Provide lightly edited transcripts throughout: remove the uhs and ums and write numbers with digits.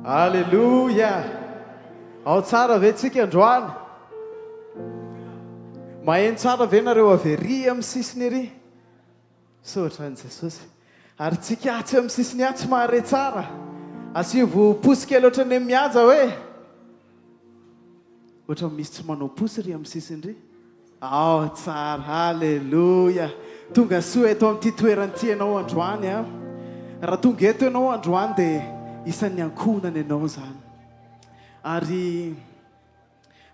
Aleloia! Ao tsara ve tsika androany? Maheno tsara ve nareo avy ery amin'ny sisiny ery? Misaotra an'i Jesosy. Ary tsika atsy amin'ny sisiny atsy mahare tsara? Asivo posy kely ohatran'ny eny mihaja hoe? Ohatran'ny misy tsy manao posy ry amin'ny sisiny ry. Ao tsara, haleloia. Tonga soa eto amin'ity toerana ity ianao androany a. Raha tonga eto ianao androany dia isan'ny ankohonana ianao izany. Ary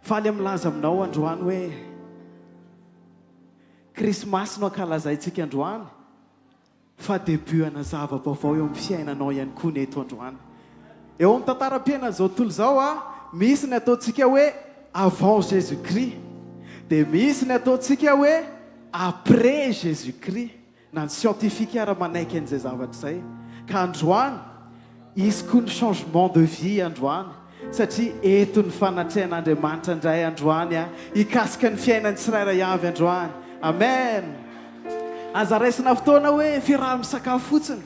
faly milaza aminao androany hoe Krismasy no ankalazaintsika androany. Fa début ana zava-baovao eo amin'ny fiainanao ihany koa ny eto androany. Eo amin'ny tantaram-piainan'izao tontolo izao, misy ny ataontsika hoe avant Jésus Christ, dia misy ny ataontsika hoe après Jésus Christ. Na ny scientifique ara manaiky an'izay zavatra izay. Ka androany, hisy koa ny changement de vie androany. Satria eto ny fanatrehan'Andriamanitra indray androany a, hikasika ny fiainan'ny tsirairay avy androany. Amen! Aza raisina fotoana hoe fiaraha-misakafo fotsiny,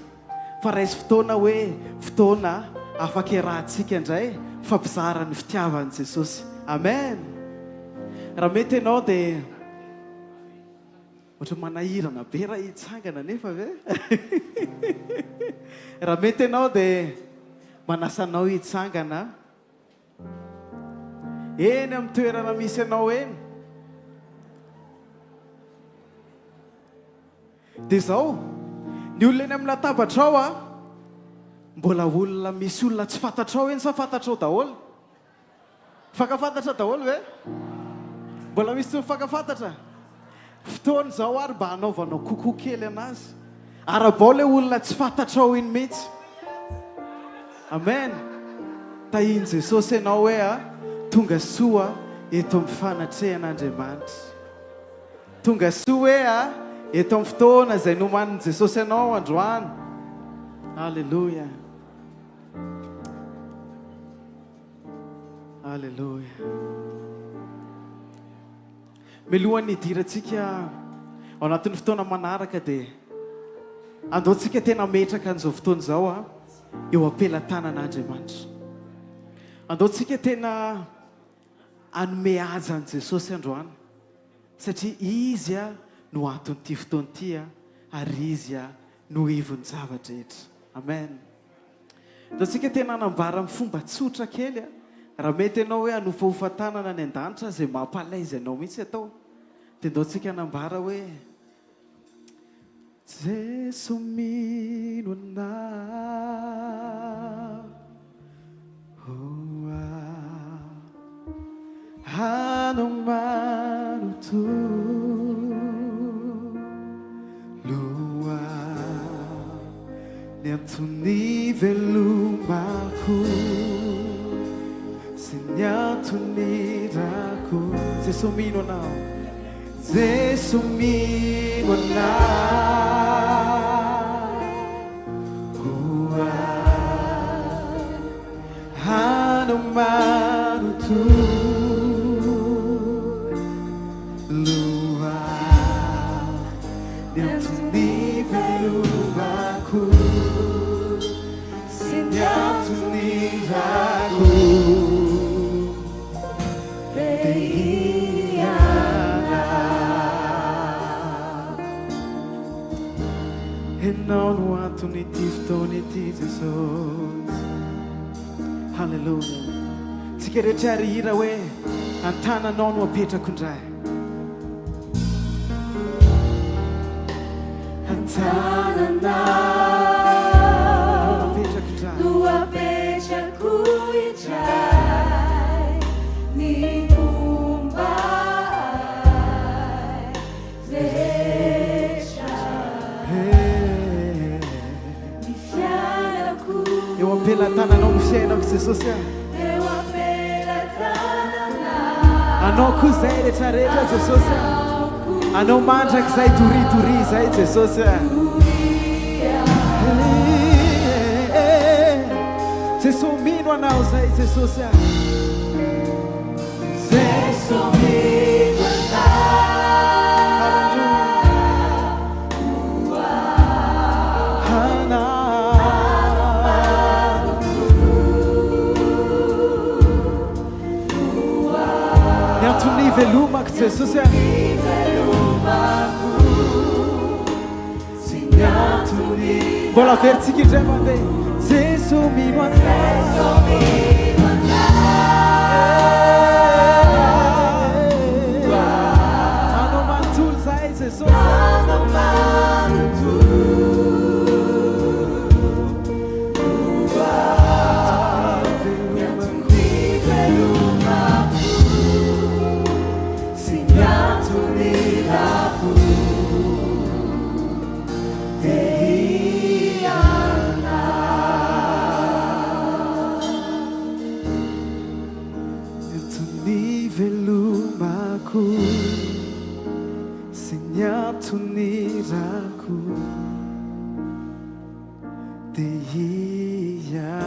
fa raiso fotoana hoe fotoana afaka iarahantsika indray mifampizara ny fitiavan'i Jesosy. Amen! Raha mety ianao dia ohatran'ny manahirana be raha hitsangana nefa ve? Raha mety ianao dia Manasa anao hitsangana eny amin'ny toerana misy anao eny. Dia izao, ny olona eny amin'ny latabatrao a, mbola olona misy olona tsy fantatrao eny sa fantatrao daholo? Mifankafantatra daholo ve? Mbola misy tsy mifankafantatra? Fotoana izao ary mba hanaovanao coucou kely anazy. Arabao ilay olona tsy fantatrao iny mihitsy. Amen. Tahian'i Jesosy ianao hoe a, tonga soa eto amin'ny fanatrehan'Andriamanitra. Tonga soa hoe a, eto amin'ny fotoana izay nomanin'i Jesosy anao androany. Alléluia. Aleloia. Milohan'ny hidirantsika ao anatin'ny fotoana manaraka dia andao tsika tena hametraka an'izao fotoana izao a eo am-pelatanan'Andriamanitra. Andao tsika tena hanome haja an'i Jesosy androany satria Izy a no anton'ity fotoana ity a ary Izy a no ivon'ny zava-drehetra. Amen. Ataontsika tena hanambara amin'ny fomba tsotra kely a. Raha mety ianao hoe hanofahofa tanana any an-danitra izay mampalaizy anao mihitsy atao, dia ndao tsika hanambara hoe, Jeso mino anao, ho ahy anao manontolo. Ny antony ivelomako sy ny antony irako. Jeso mino anao, Jeso mino anao. Ho ahy anao manontolo. Ny antony ivelomako sy ny antony irako dia hianao. Ianao no anton'ity fotoana ity Jesosy. Haleloia. Tsika rehetra ary hihira hoe an-tananao no apetrako indray. An-tananao no apetrako indray ny momba ahy rehetra. Ny fiainako. Eo am-pelatananao ny fiainako Jesosy a. Eo am-pelatananao. Anao koa izay rehetra rehetra Jesosy a. Anao mandrakizay doria doria izay Jesosy a. Jesosy mino anao izay Jesosy a. Jesosy mino anao. fivelomako Jesosy a. Mbola averintsika indray mandeha. Jeso mino anao. Anao manontolo zahay Jesosy. Anao manontolo. Ny antony ivelomako sy ny antony irako dia ianao. Ny antony ivelomako sy ny antony irako. Dia hianao,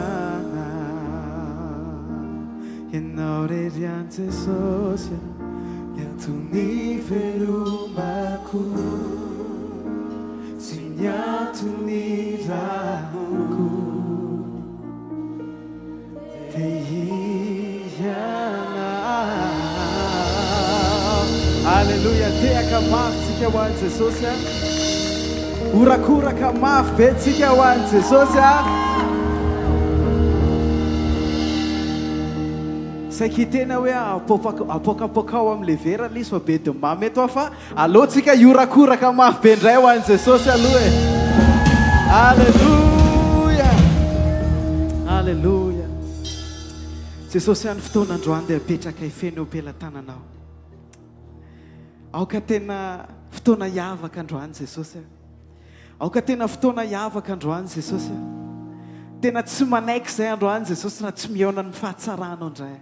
Ianao irery ihany Jesosy a, ny antony ivelomako sy ny antony irahako. Dia hianao. Aleloia, tehaka mafy tsika ho an'i Jesosy a. Horakoraka mafy be tsika ho an'i Jesosy a. Saika hiteny aho hoe apokapoka-apokapokaho amin'ilay vera ilay izy fa be de mamy eto aho fa aleo tsika hihorakoraka mafy be indray ho an'i Jesosy aloha e. Aleloia. Aleloia. Jesosy any fotoana androany dia apetrakay feno eo am-pelatananao. Aoka tena fotoana hiavaka androany Jesosy a. Aoka tena fotoana hiavaka androany Jesosy a. Tena tsy manaiky izay androany Jesosy raha tsy mihaona ny fahatsaranao indray.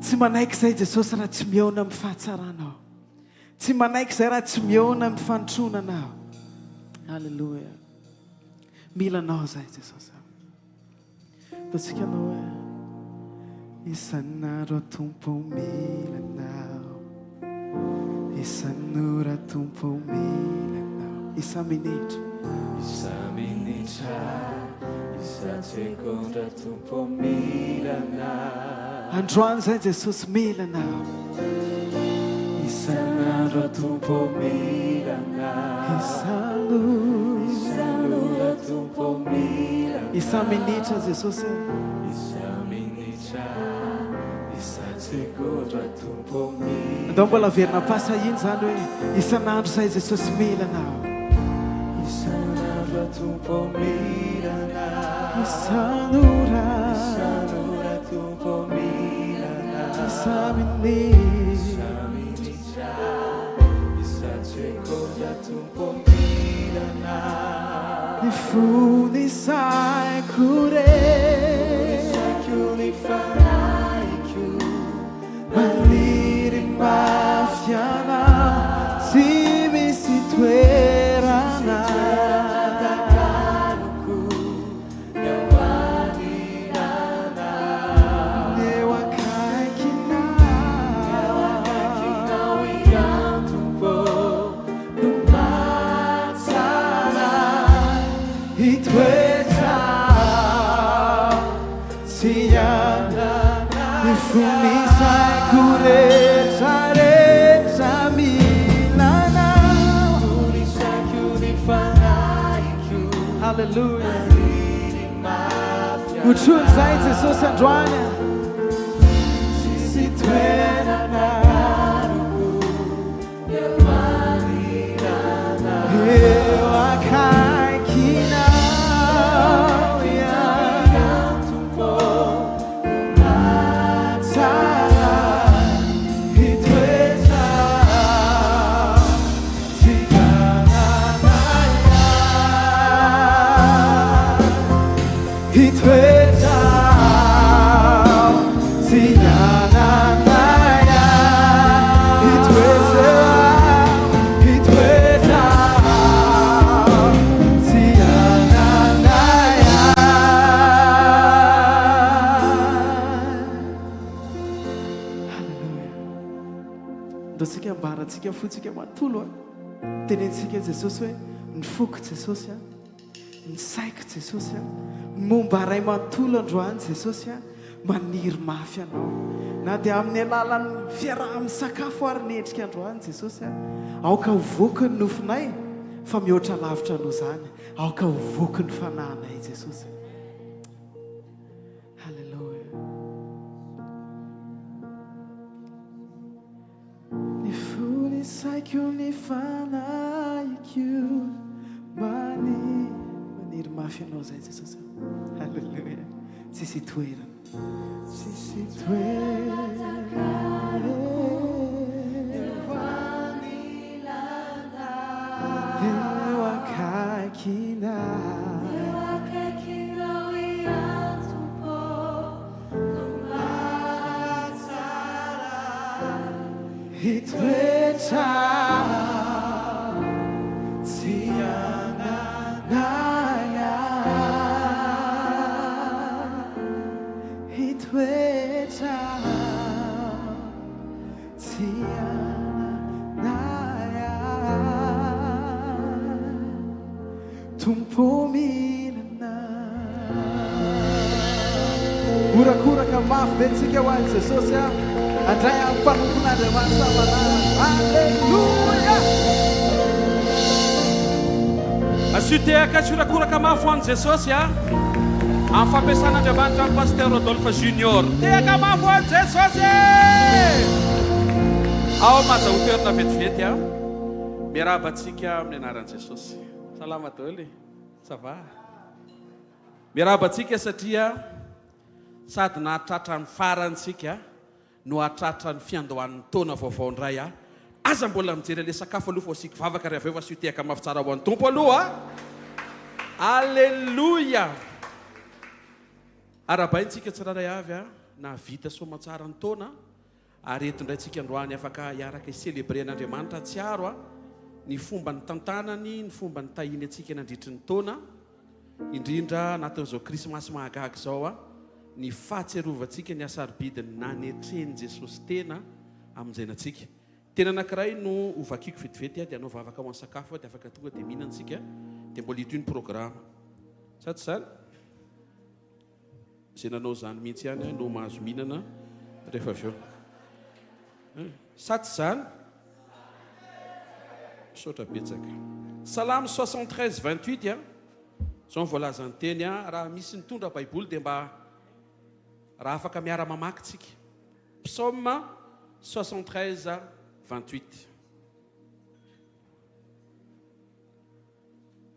Tsy manaiky izay Jesosy raha tsy mihaona amin'ny fahatsaranao. Tsy manaiky izay raha tsy mihaona amin'ny fanotronanao. Alléluia. Mila anao izay Jesosy. Ataontsika anao hoe Isan'andro aho Tompo mila anao Isan'ora Tompo mila anao Isa-minitra Isa-minitra, isa-tsegondra Tompo mila anao Androany izay Jesosy mila anao Isan'andro aho Tompo mila anao Isan'ora Isan'ora Tompo mila anao Isa-minitra Jesosy e. Isa-minitra, isa-tsegondra Tompo mila Andao mbola averina am-pahasahiana izany hoe isan'andro izay Jesosy mila anao. Isan'andro Tompo mila anao. Isan'ora. Isan'ora Tompo mila anao. Isa-minitra. Isa-minitra, isa-tsegondra Tompo mila anao. Ny fony saiko re. Saiko ny fanahiko. Maniry mafy anao, tsy misy toerana. Takaloko ny eo anilanao. Ny eo akaikinao. Eo akaikinao ihany Tompo no mahatsara. Hitoetra tsy hiala ny fony saiko rehetra rehetra mila anao. Fony saiko ny fanahiko. Haleloia. Maniry mafy anao. Hotrono izay Jesosy androany. Tsisy toerana Eo anilanao. Eo akaikinao ihany. Tompo no mahatsara. Hitoetra tsy hialana Hitoetra tsy hialana Hitoetra, hitoetra tsy hialana Haleloia. Andaontsika ambarantsika fontsika manontolo a. Tenentsika Jesosy hoe ny foko Jesosy a, ny saiko Jesosy a, ny momba ray manontolo androany Jesosy a. Maniry mafy Anao. Na dia amin'ny alalan'ny fiaraha-misakafo ary ny endrika androany Jesosy a. Aoka ho voky ny nofonay fa mihoatra lavitra noho izany. Aoka ho voky ny fanahinay Jesosy. Haleloia. Ny fo ny saiko ny fanahiko mani maniry mafy anao zay Jesosy. Haleloia. Tsisy itoerana. Tsisy itoerana. Eo akaikinao. Eo akaikinao ihany Tompo no mahatsara. Hitoetra tsy hananay Hitoetra tsy hananay Tompo mihinana. Horakoraka mafy be tsika ho an'i Jesosy a. Andray amin'ny mpanompon'Andriamanitra malala. Alléluia! Asio tehaka sy horakoraka mafy ho an'i Jesosy a. Amin'ny fampiasan'Andriamanitra an'i Pasteur Rodolphe Junior. Tehaka mafy ho an'i Jesosy e! Ao mahazahoa toerana vetivety a. Miarahaba antsika amin'ny anaran'i Jesosy. Salama daholo e! Ça va? Miarahaba antsika satria sady nahatratra ny farany tsika no hahatratra ny fiandohan'ny taona vaovao indray a! Aza mbola mijery an'ilay sakafo aloha fa asiako vavaka ry avy eo fa asio tehaka mafy tsara ho an'ny Tompo aloha a! Aleloia! Arahabaintsika tsirairay avy a! Nahavita soamantsara ny taona. Ary eto indray tsika androany afaka hiaraka hi-celebrer an'Andriamanitra hatsiaro a ny fomba nitantanany, ny fomba nitahiany antsika nandritry ny taona, indrindra anatin'izao krismasy mahagaga izao a, ny fahatsiarovantsika ny hasarobidin'ny nanetren'i Jesosy tena hamonjena antsika. Teny anankiray no ho vakiko vetivety a, dia hanao vavaka ho an'ny sakafo aho dia afaka tonga dia mihinana tsika, dia mbola hitohy ny programa. Sa tsy izany? Izay nanao izany mihitsy ihany no mahazo mihinana rehefa avy eo. Sa tsy izany? Misaotra betsaka. Salamo 73 28 a. Izao ny voalazan'ny teny a, raha misy nitondra Baiboly dia mba raha afaka miara-mamaky tsika. Psaume 73 28.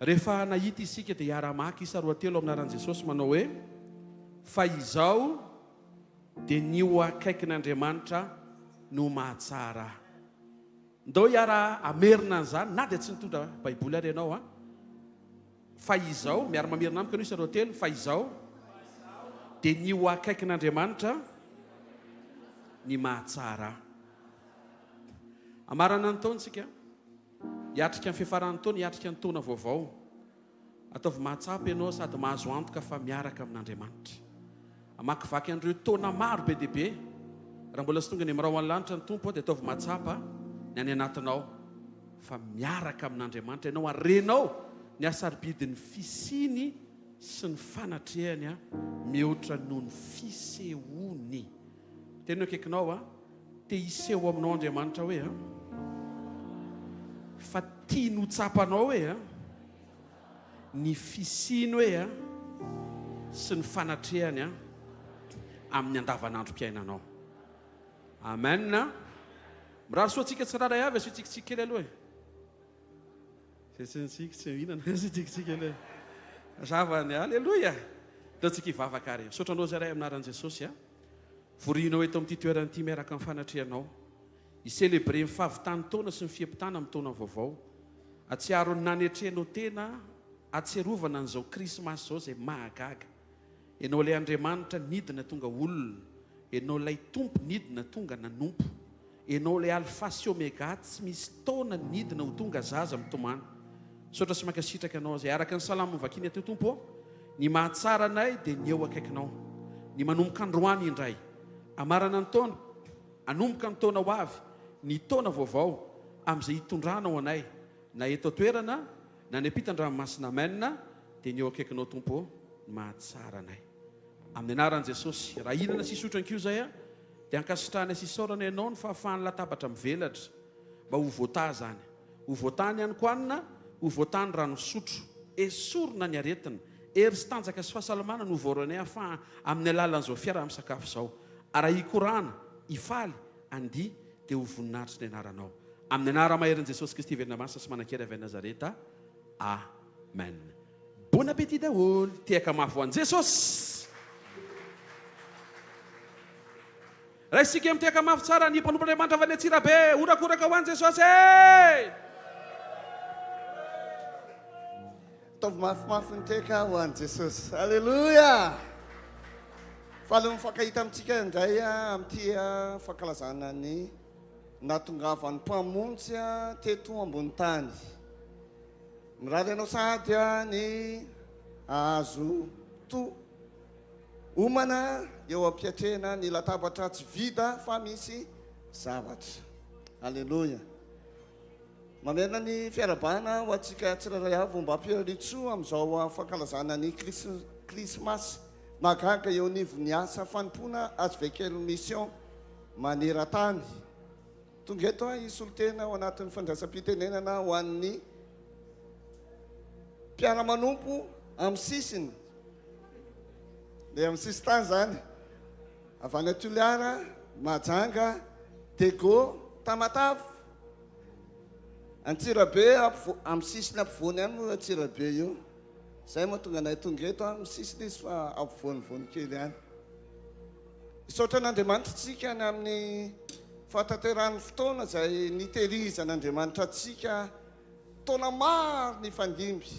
Rehefa nahita isika dia hiara-hamaky isa roatelo amin'ny anaran'i Jesosy manao hoe, Fa izao dia ny ho akaikin'Andriamanitra no mahatsara ahy. Ndao hiara-hamerina an'izany na dia tsy nitondra Baiboly ary ianao an. Fa izao, miara-mamerina amiko ianao isa roatelo, fa izao dia ny ho akaikin'Andriamanitra ny mahatsara ahy. Hamarana ny taona isika. Hiatrika ny fiafaran'ny taona, hiatrika ny taona vaovao. Ataovy mahatsapa ianao sady mahazo antoka fa miaraka amin'Andriamanitra. Hamakivaky an'ireo taona maro be dia be. Raha mbola tsy tonga any amin'ny rahon'ny lanitra ny Tompo dia ataovy mahatsapa ny any anatinao fa miaraka amin'Andriamanitra ianao ary renao ny hasarobidin'ny fisiany sy ny fanatrehany mihoatra noho ny fisehoany. Tena eo akaikinao aho. Te hiseho aminao Andriamanitra hoe a. Fa tiany ho tsapanao hoe a. Ny fisiany hoe a. Sy ny fanatrehany a. Amin'ny andavanandrom-piainanao. Amen. Mirary soa antsika tsirairay avy, asio tsikitsiky kely aloha e. Zay tsy nitsiky tsy mihinana, asio tsikitsiky aloha e. Mazava ny aleloia. Ndao tsika hivavaka ary. Misaotra anao zahay amin'ny anaran'i Jesosy a. Vorianao eto amin'ity toerana ity miaraka amin'ny fanatrehanao. Hi-celebrer ny fahavitan'ny taona sy ny fiampitana amin'ny taona vaovao. Hatsiaro ny nanetrenao tena hatsiarovana an'izao Krismasy izao izay mahagaga. Ianao ilay Andriamanitra nidina tonga olona. Ianao ilay Tompo nidina tonga nanompo. Ianao ilay Alpha sy Omega tsy misy taona nidina ho tonga zaza mitomany. Misaotra sy mankasitraka Anao izay araka ny salamo novakiana teo Tompo ô, ny mahatsara anay dia ny eo akaikinao. Ny manomboka androany indray, hamarana ny taona, hanomboka ny taona ho avy, ny taona vaovao, amin'izay hitondranao anay na eto an-toerana na any ampitan-dranomasina Amen, dia ny eo akaikinao Tompo ô, ny mahatsara anay. Amin'ny anaran'i Jesosy. Raha hihinana sy hisotro an'ko izay aho, dia ankasitrahana sy isaorana Ianao ny fahafahan'ny latabatra mivelatra mba ho voataha izany. Ho voataha ny hanin-kohanina, ho voataha ny rano fisotro. Esorina ny aretina. Hery sy tanjaka sy fahasalamana no voaroinay afaha amin'ny alalan'izao fiaraha-misakafo izao. Ary raha hikorana, hifaly, handihy, dia ho voninahitry ny anaranao. Amin'ny anara-maherin'i Jesosy Kristy velona masina sy manan-kery avy any Nazareta. Amen. Bon appétit daholo. Tehaka mafy ho an'i Jesosy. Raisika mitehaka mafy tsara ny mpanompon'Andriamanitra avy any Antsirabe. Horakoraka ho an'i Jesosy e! Ataovy mafimafy ny tehaka ho an'i Jesosy. Aleloia! Faly mifankahita amintsika indray amin'ity fankalazana ny nahatongavan'ny Mpamonjy teto ambony tany. Mirary anao sahady ny hahazo to omana eo am-piatrehana ny latabatra tsy vida fa misy zavatra. Aleloia. Mamerina ny fiarahabana ho antsika tsirairay avy mba hampirarian-tsoa amin'izao fankalazana ny Krismasy mahagaga eo anivon'ny asa fanompoana HVKL Mission maneran-tany. Tonga eto aho hisolo tena ao anatin'ny fandraisam-pitenenana ho an'ny mpiara-manompo amin'ny sisiny, ilay amin'ny sisin-tany izany, avy any Toliara, Mahajanga, Diego, Tamatave, Antsirabe, amin'ny sisiny ampovoany ihany moa Antsirabe io. Izay mahatonga anay tonga eto, amin'ny sisiny izy fa ampovoanivoany kely ihany. Misaotra an'Andriamanitra isika ny amin'ny fahatanterahan'ny fotoana izay nitehirizan'Andriamanitra antsika taona maro nifandimby.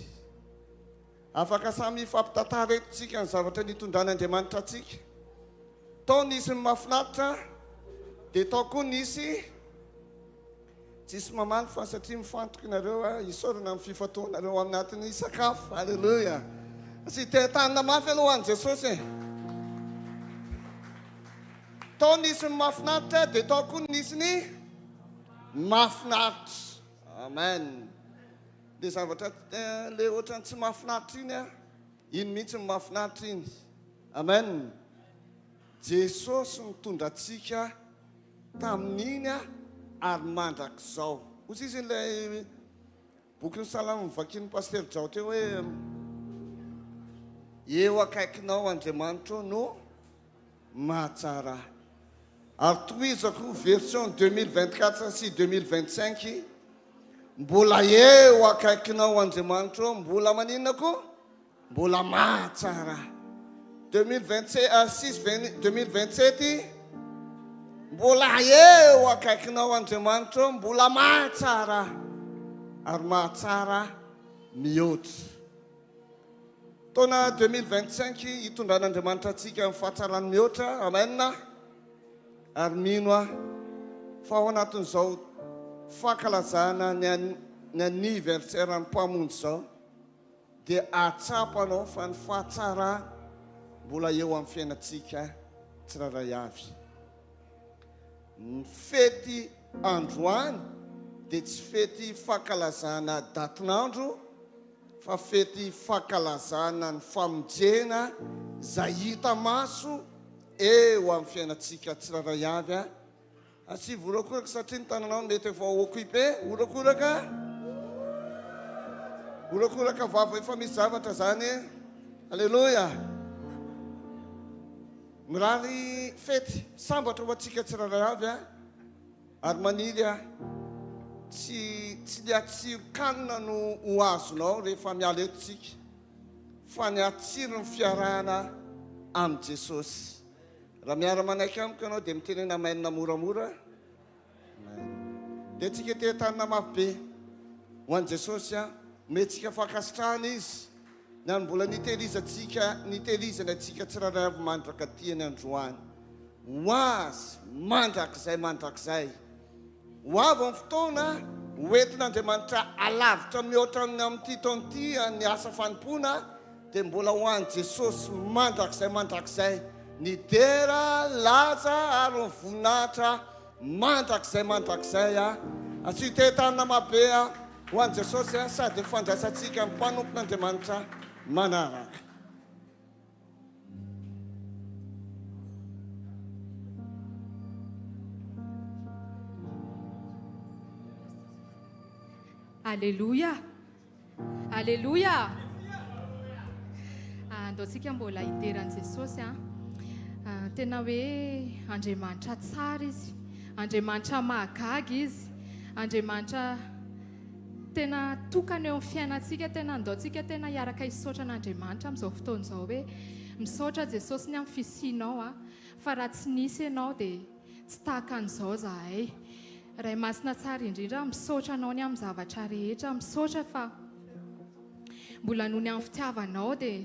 Afaka samy hifampitantara eto isika ny zavatra nitondran'Andriamanitra antsika. Tao nisy ny mahafinaritra, dia tao koa nisy Tsisy mamaly fa satria mifantoka nareo a, isaorana amin'ny fifantohanareo ao anatin'ny sakafo. Alléluia. Tsy tehatanina mafy aloha ho an'i Jesosy e. Tao nisy ny mahafinaritra dia tao koa nisy ny mahafinaritra. Amen. Le zavatra eh, le ohatran'ny tsy mahafinaritra iny a, iny mihitsy ny mahafinaritra iny. Amen. Jesosy nitondra antsika tamin'iny ary mandrakizao. Hoy izy ilay bokin'ny Salamo novakian'ny Pasitera Jao teo hoe eo akaikinao Andriamanitro no mahatsara ahy. Ary tohizako version 2024 sy 2025 mbola eo akaikinao Andriamanitro mbola maninona koa? Mbola mahatsara 2026 2027 mbola eo akaikinao Andriamanitra ô mbola mahatsara ary mahatsara mihoatra. Taona 2025 hitondran'Andriamanitra antsika amin'ny fahatsarany mihoatra. Amen. Ary mino aho fa ao anatin'izao fankalazana ny ny anniversaire-n'ny Mpamonjy izao dia ahatsapanao fa ny fahatsarana mbola eo amin'ny fiainantsika tsirairay avy. Ny fety androany dia tsy fety fankalazana datin'andro fa fety fankalazana ny famonjena izay hita maso eo amin'ny fiainantsika tsirairay avy. Asivo horakoraka satria ny tananao mety efa occupé. Horakoraka. Horakoraka vava efa misy zavatra zany e. Alléluia. Mirary fety sambatra ho antsika tsirairay avy a. Ary maniry aho tsy tsy ny hatsiron-kanina no ho azonao rehefa miala eto tsika fa ny hatsiron'ny fiarahana amin'i Jesosy. Raha miara-manaiky amiko ianao dia mitenena amen moramora. Amen. Dia tsika teha-tanana mafy be ho an'i Jesosy an. Omentsika fankasitrahana Izy ny amin'ny mbola nitehirizantsika, nitehirizany antsika tsirairay avy mandraka tiany androany. Ho Azy mandrakizay mandrakizay. Ho avy ny fotoana ho entin'Andriamanitra alavitra mihoatra ny amin'ity taona ity ny asa fanompoana dia mbola ho an'i Jesosy mandrakizay mandrakizay ny dera, laza ary ny voninahitra mandrakizay mandrakizay. Asio tehin-tanana mabe ho an'i Jesosy sady ny fandraisantsika ny mpanompon'Andriamanitra manaraka. Aleloia! Aleloia! Andao tsika mbola hidera an'i Jesosy a. Tena hoe Andriamanitra tsara izy. Andriamanitra mahagaga izy. Andriamanitra tena tokana eo amin'ny fiainantsika. Tena andao tsika tena hiaraka hisaotra an'Andriamanitra amin'izao fotoana izao hoe misaotra Jesosy ny amin'ny fisianao a. Fa raha tsy nisy ianao dia Tsy tahaka an'izao zahay. Ray Masina tsara indrindra, misaotra Anao ny amin'ny zavatra rehetra, misaotra fa mbola noho ny amin'ny fitiavanao dia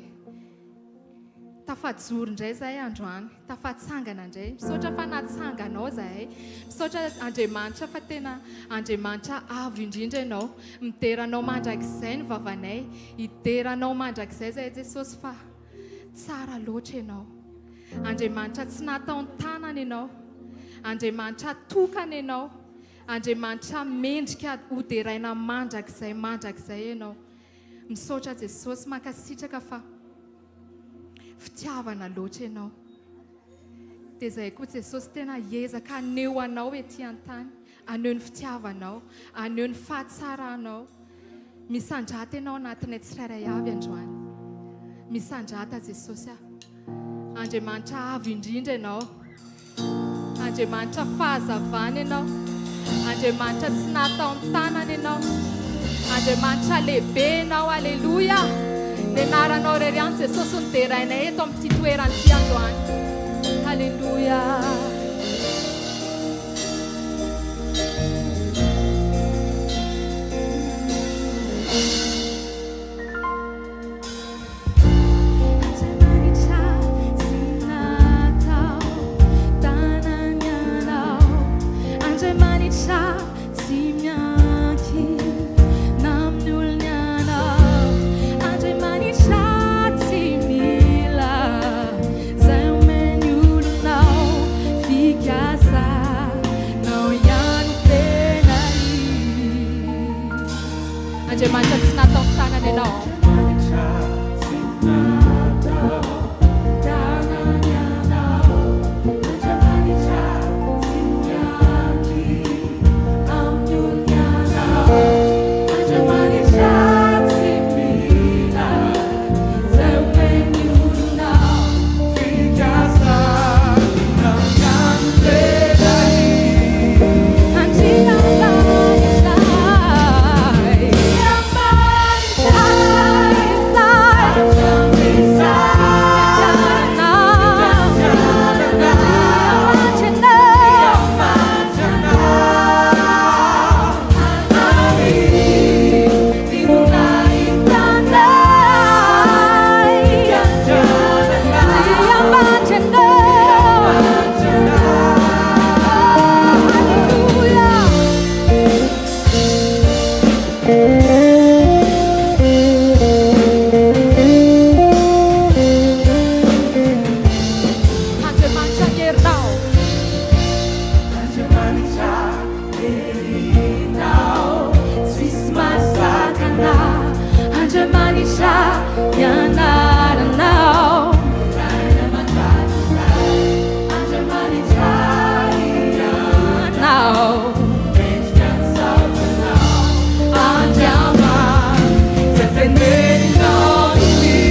tafajoro indray zahay androany, tafatsangana indray. Misaotra fa natsanganao zahay. Misaotra Andriamanitra fa tena Andriamanitra avo indrindra Ianao. Midera Anao mandrakizay ny vavanay. Hidera Anao mandrakizay zahay Jesosy fa tsara loatra Ianao. Andriamanitra tsy nataon-tanana Ianao. Andriamanitra tokana Ianao. Andriamanitra mendrika hoderaina mandrakizay mandrakizay Ianao. Misaotra Jesosy, mankasitraka fa fitiavana loatra Ianao. Dia izay koa Jesosy tena hiezaka haneho Anao ety an-tany, haneho ny fitiavanao, haneho ny fahatsaranao. Misandrata Ianao anatinay tsirairay avy androany. Misandrata Jesosy ah. Andriamanitra avo indrindra Ianao. Andriamanitra fahazavana Ianao. Andriamanitra tsy nataon-tanana Ianao. Andriamanitra lehibe Ianao. Aleloia. Ny anaranao irery ihany Jesosy no derainay eto amin'ity toerana ity androany. Aleloia. Andriamanitra tsy natao tanana ianao, Andriamanitra tsy miankina amin'ny olona ianao, Andriamanitra tsy mila izay omen'ny olonao, fikasanao ihany no tena izy. Andriamanitra tsy natao tanana ianao. Andriamanitra tsy natao tanana ianao. Andriamanitra tsy miankina amin'ny olona ianao. Andriamanitra tsy mila izay omen'ny olonao. Fikasanao ihany no tena izy. Andriamanitra. Andriamanitra ny herinao. Andriamanitra herinao, Tsisy mahasakana. Andriamanitra ny anaranao. Andriamanitra Ianao. mendrika ny saotranao. Andriamanitra Teneninao no izy.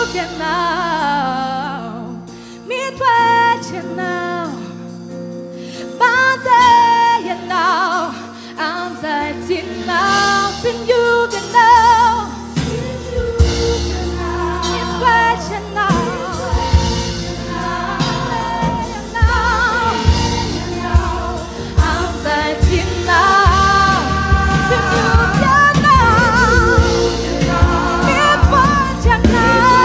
miovy ianao, mitoetra ianao, mandeha ianao amin'izay tianao. Tsy miovy ianao, mitoetra ianao, mandeha ianao amin'izay tianao. Tsy miovy ianao, mitoetra ianao,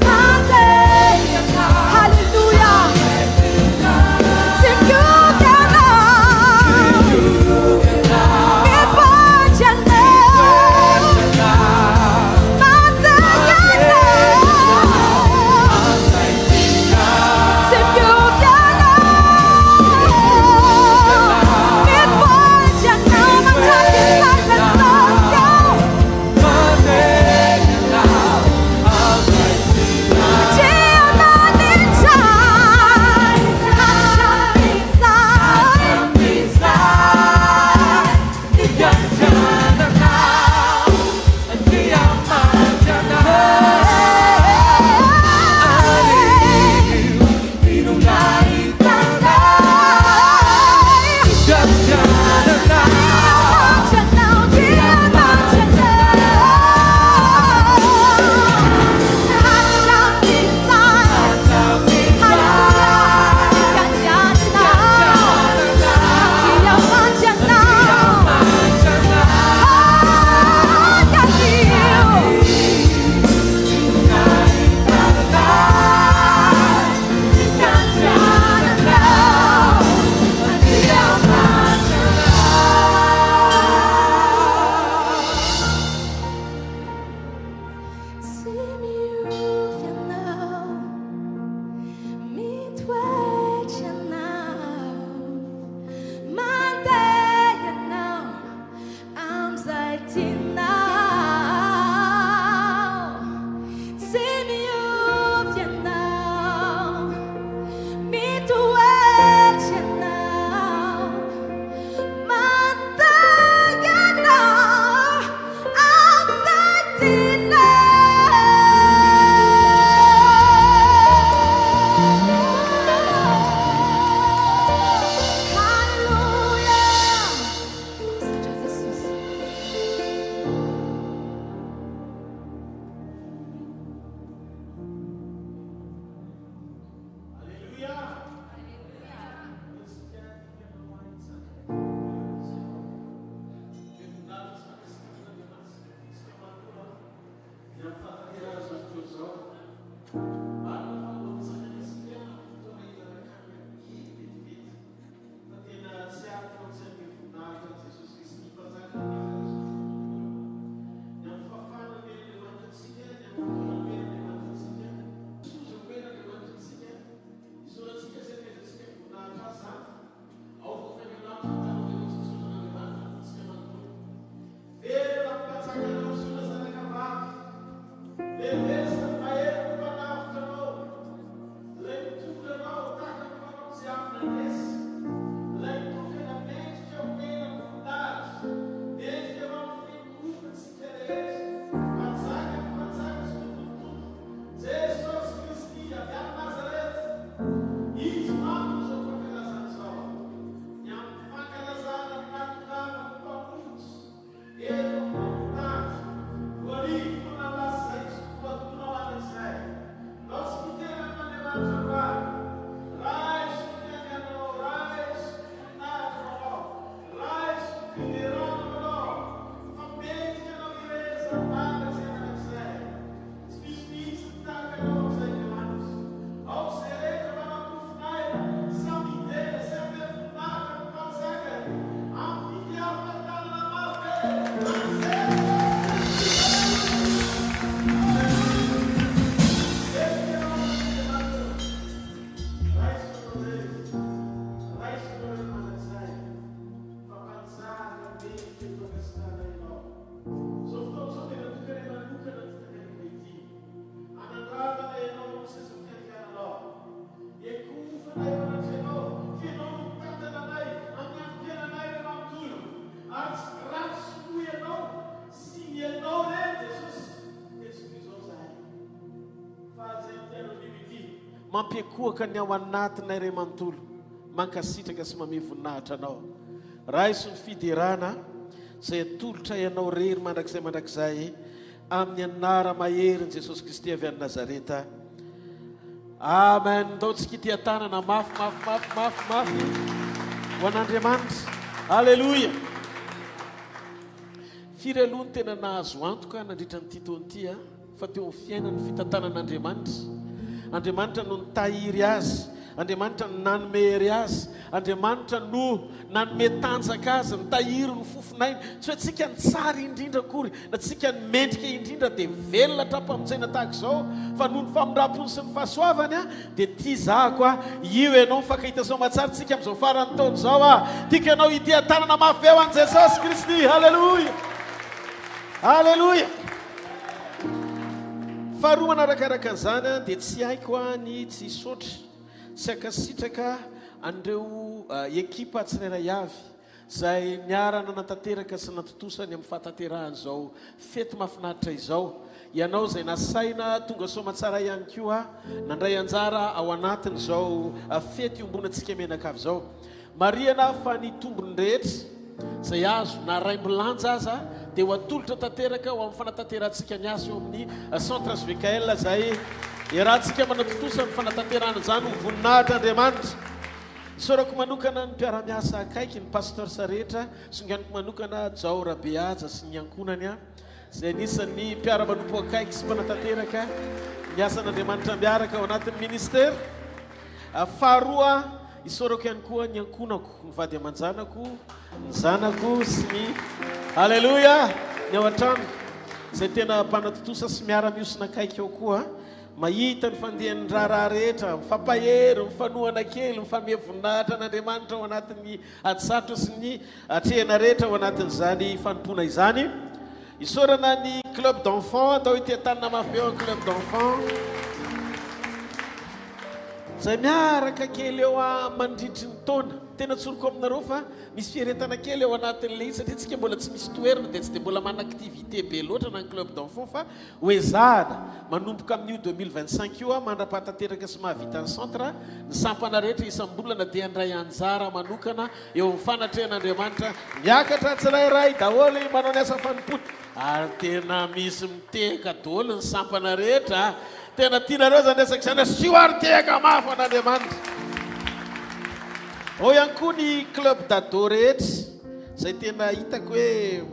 mandeha ianao. Haleloia. Tsy miovy ianao, mitoetra ianao, mandeha ianao. Tsy miovy ianao, mitoetra ianao mandrakizay Jesosy ô. Tsy miovy ianao, mitoetra ianao, mandeha ianao amin'izay tianao. Tsy miovy ianao, mitoetra ianao, mandeha ianao amin'izay tianao. Haleloia. Misaotra Jesosy. Mampiankohoka ny ao anatinay iray manontolo. Mankasitraka sy mamehy voninahitra Anao. Raiso ny fiderana izay atolotray Anao rery mandrakizay mandrakizay amin'ny anara-maherin'i Jesosy Kristy avy any Nazareta. Amen. Ndao tsika hitia tanana mafy mafy mafy mafy mafy ho an'Andriamanitra. Alléluia. Firy aloha ny tena nahazo antoka nandritra an'ity taona ity a? Fa teo amin'ny fiainany ny fitantanan'Andriamanitra. Andriamanitra no nitahiry azy. Andriamanitra no nanome hery azy. Andriamanitra no nanome tanjaka azy, nitahiry ny fofonainy. Tsy hoe tsika ny tsara indrindra akory, na tsika ny mendrika indrindra dia velona hatrampamonjena tahaka izao, fa noho ny famindrampony sy ny fahasoavany dia tia zahako aho. Io ianao mifankahita soamatsara tsika amin'izao faran'ny taona izao aho. Tiako ianao hitia tanana mafy be ho an'i Jesosy Kristy. Haleloia! Haleloia! Faharoa manarakaraka an'izany dia tsy haiko ny tsy hisaotra sy hankasitraka an'ireo ekipa tsirairay avy izay niara-nanatanteraka sy natontosa ny amin'ny fahatanterahan'izao fety mahafinaritra izao. Ianao izay nasaina tonga soamantsara ihany koa nandray anjara ao anatin'izao fety iombonantsika mianakavy izao. Marihana fa ny tombony rehetra izay azo na raimbilanja aza dia ho atolotra tanteraka ho amin'ny fanatanterantsika ny asa eo amin'ny Centre HVKL izay iarahantsika manatontosa ny fanatanterahana izany ho voninahitr'Andriamanitra. Isaorako manokana ny mpiara-miasa akaiky, ny pasteurs rehetra, songaniko manokana Jao Rabehaja sy ny ankohonany izay anisan'ny mpiara-manompo akaiky sy mpanatanteraka ny asan'Andriamanitra miaraka ao anatin'ny ministera. Faharoa, isaorako ihany koa ny ankohonako, ny vady aman-janako, ny zanako sy ny Aleloia! ny ao an-trano, izay tena mpanatontosa sy miara-mihosina akaiky ao koa, mahita ny fandehan'ny raharaha rehetra, mifampahery, mifanohana kely, mifamehy voninahitra an'Andriamanitra ao anatin'ny ady sarotra sy ny atrehina rehetra ao anatin'izany fanompoana izany. Isaorana ny club d'enfants, atao ity an-tanana mafy be ao club d'enfants. Izay miaraka kely eo mandritry ny taona. Tena tsoriko aminareo fa misy fiaretana kely ao anatin'ilay izy satria tsika mbola tsy misy toerana dia tsy dia mbola manana activité be loatra na ny club d'enfants fa ho ezahana manomboka amin'io 2025 io mandra-pahatanteraka sy mahavita ny centre ny sampana rehetra isam-bolana dia handray anjara manokana eo amin'ny fanatrehan'Andriamanitra miakatra tsirairay daholo manao ny asa fanompoana ary tena misy mitehaka daholo ny sampana rehetra. Tena tianareo izany resaka izany, asio ary tehaka mafy ho an'Andriamanitra. Ao ihany koa ny club d'ado rehetra izay tena hitako hoe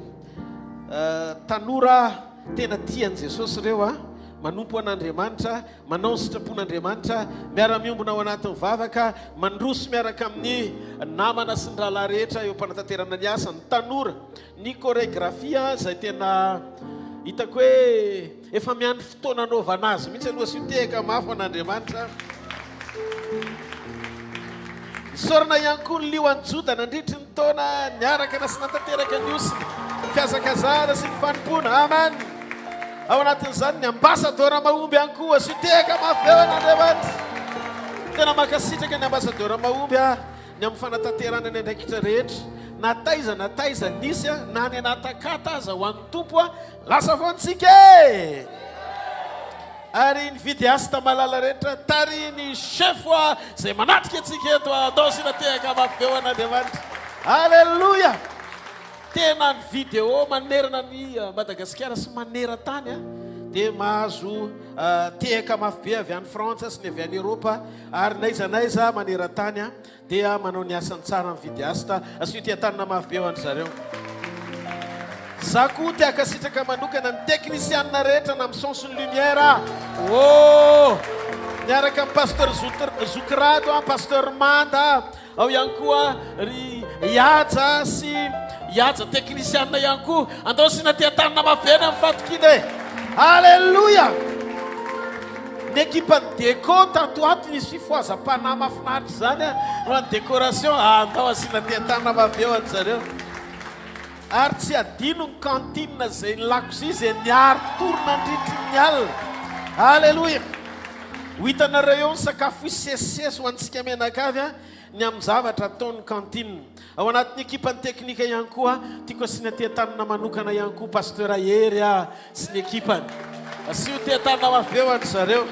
tanora tena tia an'i Jesosy ireo a, manompo an'Andriamanitra, manao ny sitrapon'Andriamanitra, miara-miombona ao anatin'ny vavaka, mandroso miaraka amin'ny namana sy ny rahalahy rehetra eo am-panatanterana ny asa, ny tanora, ny chorégraphie izay tena hitako hoe Efa miandry fotoana anaovana azy mihitsy aloha asio tehaka mafy ho an'Andriamanitra. Isaorana ihany koa ny lioan'i Joda nandritry ny taona niaraka nasina tanteraka ny osina, ny fihazakazahana sy ny fanompoana. Amen. Ao anatin'izany ny ambasadora mahomby ihany koa asio tehaka mafy be ho an'Andriamanitra. Tena mankasitraka ny ambasadora mahomby aho. Ny amin'ny fanatanterahana ny andraikitra rehetra, na taiza na taiza nisy na any anatakata aza ho an'ny Tompo, lasa foana isika e! Ary ny videaste malala rehetra tarihin'ny chef izay manatrika antsika eto, andao asiana tehaka mafy be ho an'Andriamanitra. Alléluia! Tena ny vidéo manerana ny Madagasikara sy maneran-tany dia mahazo tehaka mafy be avy any Frantsa sy ny avy any Eropa ary n'aiza n'aiza maneran-tany dia manao ny asany tsara ny videaste. Asio tia tanana mafy be ho an-dry zareo. Za koa te hankasitraka manokana ny teknisianina rehetra na amin'ny son sy ny lumière. Oh! Miaraka amin'ny Pasteur Zoky Rado, Pasteur Manda, Ao ihany koa ry Ihaja sy Ihaja teknisianina ihany koa. Andao asiana teha-tanana mafy be any amin'ny fatokiana e! Alléluia! Ny ekipan'ny déco tato ato nisy fifohazam-panahy mahafinaritra izany a, ho an'ny décoration. Andao asiana teha-tanana mafy be ho an-dry zareo. Ary tsy adino ny cantine izay ny lakozia izay niari-tory nandritry ny alina. Aleloia! Ho hitanareo eo ny sakafo hisesisesy ho antsika mianakavy ny amin'ny zavatra ataon'ny cantine. Ao anatin'ny ekipan'ny teknika ihany koa, tiako asiana teha-tanana manokana ihany koa Pasteur Hery sy ny ekipany. Asio teha-tanana mafy be ho an-dry zareo.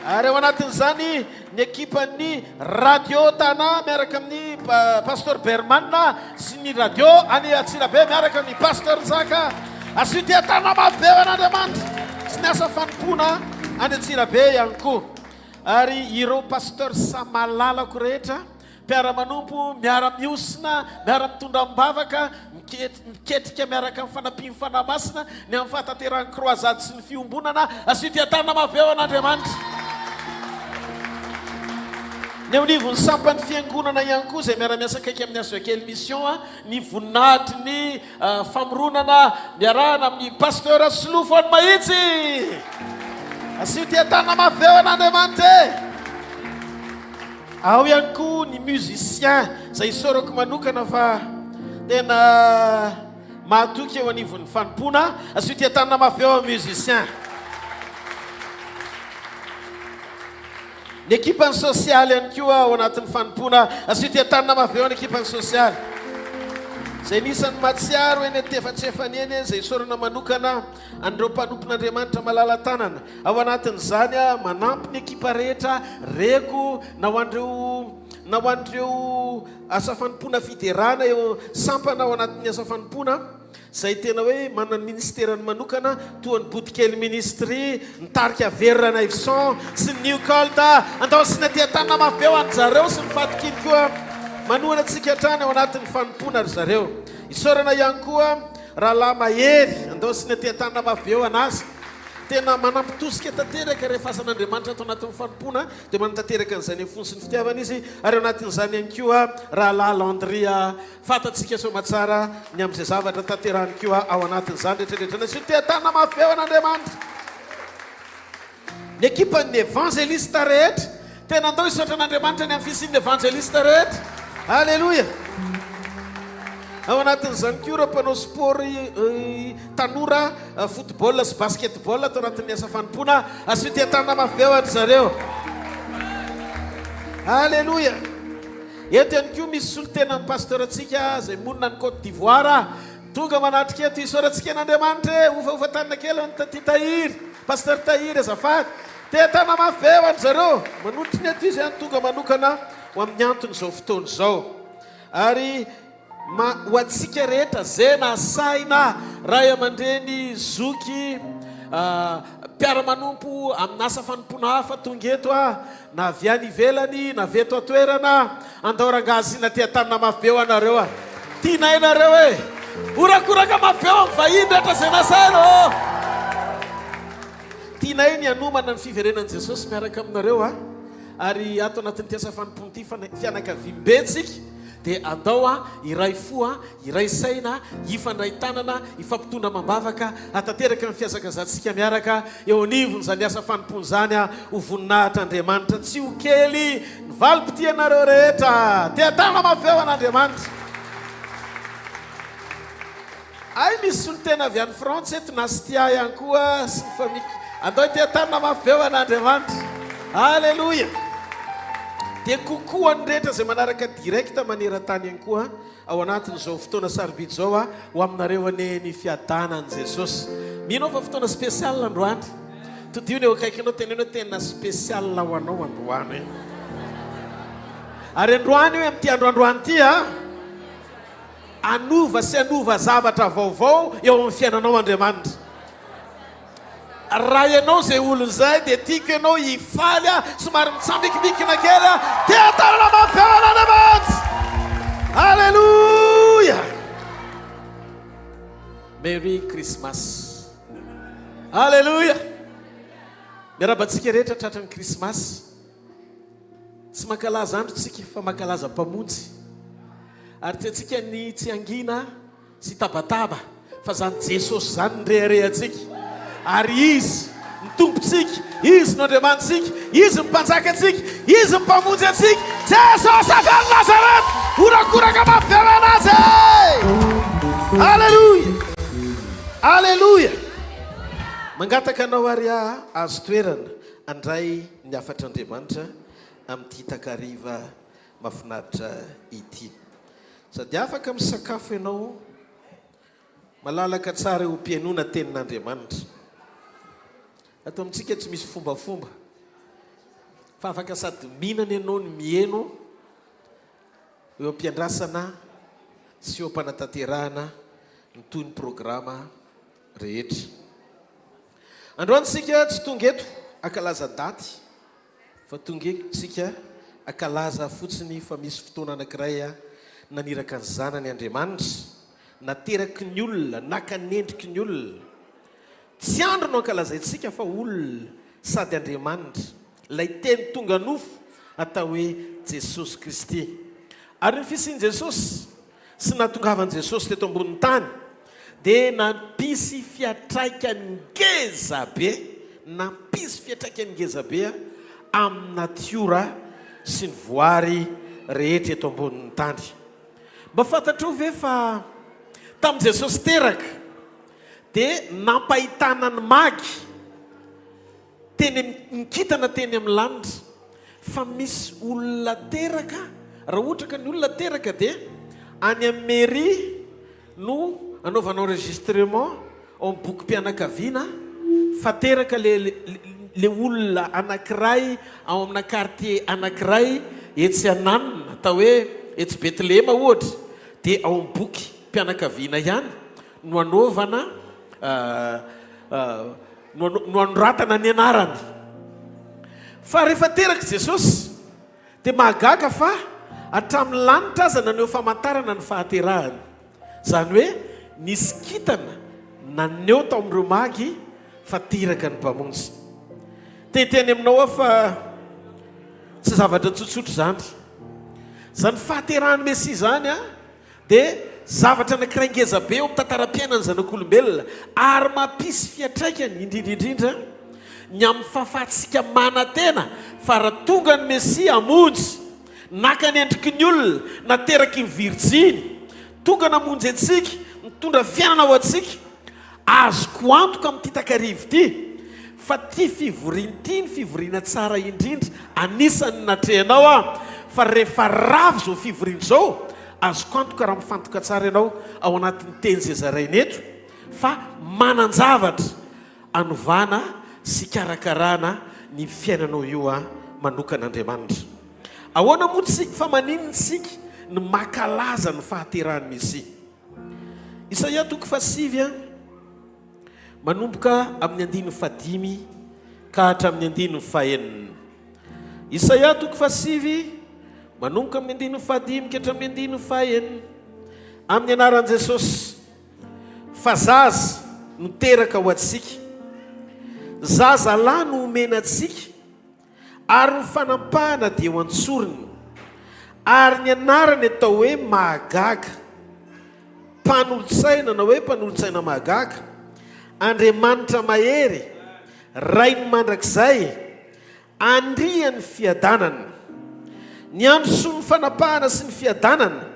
Ary ao anatin'izany ny ekipan'ny Radio Tana miaraka amin'ny Pasteur Berman sy ny Radio any Antsirabe miaraka amin'ny Pasteur Njaka. Asio teha-tanana mafy be ho an'Andriamanitra sy ny asa fanompoana any Antsirabe ihany koa. Ary ireo Pasteurs malalako rehetra Mpiara-manompo, miara-mihosina, miara-mitondra amim-bavaka, miketrika miaraka amin'ny fanampian'ny Fanahy Masina ny amin'ny fahatanterahan'ny kroazady sy ny fiombonana. Asio dian-tanana mafy be ho an'Andriamanitra. Ny eo anivon'ny sampan'ny Fiangonana ihany koa izay miara-miasa akaiky amin'ny Azokely Mission, ny voninahitry ny Famoronana niarahana amin'ny Pasteur Solofo any Mahitsy. Asio dian-tanana mafy be ho an'Andriamanitra e! Ao ihany koa ny musicien izay isaorako manokana fa tena mahatoky eo anivon'ny fanompoana. Asio tia-tanana mafy be ao amin'ny musicien. Ny ekipan'ny sosialy ihany koa ao anatin'ny fanompoana. Asio tia-tanana mafy be ao ny ekipan'ny sosialy. Izay anisan'ny mahatsiaro eny antefatsefany eny izay isaorana manokana an'ireo mpanompon'Andriamanitra malala-tanana. Ao anatin'izany, manampy ny ekipa rehetra, reko, na ho an'ireo na ho an'ireo asa fanompoana fiderana eo sampana ao anatin'ny asa fanompoana, izay tena hoe manana ny ministerany manokana, toa ny Bodokely Ministry, ny tarika Very Ranaivoson sy ny New Cult. Andao asiana teha-tanana mafy be ho an-dry zareo sy ny fahatokiany koa. Manohana antsika hatrany ao anatin'ny fanompoana ry zareo. Isaorana ihany koa Rahalahy Mahery, andao asiana teha-tanana mafy be ho an'azy. Tena manampy tosika tanteraka rehefa asan'Andriamanitra ato anatin'ny fanompoana dia manatanteraka an'izany amin'ny fony sy ny fitiavany izy ary ao anatin'izany ihany koa Rahalahy Landry fantatsika soamatsara ny amin'izay zavatra tanterahany koa ao anatin'izany rehetra rehetra Nasio teha-tanana mafy be ho an'Andriamanitra. Ny ekipan'ny evanjelista rehetra. Tena andao hisaotra an'Andriamanitra ny amin'ny fisian'ny evanjelista rehetra. Aleloia! Ao anatin'izany koa ireo mpanao sport tanora football sy basketball ato anatin'ny asa fanompoana. Asio teha-tanana mafy be ho an-dry zareo. Aleloia! Eto ihany koa misy solontenan'ny pasteur-ntsika izay monina any Côte d'Ivoire. Tonga manatrika eto isaorantsika an'Andriamanitra e! Ofaofa tanana kely an'i Taty Tahiry, Pasteur Tahiry azafady. Teha-tana mafy be ho an-dry zareo. Manotrona eto izy an, tonga manokana ho amin'ny anton'izao fotoana izao. Ary ma ho antsika rehetra ze nasaina, ray aman-dreny, zoky, mpiara-manompo amin'asa fanompoana hafa tonga eto a, na avy any ivelany na avy eto an-toerana, andao rangaha asiana teha-tanana mafy be ho anareo a! Tianay nareo e! Horakoraka mafy be ho amin'ny vahiny rehetra izay nasaina ô! Tianay ny hanomana ny fiverenan'i Jesosy miaraka aminareo a! Ary ato anatin'ity asa fanompoana ity fianakaviambe tsika dia andao a hiray fo a, hiray saina, hifandray tanana, hifampitondra amam-bavaka, hahatanteraka ny fihazakazantsika miaraka eo anivon'izany asa fanompoana izany a, ho voninahitr'Andriamanitra. Tsy ho kely ny valim-pitianareo rehetra. Teha-tanana mafy eo an'Andriamanitra. Hay misy solontena avy any Frantsa eto, Nastia ihany koa sy ny famille. Andao hiteha-tanana mafy be ho an'Andriamanitra. Aleloia. Dia coucou an'ny rehetra izay manaraka direct maneran-tany ihany koa ao anatin'izao fotoana sarobidy izao ho aminareo anie ny fiadanan'i Jesosy. Mino aho fa fotoana spécial androany. Todiho ny eo akaikinao teneno hoe tena spécial ho anao androany. Ary androany hoe amin'ity andro androany ity a. Hanova sy hanova zavatra vaovao eo amin'ny fiainanao Andriamanitra. Raha ianao izay olona izay dia tiako ianao hifaly a, somary mitsambikimbikina kely a, te-hatanana mafy ao an'Andriamanitra. Alléluia! Merry Christmas. Alléluia! Miarahaba antsika rehetra tratran'ny Krismasy. Tsy mankalaza andro tsika fa mankalaza Mpamonjy. Ary tiantsika ny tsy hangina sy hitabataba fa zany Jesosy zany ny reharehantsika. Ary Izy ny Tompontsika, Izy no Andriamanitsika, Izy ny Mpanjakantsika, Izy ny Mpamonjy antsika, Jesosy avy any Nazareth! Horakoraka mafy fiarahana Azy e! Aleloia! Aleloia! Mangataka anao ary aho azo toerana handray ny hafatr'Andriamanitra amin'ity takariva mahafinaritra ity. Sady afaka misakafo ianao, malalaka tsara eo am-pihainoana tenin'Andriamanitra. Ato amintsika tsy misy fombafomba. Fa afaka sady mihinana ianao no miheno eo am-piandrasana sy eo am-panatanterahana ny tohin'ny programa rehetra. Androany isika tsy tonga eto hankalaza daty fa tonga eto isika hankalaza fotsiny fa misy fotoana anankiray naniraka ny Zanany Andriamanitra, nateraky ny olona, naka ny endriky ny olona. Tsy andro no ankalazaintsika fa olona sady Andriamanitra, ilay Teny tonga nofo atao hoe Jesosy Kristy. Ary ny fisian'i Jesosy sy nahatongavan'i Jesosy teto ambonin'ny tany dia nampisy fiantraikany ngeza be, nampisy fiantraikany ngeza be amin'ny natiora sy ny voary rehetra eto ambonin'ny tany. Mba fantatrao ve fa tamin'i Jesosy teraka dia nampahitana ny magy teny amin'ny kintana teny amin'ny lanitra fa misy olona teraka, raha ohatra ka ny olona teraka dia any amin'ny mairie no anaovana enregistrement ao amin'ny bokim-pianakaviana fa teraka le le olona anankiray ao amina quartier anankiray etsy Ananina, atao hoe etsy Betlehema ohatra, dia ao amin'ny bokim-pianakaviana ihany no anaovana no anoratana ny anarany. Fa rehefa teraka Jesosy dia mahagaga fa hatramin'ny lanitra aza naneho famantarana ny fahaterahany. Izany hoe nisy kintana naneho tao amin'ireo magy fa teraka ny Mpamonjy. Te hiteny aminao aho fa tsy zavatra tsotsotra izany. Izany fahaterahan'ny Mesia izany an, dia zavatra anankiray ngeza be eo amin'ny tantaram-piainan'ny zanak'olombelona ary mampisy fiantraikany, indrindra indrindra ny amin'ny fahafahantsika manantena fa raha tonga ny Mesia hamonjy, naka ny endriky ny olona, nateraky ny virjiny, tonga namonjy antsika, nitondra fiainana ho antsika. Azoko antoka amin'ity takariva ity fa ity fivoriana ity ny fivoriana tsara indrindra anisan'ny natrehanao aho fa rehefa rava izao fivoriana izao, azoko antoka raha mifantoka tsara ianao ao anatin'ny teny izay zaraina eto fa manan-javatra anovana sy ikarakarana ny fiainanao io manokana Andriamanitra. Ahoana moa tsika fa maninona isika no mankalaza ny fahaterahan'ny Mesia? Isaia toko fahasivy a, manomboka amin'ny andininy fahadimy ka hatramin'ny andininy fahenina. Isaia toko fahasivy, manomboka amin'ny andininy fahadimy ka hatramin'ny andininy fahenina. Amin'ny anaran'i Jesosy, fa zaza no teraka ho antsika, zaza lahy no omena antsika, Ary ny fanampahana dia eo an-tsorony, ary ny anarany atao hoe Mahagaga, Mpanolotsaina na hoe Mpanolotsaina Mahagaga, Andriamanitra Mahery, Rain'ny Mandrakizay, Andrian'ny Fiadanana. Ny androsoan'ny fanapahana sy ny fiadanana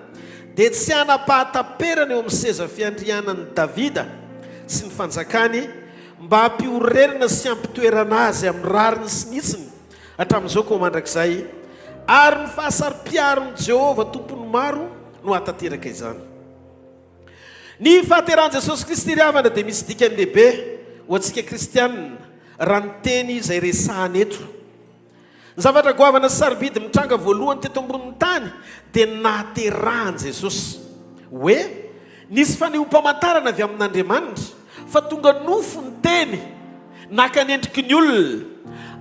dia tsy hanam-pahataperana eo amin'ny seza fiandrianan'i Davida sy ny fanjakany, Mba hampiorenana sy hampitoerana azy amin'ny rariny sy ny hitsiny hatramin'izao ka ho mandrakizay, ary ny fahasaro-piaron'i Jehovah Tompon'ny maro no hahatanteraka izany. Ny fahaterahan'i Jesosy Kristy ry havana dia misy dikany lehibe ho antsika kristianina raha ny teny izay resahana eto. Ny zavatra goavana sy sarobidy mitranga voalohany teto ambonin'ny tany dia ny nahaterahan'i Jesosy. Hoe nisy fanehoam-pamantarana avy amin'Andriamanitra fa tonga nofo ny Teny, naka ny endriky ny olona,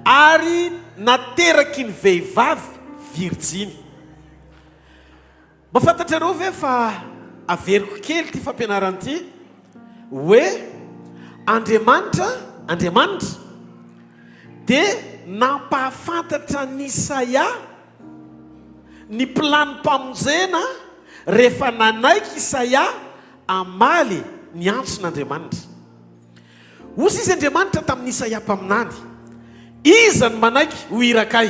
ary nateraky ny vehivavy virjiny. Mba fantatrareo ve fa averiko kely ity fampianarana ity hoe Andriamanitra, Andriamanitra dia nampahafantatra an'i Isaia ny planim-pamonjena rehefa nanaiky Isaia hamaly ny antson'Andriamanitra. Hozy izy Andriamanitra tamin'i Isaia mpaminany, Iza no manaiky ho iraka ahy?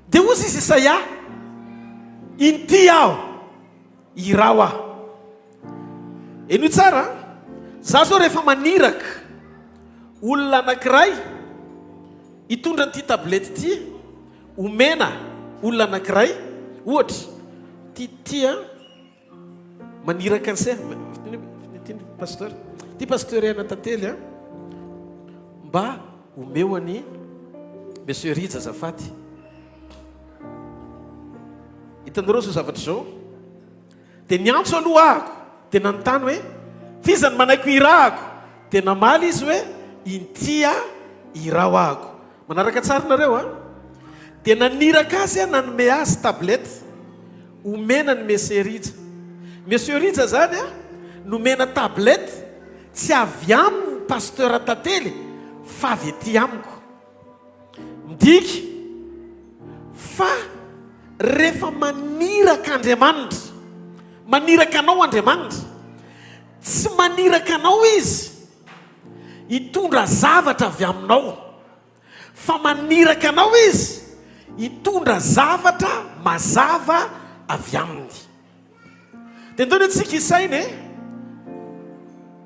Dia hozy izy Isaia, Inty aho, iraho aho. Henoy tsara an! Za zao rehefa maniraka olona anankiray hitondra an'ity tablette ity, omena olona anankiray, ohatra, ity ity an, Maniraka an'i se, ity pasteur, ity pasteur Aina Tantely a, mba omeo an'i. Monsieur Rija azafady. Hitanareo izao zavatra izao? Dia niantso aloha ahako, dia nanontany hoe, F'iza no manaiky ho irahako? Dia namaly izy hoe, Inty aho, iraho ahako. Manaraka tsara nareo a? Dia naniraka azy aho nanome azy tablette omena an'i Monsieur Rija. Monsieur Rija zany a, nomena tablette tsy avy aminy Pasteur Tantely fa avy ety amiko. Midika fa rehefa maniraka Andriamanitra, maniraka anao Andriamanitra, tsy maniraka anao Izy hitondra zavatra avy aminao, fa maniraka anao Izy hitondra zavatra mazava avy Aminy. Dia ndao anie tsika hisaina e!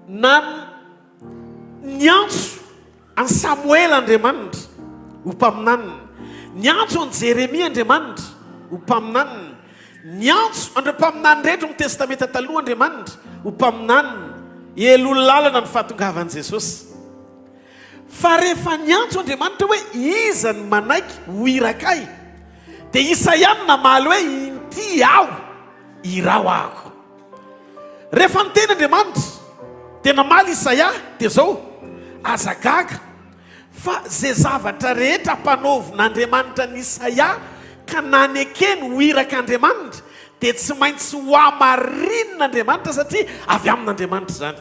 Na niantso an'i Samoela Andriamanitra ho mpaminaniny, niantso an'i Jeremia Andriamanitra ho mpaminaniny, niantso an'ireo mpaminany rehetra ao amin'ny Testamenta Taloha Andriamanitra ho mpaminaniny, elo lalana ny fahatongavan'i Jesosy. Fa rehefa niantso Andriamanitra hoe iza no manaiky ho iraka ahy, dia Isaia no namaly hoe inty aho, iraho ahako. Rehefa niteny Andriamanitra, dia namaly Isaia, dia izao, Aza gaga, fa izay zavatra rehetra ampanaovin'Andriamanitra an'i Isaia ka nanekeny ho irak'Andriamanitra, dia tsy maintsy hohamarinin'Andriamanitra satria avy amin'Andriamanitra izany.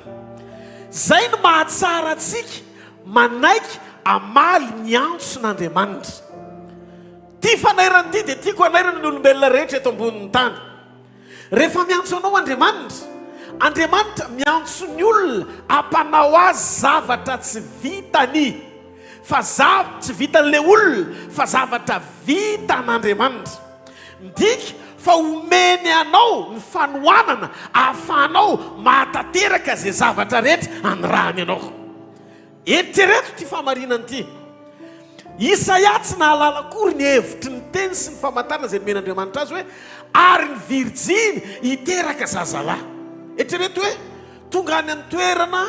Izay no mahatsara antsika manaiky hamaly ny antson'Andriamanitra. Ity fanairana ity dia tiako hanairana ny olombelona rehetra eto ambonin'ny tany. Rehefa miantso anao Andriamanitra, Andriamanitra miantso ny olona hampanao azy zavatra tsy vitany, fa za, tsy vitan'ilay olona, fa zavatra vitan'Andriamanitra. Midika fa omeny anao ny fanohanana ahafahanao mahatanteraka izay zavatra rehetra anirahany anao. Eritrereto ity fahamarinana ity. Isaia tsy nahalala akory ny hevitry ny teny sy ny famantarana izay nomen'Andriamanitra azy hoe, Ary ny virjiny hiteraka zazalahy. Eritrereto hoe tonga any amin'ny toerana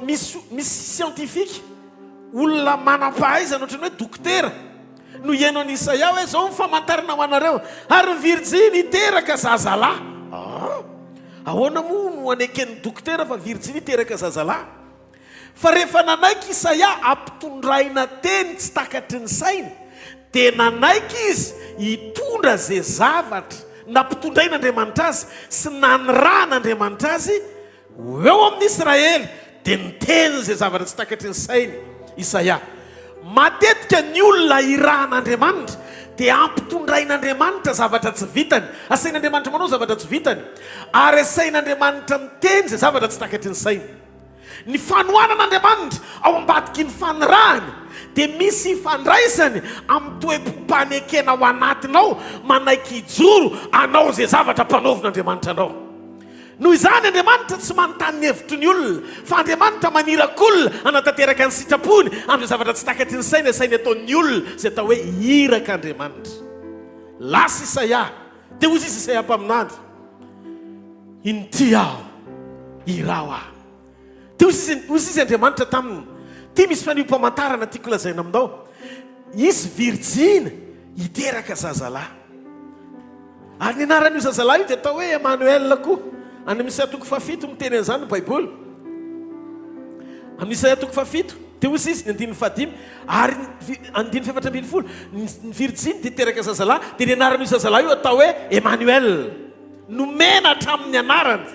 misy misy siantifika, olona manam-pahaizana ohatran'ny hoe dokotera, no hihaino an'i Isaia hoe, Izao ny famantarana ho anareo, ary ny virjiny hiteraka zazalahy. Ah! Ahoana moa no aneken'ny dokotera fa virjiny hiteraka zazalahy? Fa rehefa nanaiky Isaia hampitondraina teny tsy takatry ny sainy, dia nanaiky izy hitondra izay zavatra nampitondrain'Andriamanitra azy sy nanirahan'Andriamanitra azy Ho eo amin'ny Israely, dia niteny izay zavatra tsy takatry ny sainy Isaia. Matetika ny olona irahan'Andriamanitra dia ampitondrain'Andriamanitra zavatra tsy vitany. Asain'Andriamanitra manao zavatra tsy vitany, ary asain'Andriamanitra miteny izay zavatra tsy takatry ny sainy. Ny fanohanan'Andriamanitra ao ambadiky ny fanirahany dia misy ifandraisany amin'ny toe-pom-panekena ao anatinao manaiky hijoro hanao izay zavatra ampanaovin'Andriamanitra anao. Noho izany, Andriamanitra tsy manontany ny hevitry ny olona, fa Andriamanitra maniraka olona hanatanteraka ny sitrapony amin'ireo zavatra tsy takatry ny saina asainy ataon'ny olona, izay atao hoe irak'Andriamanitra. Lasa Isaia, dia hoy izy Isaia mpaminany, Inty aho, iraho aho. Dia hoy izy Andriamanitra taminy, Ity misy fanehoam-pamantarana tiako lazaina aminao, Hisy virjiny hiteraka zazalahy. Ary ny anaran'io zazalahy io dia atao hoe Emmanuel koa. Any amin'ny Isaia toko fahafito miteny an'izany ny Baiboly. Amin'ny Isaia toko fahafito, dia hoy izy, ny andininy fahadimy, ary ny andininy fahefatra ambin'ny folo, ny virjiny dia hiteraka zazalahy, dia ny anaran'io zazalahy io atao hoe Emmanuel. Nomena hatramin'ny anarany.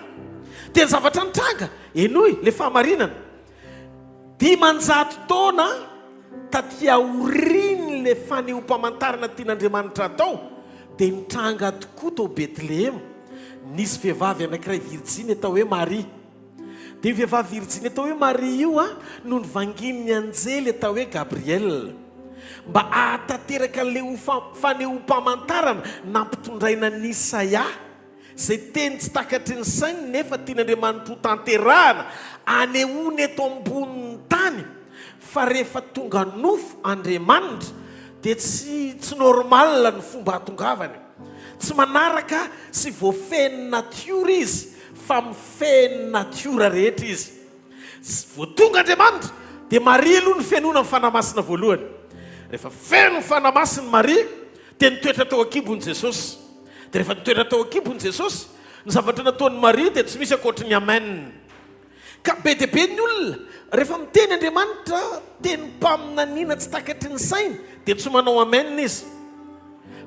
Dia ny zavatra nitranga, henoy, ilay fahamarinana. 500 taona taty aorian'ilay fanehoam-pamantarana tian'Andriamanitra hatao, dia nitranga tokoa tao Betlehema. Nisy vehivavy anankiray virjiny atao hoe Maria. Dia io vehivavy virjiny atao hoe Maria io no nivangian'ny anjely atao hoe Gabriela, mba hahatanteraka an'ilay ho fanehoam-pamantarana nampitondraina an'i Isaia. Izay teny tsy takatry ny sainy nefa tian'Andriamanitra ho tanterahana, anehoany eto ambonin'ny tany fa rehefa tonga nofo Andriamanitra dia tsy tsy normal ny fomba ahatongavany. Tsy manaraka sy voafehin'ny natiora izy fa mifehy ny natiora rehetra izy. Vao tonga Andriamanitra dia Maria aloha no fenoina ny Fanahy Masina voalohany. Rehefa feno ny Fanahy Masina Maria dia nitoetra tao an-kibony Jesosy. Dia rehefa nitoetra tao an-kibony Jesosy, ny zavatra nataon'i Maria dia tsy misy ankoatry ny Amen. Ka be dia be ny olona rehefa miteny Andriamanitra tenim-paminaniana tsy takatry ny sainy dia tsy manao Amen izy.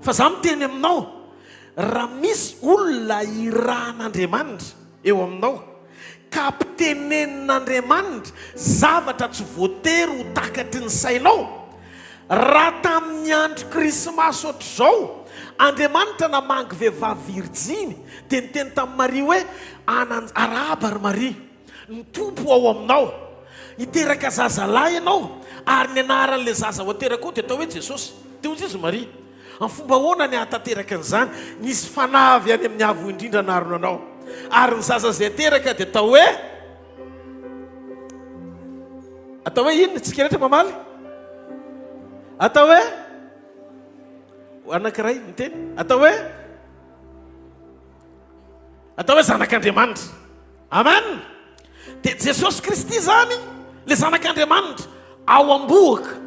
Fa za miteny aminao, raha misy olona irahan'Andriamanitra eo aminao ka ampitenenin'Andriamanitra zavatra tsy voatery ho takatry ny sainao, raha tamin'ny andro krismasy ohatr'izao Andriamanitra namangy vehivavy virjiny dia niteny tamin'i Maria hoe, Anan, arahaba ry Maria, ny Tompo ao aminao. Hiteraka zazalahy ianao, ary ny anaran'ilay zaza ho aterakao dia atao hoe Jesosy. Dia hoy izy, Maria, Amin'ny fomba ahoana ny hahatanteraka an'izany? Nisy fanahy avy any amin'ny Avo Indrindra hanarona anao. Ary ny zaza izay ateraka dia atao hoe Atao hoe inona? Tsika rehetra mamaly? Atao hoe anankiray miteny. Atao hoe Atao hoe zanak'Andriamanitra. Amen. Dia Jesosy Kristy izany le zanak'Andriamanitra ao am-bohoka.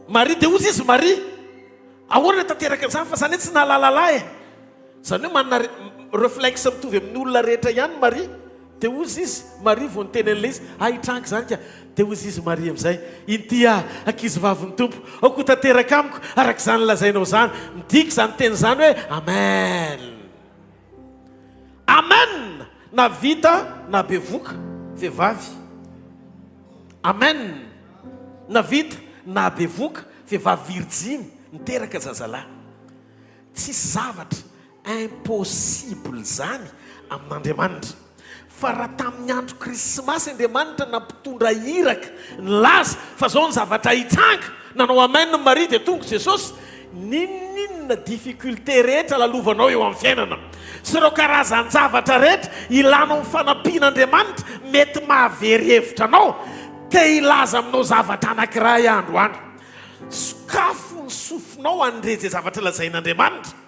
Maria dia hozy izy Maria. Ahoana tanteraka an'izany fa zany hoe tsy nahalala lahy e. Zany hoe manana reflexe mitovy amin'ny olona rehetra ihany Maria. Dia hozy izy Maria vao niteny an'ilay izy, ah hitranga izany ka. Dia hozy izy Maria amin'izay, inty aho, ankizivavin'ny Tompo, aoka ho tanteraka amiko araka izany lazainao izany. Midika izany teny izany hoe Amen. Amen na vita na bevoka vehivavy Amen na vita na bevoka vehivavy virjiny niteraka zazalahy tsisy zavatra impossible zany amin'Andriamanitra fa raha tamin'ny andro krismasy Andriamanitra nampitondra iraka nilaza fa zao ny zavatra hitranga nanao amen Maria dia tonga Jesosy N'inon'inona difficulté rehetra lalovanao eo amin'ny fiainana sy ireo karazan-javatra rehetra ilanao ny fanampian'Andriamanitra mety mahavery hevitra anao, te hilaza aminao zavatra anankiray aho androany. Sokafo ny sofinao handre izay zavatra lazain'Andriamanitra.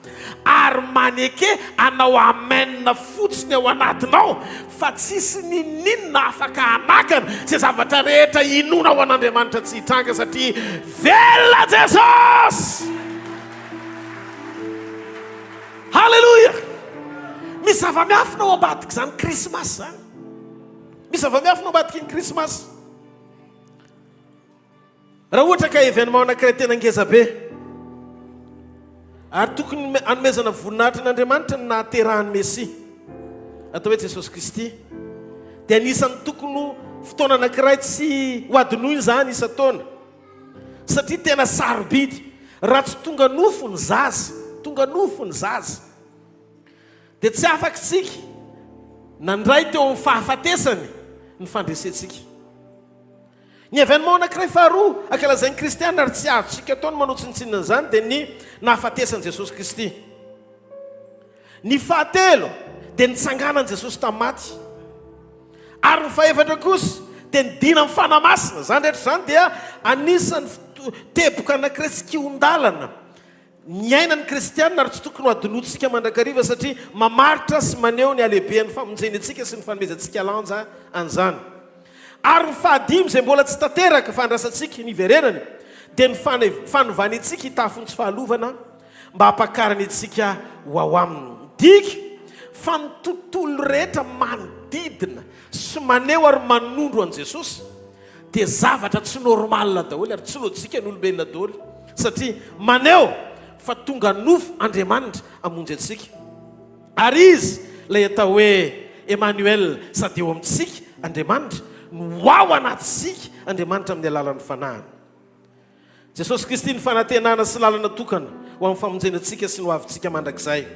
Ary maneke hanao amen fotsiny ao anatinao fa tsisy ninoninona afaka hanakana izay zavatra rehetra inoanao an'Andriamanitra tsy hitranga satria velona Jesosy! Haleloia! Misy zava-miafina ao ambadik'izany Krismasy izany. Misy zava-miafina ao ambadiky ny Krismasy. Raha ohatra ka événement anankiray tena ngeza be ary tokony hanomezana voninahitra an'Andriamanitra ny nahaterahan'ny Mesia, atao hoe Jesosy Kristy, dia anisan'ny tokony ho fotoana anankiray tsy ho adinoina izany isan-taona, satria tena sarobidy. Raha tsy tonga nofo ny zaza, tonga nofo ny zaza, dia tsy afaka isika nandray teo amin'ny fahafatesany ny fandresentsika. Ny événement anankiray faharoa ankalazain'ny kristiana ary tsy azontsika atao ny manao tsinontsinona an'izany dia ny nahafatesan'i Jesosy Kristy. Ny fahatelo dia ny nitsanganan'i Jesosy tamin'ny maty. Ary ny fahefatra kosa dia ny dinan'ny Fanahy Masina. Izany rehetra izany dia anisan'ny teboka anankiray sy kihon-dalana Miaina ny kristiana ary tsy tokony ho adinointsika mandrakariva satria mamaritra sy maneho ny halehibehan'ny famonjeny antsika sy ny fanomezantsika lanja an'izany. Ary ny fahadimy izay mbola tsy tanteraka fa andrasantsika ny hiverenany dia ny fanovany antsika hitafy ny tsy fahalovana mba hampakarany antsika ho ao aminy. Midika fa ny tontolo rehetra manodidina sy maneho ary manondro an'i Jesosy dia zavatra tsy normal daholo ary tsy lojika ny olombelona daholo satria maneho fa tonga nofo Andriamanitra hamonjy antsika ary Izy ilay atao hoe Emmanuel sady eo amintsika Andriamanitra no ho ao anatintsika Andriamanitra amin'ny alalan'ny Fanahiny. Jesosy Kristy ny fanantenana sy lalana tokana ho amin'ny famonjena antsika sy ny hoavintsika mandrakizay.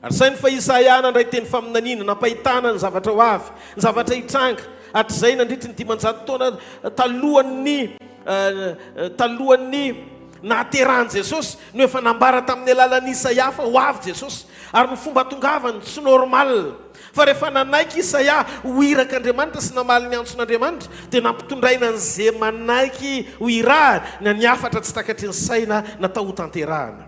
Ary saino fa Isaia nandray teny faminaniana nampahitana ny zavatra ho avy, ny zavatra hitranga hatrizay nandritry ny 500 taona talohan'ny talohan'ny nahaterahan'i Jesosy no efa nambara tamin'ny alalan'i Isaia fa ho avy Jesosy ary ny fomba hatongavany tsy normal. Fa rehefa nanaiky Isaia ho irak'Andriamanitra sy namaly ny antson'Andriamanitra, dia nampitondraina an'izay manaiky ho irahany na ny hafatra tsy takatry ny saina natao hotanterahana.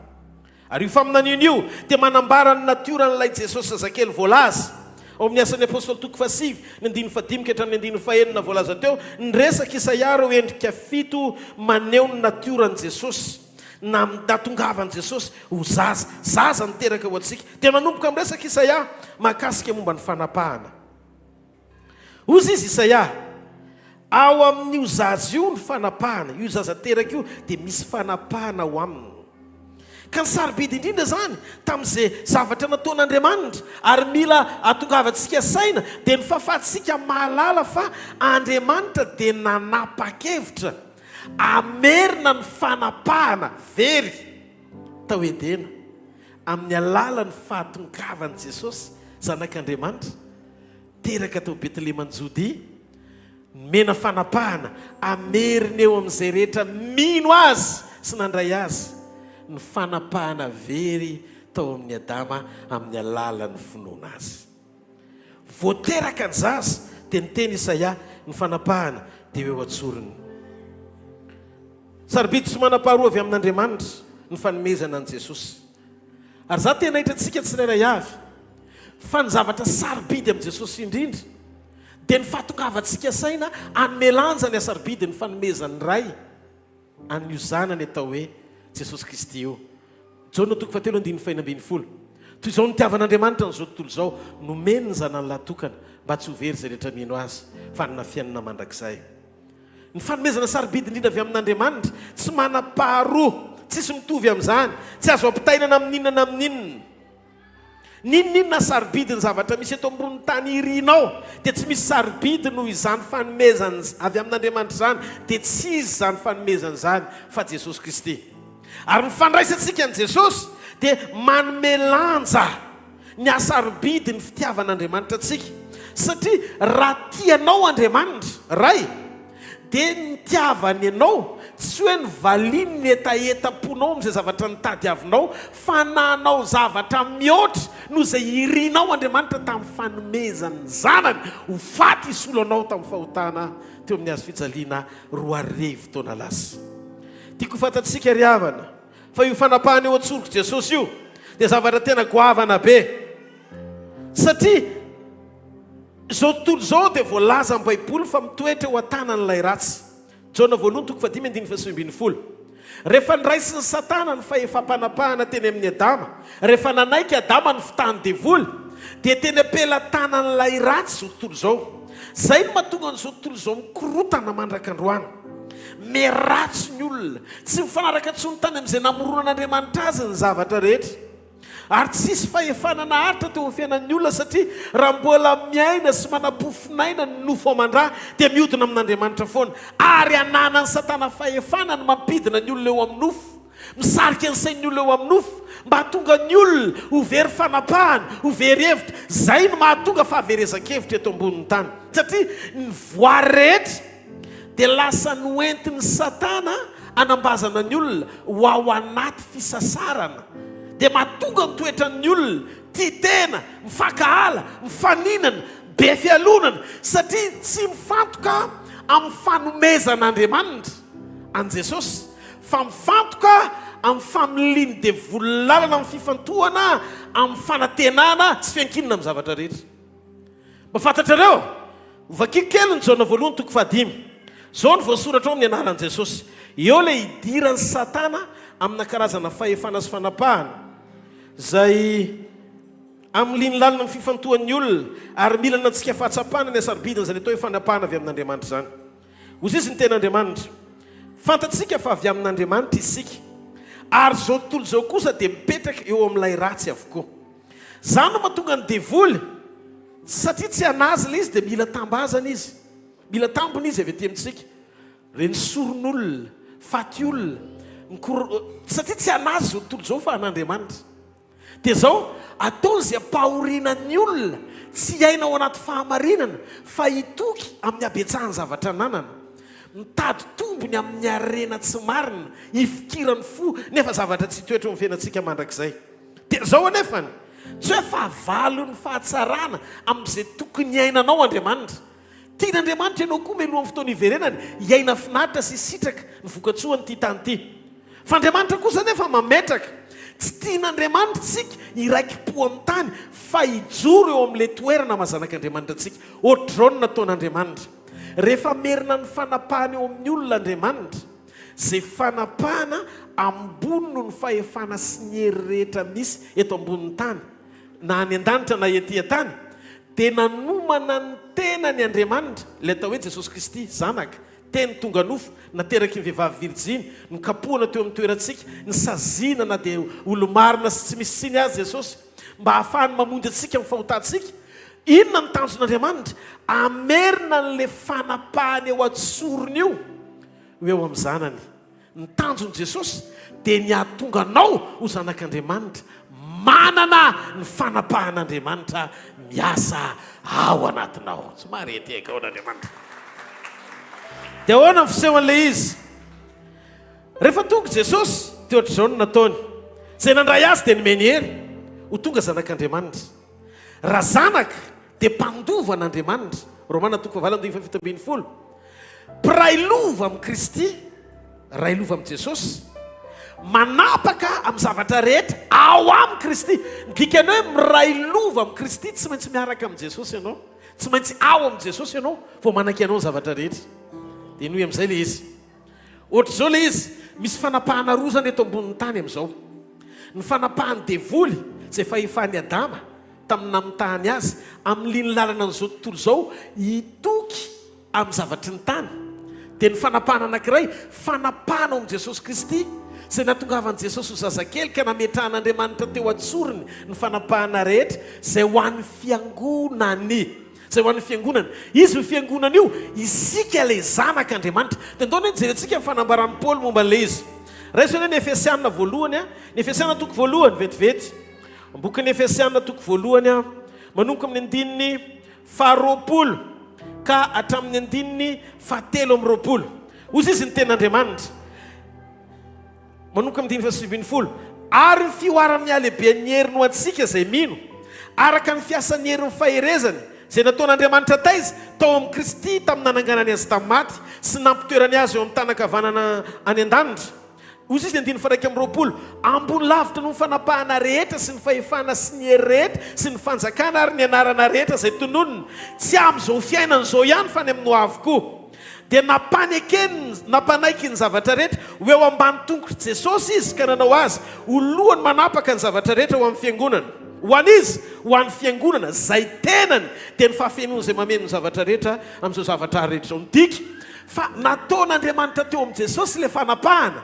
Ary io faminaniana io dia manambara ny natioran'ilay Jesosy zazakely voalaza. Ao amin'ny Asan'ny Apostoly toko fahasivy, ny andininy fahadimy ka hatramin'ny andininy fahenina voalaza teo, niresaka Isaia ireo endrika fito maneho ny natioran'i Jesosy, na nahatongavan'i Jesosy ho zaza, zaza niteraka ho antsika. Dia manomboka miresaka Isaia mahakasika momba ny fanapahana. Hozy izy Isaia, Ao amin'io zaza io ny fanapahana, io zaza teraka io dia misy fanapahana ao aminy. Ka ny sarobidy indrindra izany tamin'izay zavatra nataon'Andriamanitra ary mila ahatongavantsika saina dia ny fahafahantsika mahalala fa Andriamanitra dia nanapa-kevitra hamerina ny fanapahana very tao Edena amin'ny alalan'ny fahatongavan'i Jesosy Zanak'Andriamanitra Teraka tao Betleheman'i Jodia, nomena fanapahana hamerina eo amin'izay rehetra mino Azy sy nandray Azy, ny fanapahana very tao amin'i Adama amin'ny alalan'ny finoana Azy. Vao teraka ny zaza, dia niteny Isaia, ny fanapahana dia ho eo an-tsorony. Sarobidy sy manam-paharoa avy amin'Andriamanitra ny fanomezana an'i Jesosy. Ary izaho te hanaitra antsika tsirairay avy fa ny zavatra sarobidy amin'i Jesosy indrindra dia ny fahatongavantsika saina hanome lanja ny hasarobidin'ny fanomezan'ny Ray an'io Zanany atao hoe Jesosy Kristy io. Jaona toko fahatelo andininy fahenina ambin'ny folo. Toy izao nitiavan'Andriamanitra an'izao tontolo izao, nomeny ny Zanany lahy tokana mba tsy ho very izay rehetra mino Azy fa hanana fiainana mandrakizay. Ny fanomezana sarobidy indrindra avy amin'Andriamanitra, tsy manam-paharoa, tsisy mitovy amin'izany, tsy azo ampitaina na amin'inona na amin'inona. N'inon'inona sarobidy ny zavatra misy eto ambonin'ny tany irinao, dia tsy misy sarobidy noho izany fanomezana avy amin'Andriamanitra izany, dia tsy iza izany fanomezana izany fa Jesosy Kristy. Ary ny fandraisantsika an'i Jesosy dia manome lanja ny hasarobidy ny fitiavan'Andriamanitra antsika, satria raha tia anao Andriamanitra, Ray, dia ny nitiavany anao, tsy hoe nivaliany ny hetahetam-ponao amin'izay zavatra nitadiavinao, fa nanao zavatra mihoatra noho izay irinao Andriamanitra tamin'ny fanomezany ny Zanany ho faty hisolo anao tamin'ny fahotana teo amin'ny hazo fijaliana 2000 taona lasa. Tiako ho fantatsika ry havana, Fa io fanapahana eo an-tsorok'i Jesosy io dia zavatra tena goavana be. Satria izao tontolo izao dia voalaza amin'ny Baiboly fa mitoetra eo an-tanan'ilay ratsy. Jaona voalohany toko fahadimy andininy fahasivy ambin'ny folo. Rehefa niraisin'i Satana ny fahefam-panapahana teny amin'i Adama, rehefa nanaiky Adama ny fitahan'ny devoly, dia teny am-pelatanan'ilay ratsy izao tontolo izao. Izay no mahatonga an'izao tontolo izao mikorotana mandraka androany. Miharatsy ny olona. Tsy mifanaraka intsony tany amin'izay namoronan'Andriamanitra azy ny zavatra rehetra. Ary tsy hisy fahefana naharitra teo amin'ny fiainan'ny olona satria raha mbola miaina sy manam-pofon'aina ny nofo aman-dra dia mihodina amin'Andriamanitra foana. Ary ananan'i Satana fahefana ny mampidina ny olona eo amin'ny nofo. Misarika ny sain'ny olona eo amin'ny nofo mba hahatonga ny olona ho very fanapahana, ho very hevitra. Izay no mahatonga fahaverezan-kevitra eto ambonin'ny tany. Satria ny voary rehetra dia lasa noentin'i Satana hanambazana ny olona ho ao anaty fisasarana. Dia mahatonga ny toetran'ny olona tia tena, mifankahala, mifaninana, be fialonana, satria tsy mifantoka amin'ny fanomezan'Andriamanitra an'i Jesosy. Fa mifantoka amin'ny familian'ny devoly lalana amin'ny fifantohana amin'ny fanantenana sy fiankinana amin'ny zavatra rehetra. Mba fantatrareo? Hovakiko kely ny Jaona voalohany toko fahadimy. Izao no voasoratra ao amin'ny anaran'i Jesosy. Eo ilay idiran'i Satana amina karazana fahefana sy fanapahana izay amiliany lalina ny fifantohan'ny olona ary mila anantsika fahatsapana ny hasarobidin'izany atao hoe fanapahana avy amin'Andriamanitra izany. Hoy izy ny tenin'Andriamanitra, Fantatsika fa avy amin'Andriamanitra isika, ary izao tontolo izao kosa dia mipetraka eo amin'ilay ratsy avokoa. Izany no mahatonga ny devoly, satria tsy an'azy ilay izy dia mila tambazana izy, mila tambiny izy avy aty amintsika. Ireny soron'olona, faty olona, mikor-, satria tsy an'azy izao tontolo izao fa an'Andriamanitra. Dia izao, ataony izay ampahoriana ny olona tsy hiaina ao anaty fahamarinana fa hitoky amin'ny habetsahan'ny zavatra ananana. Mitady tombony amin'ny harena tsy marina, hifikiran'ny fo nefa zavatra tsy hitoetra eo amin'ny fiainantsika mandrakizay. Dia izao anefany, tsy hoe fahavalon'ny fahatsarana amin'izay tokony hiainanao Andriamanitra. Tian'Andriamanitra ianao koa mialohan'ny fotoana hiverenany hiaina finaritra sy hisitraka ny vokatsoan'ity tany ity. Fa Andriamanitra kosa anefa mametraka. Tsy tian'Andriamanitra isika hiraiki-po amin'ny tany fa hijoro eo amin'ilay toerana maha zanak'Andriamanitra antsika. Ohatr'izao no nataon'Andriamanitra. Rehefa hamerina ny fanapahana eo amin'ny olona Andriamanitra, izay fanapahana ambony noho ny fahefana sy ny hery rehetra misy eto ambonin'ny tany, na any an-danitra na ety an-tany, dia nanomana ny tenany Andriamanitra, ilay atao hoe Jesosy Kristy, Zanaka, Teny tonga nofo, nateraky ny vehivavy virjiny, nokapohana teo amin'ny toerantsika, nisaziana na dia olo-marina sy tsy misy tsiny aza Jesosy, mba hahafahany mamonjy antsika amin'ny fahotantsika. Inona no tanjon'Andriamanitra? Hamerina an'ilay fanapahana eo an-tsorony io ho eo amin'ny Zanany. Ny tanjon'i Jesosy dia ny hahatonga anao ho zanak'Andriamanitra, manana ny fanapahan'Andriamanitra miasa ao anatinao. Somary hetehaka ao an'Andriamanitra. Dia ahoana ny fisehon'ilay izy? Rehefa tonga Jesosy, dia ohatr'izao no nataony. Izay nandray azy dia nomeny hery ho tonga zanak'Andriamanitra. Raha zanaka dia mpandova an'Andriamanitra. Romana toko fahavalo andininy faha-17. Mpiray lova amin'i Kristy, ray lova amin'i Jesosy, manapaka amin'ny zavatra rehetra ao amin'i Kristy. Ny dikany hoe miray lova amin'i Kristy, tsy maintsy miaraka amin'i Jesosy ianao. Tsy maintsy ao amin'i Jesosy ianao vao manaiky anao ny zavatra rehetra. Dia henoy amin'izay ilay izy. Ohatr'izao ilay izy, misy fanapahana roa izany eto ambonin'ny tany amin'izao. Ny fanapahan'ny devoly, izay fahefan'i Adama, tamin'ny namitahany azy, amin'ny lalana an'izao tontolo izao hitoky amin'ny zavatry ny tany, dia ny fanapahana anankiray, fanapahana ao amin'i Jesosy Kristy, izay nahatongavan'i Jesosy ho zazakely ka nametrahan'Andriamanitra teo an-tsorony ny fanapahana rehetra izay ho an'ny fiangonany. Izay ho an'ny fiangonana. Izy io fiangonana io, isika ilay zanak'Andriamanitra. Dia ndao anie jerentsika ny fanambaran'i Paoly momba an'ilay izy. Raiso anie ny Efesiana voalohany, ny Efesiana toko voalohany, vetivety. Bokin'ny Efesiana toko voalohany, manomboka amin'ny andininy faharoapolo ka hatramin'ny andininy fahatelo amby roapolo. Hoy izy ny tenin'Andriamanitra. Manomboka amin'ny andininy faha-19, Ary ny fihoaran'ny halehiben'ny heriny ho antsika izay mino, araka ny fiasan'ny herin'ny faherezany, izay nataon'Andriamanitra taiza? Tao amin'i Kristy tamin'ny nananganany Azy tamin'ny maty sy nampitoerany Azy eo amin'ny tanan-kavanana any an-danitra. Hoy izy ny andininy faha-21, Ambony lavitra noho ny fanapahana rehetra sy ny fahefana sy ny hery rehetra sy ny fanjakana ary ny anarana rehetra izay tononina, tsy amin'izao fiainana izao ihany fa ny amin'ny ho avy koa. Dia nampanekeny, nampanaiky ny zavatra rehetra ho eo ambany tongotr'i Jesosy izy ka nanao azy ho lohany manapaka ny zavatra rehetra ho amin'ny fiangonana. Ho an'iza? Ho an'ny fiangonana, izay tenany, dia ny fahafenoan'izay mameno ny zavatra rehetra amin'izao zavatra ary rehetra izao. Midika fa nataon'Andriamanitra teo amin'i Jesosy ilay fanapahana.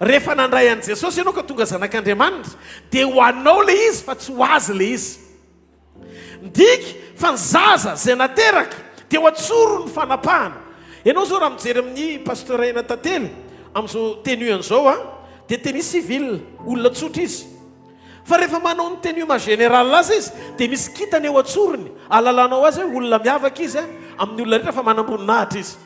Rehefa nandray an'i Jesosy ianao ka tonga zanak'Andriamanitra, dia ho anao ilay izy fa tsy ho azy ilay izy. Midika fa ny zaza izay nateraka dia ho atsoro ny fanapahana. Ianao izao raha mijery amin'ny Pasteur Aina Tantely amin'izao tenue an'izao an, dia tenue civil, olona tsotra izy. Fa rehefa manao ny tenue maha général azy izy dia misy kintana eo an-tsorony ahalalanao azy hoe olona miavaka izy amin'ny olona rehetra fa manam-boninahitra izy.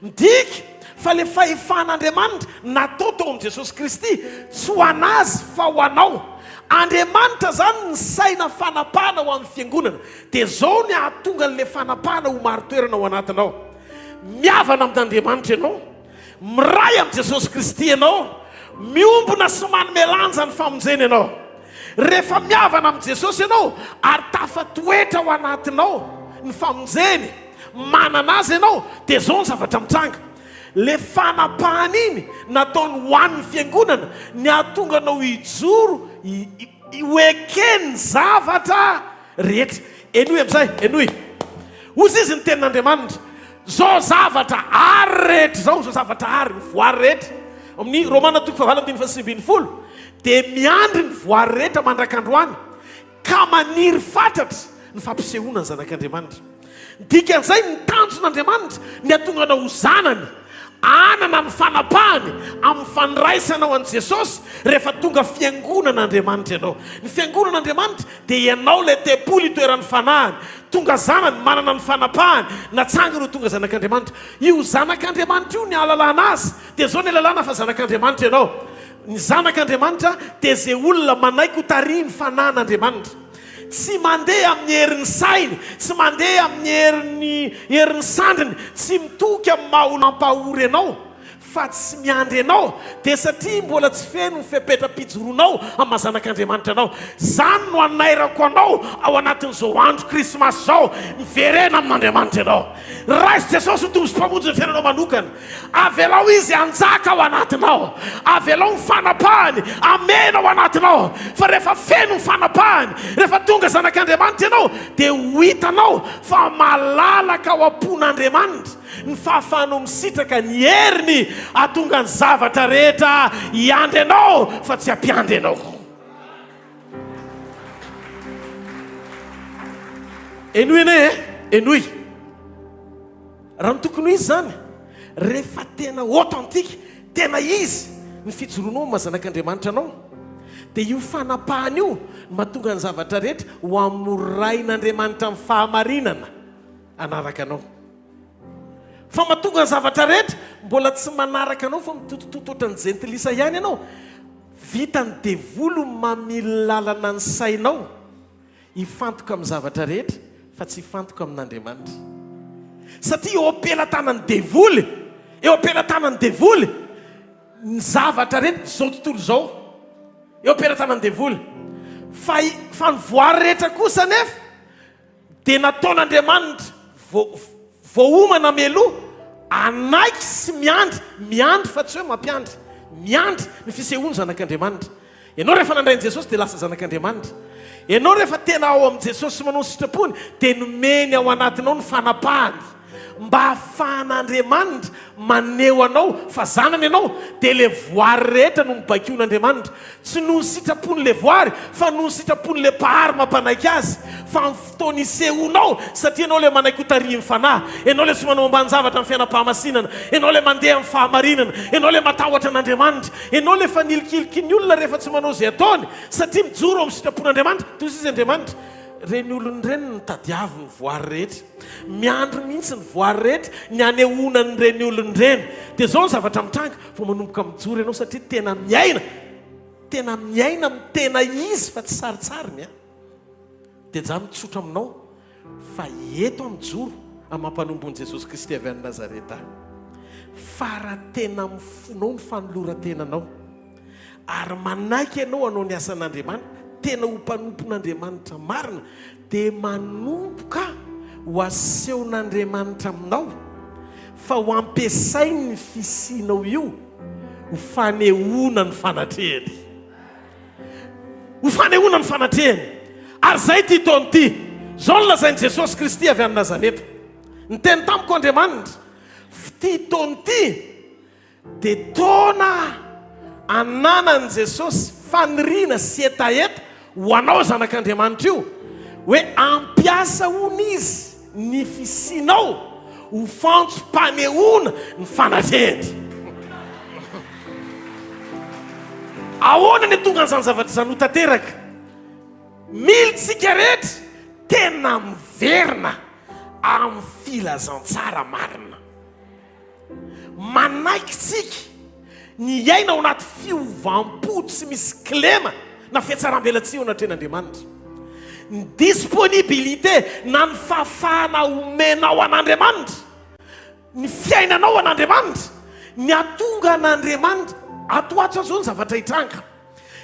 Midika fa ilay fahefan'Andriamanitra natao tao amin'i Jesosy Kristy tsy ho an'azy fa ho anao. Andriamanitra izany nisaina fanapahana ho an'ny fiangonana. Dia izao ny hahatonga an'ilay fanapahana ho marin-toerana ao anatinao. Mihavana amin'Andriamanitra ianao. Miray amin'i Jesosy Kristy ianao. Miombona sy manome lanja ny famonjena ianao. Rehefa mihavana amin'i Jesosy ianao ary tafatoetra ao anatinao ny famonjeny, manana azy ianao, dia izao ny zavatra mitranga. Ilay fanapahana iny nataony ho an'ny fiangonana ny hahatonga anao hijoro ho eken'ny zavatra rehetra. Henoy amin'izay, henoy. Hozy izy ny tenin'Andriamanitra, Izao zavatra ary rehetra izao, izao zavatra ary, ny voary rehetra. Amin'ny Romana toko fahavalo andininy faha-19 dia miandry ny voary rehetra mandrak'androany ka maniry fatratra ny fampisehoana ny zanak'Andriamanitra. Ny dikan'izay, ny tanjon'Andriamanitra ny hahatonga anao ho zanany, hanana ny fanapahany amin'ny fandraisanao an'i Jesosy rehefa tonga fiangonan'Andriamanitra ianao. Ny fiangonan'Andriamanitra dia ianao ilay tempoly itoeran'ny fanahiny, tonga zanany, manana ny fanapahany, natsangany ho tonga zanak'Andriamanitra. Io zanak'Andriamanitra io ny ahalalana azy, dia izao ny ahalalana fa zanak'Andriamanitra ianao. Ny zanak'Andriamanitra dia izay olona manaiky ho tarihin'ny fanahin'Andriamanitra. Tsy mandeha amin'ny herin'ny sainy, tsy mandeha amin'ny herin'ny herin'ny sandriny, tsy mitoky amin'ny maha olona mampahory anao. fa tsy miandry anao dia satria mbola tsy feno ny fepetram-pijoroanao amin'ny maha zanak'Andriamanitra anao. Izany no anairako anao ao anatin'izao andro Krismasy izao, miverena amin'Andriamanitra ianao. Raiso Jesosy ho Tompo sy Mpamonjy ny fiainanao manokana. Avelao Izy hanjaka ao anatinao. Avelao ny fanapahany hamena ao anatinao. Fa rehefa feno ny fanapahany, rehefa tonga zanak'Andriamanitra ianao, dia ho hitanao fa malalaka ao am-pon'Andriamanitra ny fahafahanao misitraka ny heriny hahatonga ny zavatra rehetra hiandry anao fa tsy hampiandry anao. Henoy anie e, henoy. Raha ny tokony ho izy izany, rehefa tena authentique, tena izy ny fijoroanao amin'ny maha zanak'Andriamanitra anao, dia io fanapahana io no mahatonga ny zavatra rehetra ho hamorain'Andriamanitra amin'ny fahamarinana hanaraka anao. Fa mahatonga ny zavatra rehetra mbola tsy manaraka anao fa mitotototo ohatran'ny jentilisa ihany ianao, vitan'ny devoly ny mamily lalana ny sainao. Hifantoka amin'ny zavatra rehetra fa tsy hifantoka amin'Andriamanitra. Satria eo am-pelatanan'ny devoly, eo am-pelatanan'ny devoly ny zavatra rehetra, izao tontolo izao, eo am-pelatanan'ny devoly. Fa, fa ny voary rehetra kosa anefa dia nataon'Andriamanitra vo, voaomana mialoha hanaiky sy miandry, miandry fa tsy hoe mampiandry, miandry ny fisehoan'ny Zanak'Andriamanitra. Ianao rehefa nandray an'i Jesosy dia lasa zanak'Andriamanitra. Ianao rehefa tena ao amin'i Jesosy sy manao ny sitrapony dia nomeny ao anatinao ny fanapahany mba hahafahan'Andriamanitra maneho anao fa zanany ianao dia ilay voary rehetra no mibaikoan'Andriamanitra. Tsy noho ny sitrapon'ilay voary fa noho ny sitrapon'ilay Mpahary mampanaiky azy fa amin'ny fotoana isehoanao satria ianao ilay manaiky hotarihin'ny Fanahy, ianao ilay tsy manao ambanin-javatra amin'ny fiainam-pahamasinana, ianao ilay mandeha amin'ny fahamarinana, ianao ilay matahotra an'Andriamanitra. Ianao ilay efa nilikiliky ny olona rehefa tsy manao izay ataony satria mijoro ao amin'ny sitrapon'Andriamanitra. Toy izay izy Andriamanitra. Ireny olona ireny no tadiavin'ny voary rehetra. Miandry mihitsy ny voary rehetra ny hanehoana an'ireny olona ireny. Dia izao ny zavatra mitranga, vao manomboka mijoro ianao satria tena miaina, tena miaina amin'ny tena izy fa tsy sarintsariny an. Dia za mitsotra aminao fa eto aho mijoro amin'ny maha mpanombon'i Jesosy Kristy avy any Nazareta ahy. Fa raha tena amin'ny fonao ny fanoloran-tenanao ary manaiky ianao hanao ny asan'Andriamanitra, tena ho mpanompon'Andriamanitra marina, dia manomboka ho asehon'Andriamanitra aminao fa ho ampiasainy ny fisianao io ho fanehoana ny fanatrehany. Ho fanehoana ny fanatrehany. Ary izay ity taona ity. Izao no lazain'i Jesosy Kristy avy any Nazareta. Niteny tamiko Andriamanitra, f'ity taona ity dia taona ananan'i Jesosy faniriana sy hetaheta ho anao zanak'Andriamanitra io, hoe hampiasa hono Izy ny fisianao ho fantsom-panehoana ny fanatrehany. Ahoana ny hatonga an'izany zavatra izany ho tanteraka? Mila isika rehetra tena miverina amin'ny filazantsara marina. Manaiky isika ny hiaina ao anaty fiovam-po tsy misy kilema na fihatsaram-belatsihy eo anatrehan'Andriamanitra. Ny disponibilité na ny fahafahana omenao an'Andriamanitra, ny fiainanao an'Andriamanitra, ny hahatonga an'Andriamanitra ato ho ato izao ny zavatra hitranga.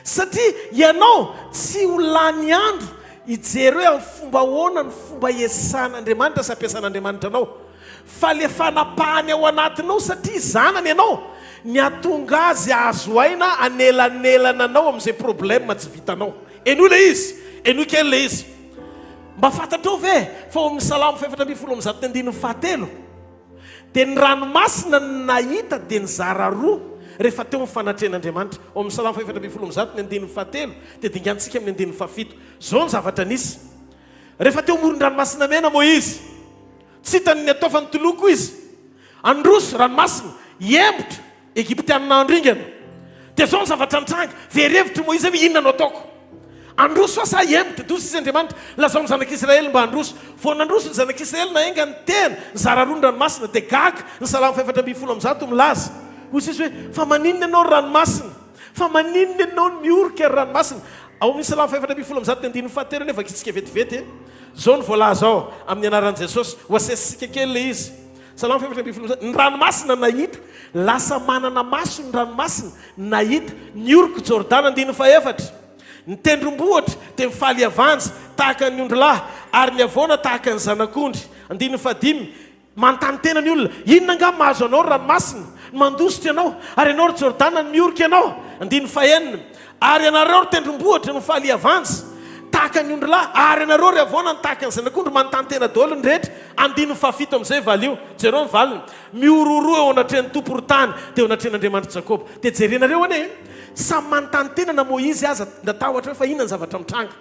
Satria ianao tsy ho lany andro hijery hoe amin'ny fomba ahoana ny fomba iesahan'Andriamanitra sy ampiasan'Andriamanitra anao. Fa le fanapahany ao anatinao satria zanany ianao, ny hahatonga azy hahazo aina hanelanelana anao amin'izay problème tsy vitanao. Henoy ilay izy, henoy kely ilay izy. Mba fantatrao ve fa ao amin'ny Salamo faha-114 ny andininy fahatelo, Dia ny ranomasina no nahita dia nizara roa rehefa teo ny fanatrehan'Andriamanitra. Ao amin'ny Salamo faha-114 ny andininy fahatelo dia dinganintsika amin'ny andininy fahafito. Izao ny zavatra nisy. Rehefa teo amoron-dranomasina mena Moizy, tsy hitany ny atao fa nitoloko izy. Handroso, ranomasina, hiembotra, Egyptianina handringana. Dia izao ny zavatra nitranga, very hevitra i Moizy hoe inona no ataoko? Handroso aho sa hihemotra? Dia hoy izy Andriamanitra, lazao ny zanak'Israely mba handroso. Vao nandroso ny zanak'Israely naenga ny tena, nizara roa ny ranomasina, dia gaga ny Salamo faha-114 milaza. Hoy izy hoe, fa maninona ianao ry ranomasina? Fa maninona ianao no mihorika ry ranomasina? Ao amin'ny Salamo faha-114 ny andininy fahatelo anie vakintsika vetivety e. Izao no voalaza ao, amin'ny anaran'i Jesosy. Ho asesisika kely ilay izy. Salamo faha-114, Ny ranomasina nahita. Lasa manana maso ny ranomasina, nahita, nioroko Jordana andininy fahefatra. Ny tendrombohitra dia mifaly havanja tahaka ny ondrilahy, ary ny havoana tahaka ny zanak'ondry. Andininy fahadimy, Manontany tena ny olona, Inona angaha no mahazo anao, ry ranomasina, no mandositra ianao, ary ianao, ry Jordana, no miorika ianao? Andininy fahenina, Ary ianareo, ry tendrombohitra, no mifaly havanja tahaka ny ondrilahy, ary ianareo, ry havoana, no tahaka ny zanak'ondry. Manontany tena daholo ny rehetra. Andininy fahafito amin'izay, valio. Jereo ny valiny. Mihorohoroa eo anatrehan'ny Tompo, ry tany, dia eo anatrehan'Andriamanitr'i Jakoba. Dia jerenareo anie e! Samy manontany tena na Moizy aza natahotra hoe fa inona ny zavatra mitranga.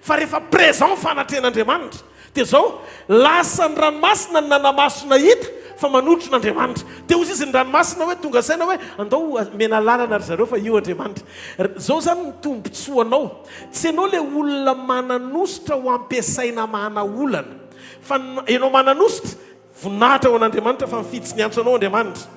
Fa rehefa présent ny fanatrehan'Andriamanitra dia izao, lasa ny ranomasina ny nanamaso nahita fa manotrona Andriamanitra. Dia hozy izy ny ranomasina hoe tonga saina hoe andao omena lalana ry zareo fa io Andriamanitra. Izao izany ny tombotsoanao, tsy ianao ilay olona mananositra ho ampiasaina hamahana olana fa ianao mananositra Voninahitra ho an'Andriamanitra fa nifidy sy niantso anao Andriamanitra.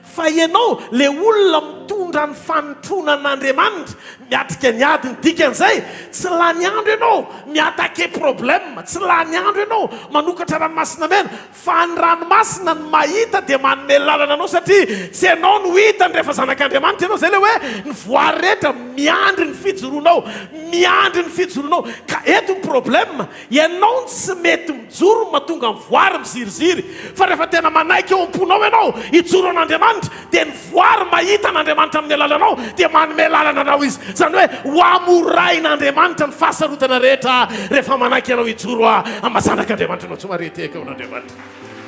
Fa ianao le olona mitondra ny fanotroana an'Andriamanitra, miatrika ny ady, ny dikan'izay tsy lany andro ianao mi-attaquer problème, tsy lany andro ianao manokatra ranomasina mena, fa ny ranomasina no mahita dia manome lalana anao satria tsy ianao no hitany rehefa zanak'Andriamanitra ianao, zay le hoe ny voary rehetra miandry ny fijoroanao, miandry ny fijoroanao, ka eto ny problème, Ianao no tsy mety mijoro no mahatonga ny voary miziriziry, fa rehefa tena manaiky ao am-ponao ianao hijoro an'Andriamanitra dia ny voary mahita an'Andriamanitra amin'ny alalanao dia manome lalana anao Izy. Izany hoe ho hamorain'Andriamanitra ny fahasarotana rehetra rehefa manaiky ianao hijoro amin'ny maha zanak'Andriamanitra anao. Tsy mahare tehaka ao an'Andriamanitra.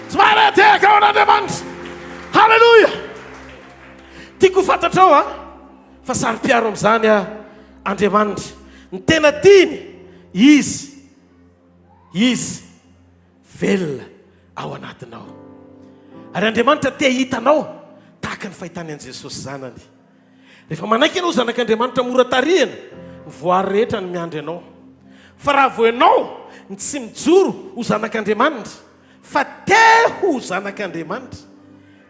Tsy mahare tehaka ao an'Andriamanitra. Haleloia! Tiako ho fantatrao a fa saro-piaro amin'izany a Andriamanitra. Ny tena tiany Izy, Izy velona ao anatinao. Ary Andriamanitra te hahita anao tahaka ny fahitany an'i Jesosy Zanany. Rehefa manaiky ianao ho zanak'Andriamanitra mora tarihina, ny voary rehetra no miandry anao. Fa raha vao ianao ny tsy mijoro ho zanak'Andriamanitra, Fa te ho zanak'Andriamanitra.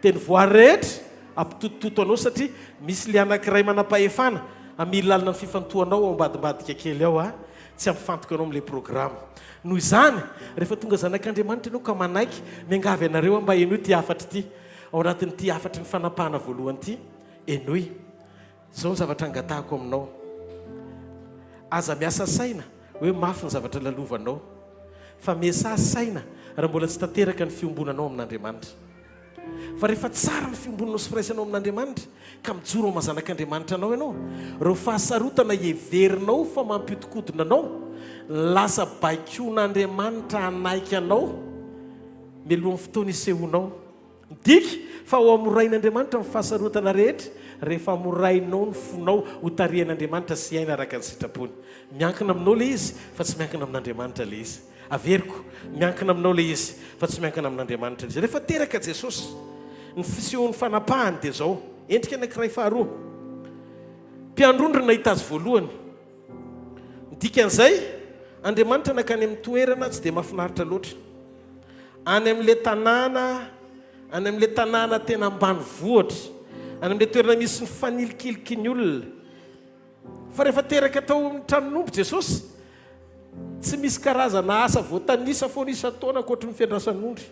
Dia ny voary rehetra ampitotototo anao satria misy le anankiray manam-pahefana hamily lalina ny fifantohanao ao ambadimbadika kely ao a! Tsy hampifantoka anao amin'ilay programa. Noho izany, rehefa tonga zanak'Andriamanitra ianao ka manaiky, miangavy anareo aho mba henoy ity hafatra ity, ao anatin'ity hafatry ny fanapahana voalohany ity, henoy. Izao ny zavatra angatahako aminao, aza miasa saina hoe mafy ny zavatra lalovanao, fa miasaha saina raha mbola tsy tanteraka ny fiombonanao amin'Andriamanitra. Fa rehefa tsara ny fiombonanao sy firaisanao amin'Andriamanitra, ka mijoro ao maha zanak'Andriamanitra anao ianao, ireo fahasarotana heverinao fa mampihodinkodina anao, lasa baikoan'Andriamanitra hanaiky anao mialohan'ny fotoana isehoanao. Midika fa ho hamorain'Andriamanitra ny fahasarotana rehetra rehefa hamorainao ny fonao ho tarihan'Andriamanitra sy hiaina araka ny sitrapony. Miankina aminao ilay izy fa tsy miankina amin'Andriamanitra ilay izy. Averiko, miankina aminao ilay izy fa tsy miankina amin'Andriamanitra ilay izy. Rehefa teraka Jesosy, ny fisehon'ny fanapahany dia izao, endrika anankiray faharoa. Mpiandrondro no nahita azy voalohany. Ny dikan'izay, Andriamanitra nankany amin'ny toerana tsy dia mahafinaritra loatra. Any amin'ilay tanàna, any amin'ilay tanàna tena ambanivohitra, any amin'ilay toerana misy ny fanilikiliky ny olona. Fa rehefa teraka tao amin'ny tranon'omby Jesosy, tsy misy karazana asa voatanisa foana isan-taona ankoatry ny fiandrasan'ondry.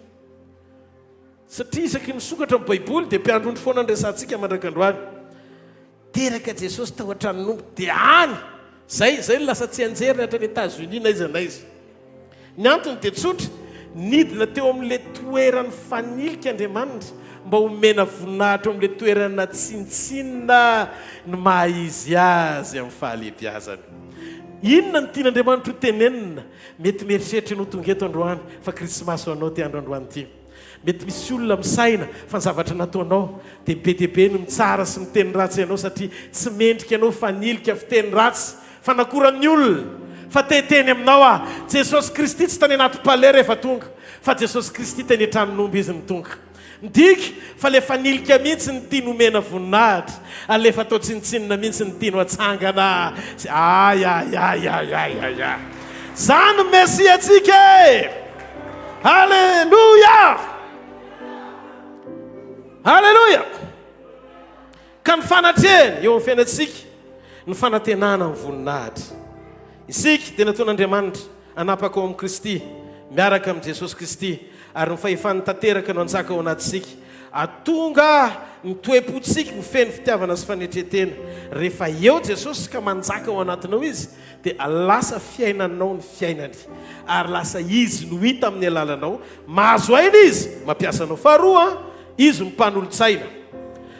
Satria isaky ny misokatra ny Baiboly dia mpiandry ondry foana no resahantsika mandrak'androany. Teraka Jesosy tao an-tranon'omby dia any! Zay, zay no lasa tsianjeriny hatrany Etats-Unis n'aiza n'aiza. Ny antony dia tsotra, nidina teo amin'ilay toeran'ny fanilika Andriamanitra mba homena voninahitra eo amin'ilay toerana tsinontsinona ny maha izy azy amin'ny fahalehibiazany. Inona no tian'Andriamanitra ho tenenina? Mety mieritreritra ianao tonga eto androany fa Krismasy ho anao ity andro androany ity. Mety misy olona misaina fa ny zavatra nataonao dia be dia be no mitsara sy miteny ratsy anao satria tsy mendrika anao fanilika fiteny ratsy fanakoran'ny olona fa te hiteny aminao aho Jesosy Kristy tsy tany anaty palais rehefa tonga fa Jesosy Kristy teny an-tranon'omby izy no tonga midika fa le fanilika mihitsy no tiany omena voninahitra ary le efa atao tsinontsinona mihitsy no tiany ho atsangana sy ay ay ay ay ay ay ay zany Mesia antsika e! Aleloia! Aleloia! Ka ny fanatrehany eo amin'ny fiainantsika, ny fanantenana ny voninahitra. Isika dia nataon'Andriamanitra hanapaka ao amin'i Kristy, miaraka amin'i Jesosy Kristy, ary ny fahefany tanteraka no hanjaka ao anatintsika. Atonga ny toe-pontsika ho feno fitiavana sy fanetren-tena. Rehefa eo Jesosy ka manjaka ao anatinao Izy, dia lasa fiainanao ny fiainany. Ary lasa Izy no hita amin'ny alalanao. Mahazo aina Izy, mampiasa anao. Faharoa, Izy no mpanolotsaina.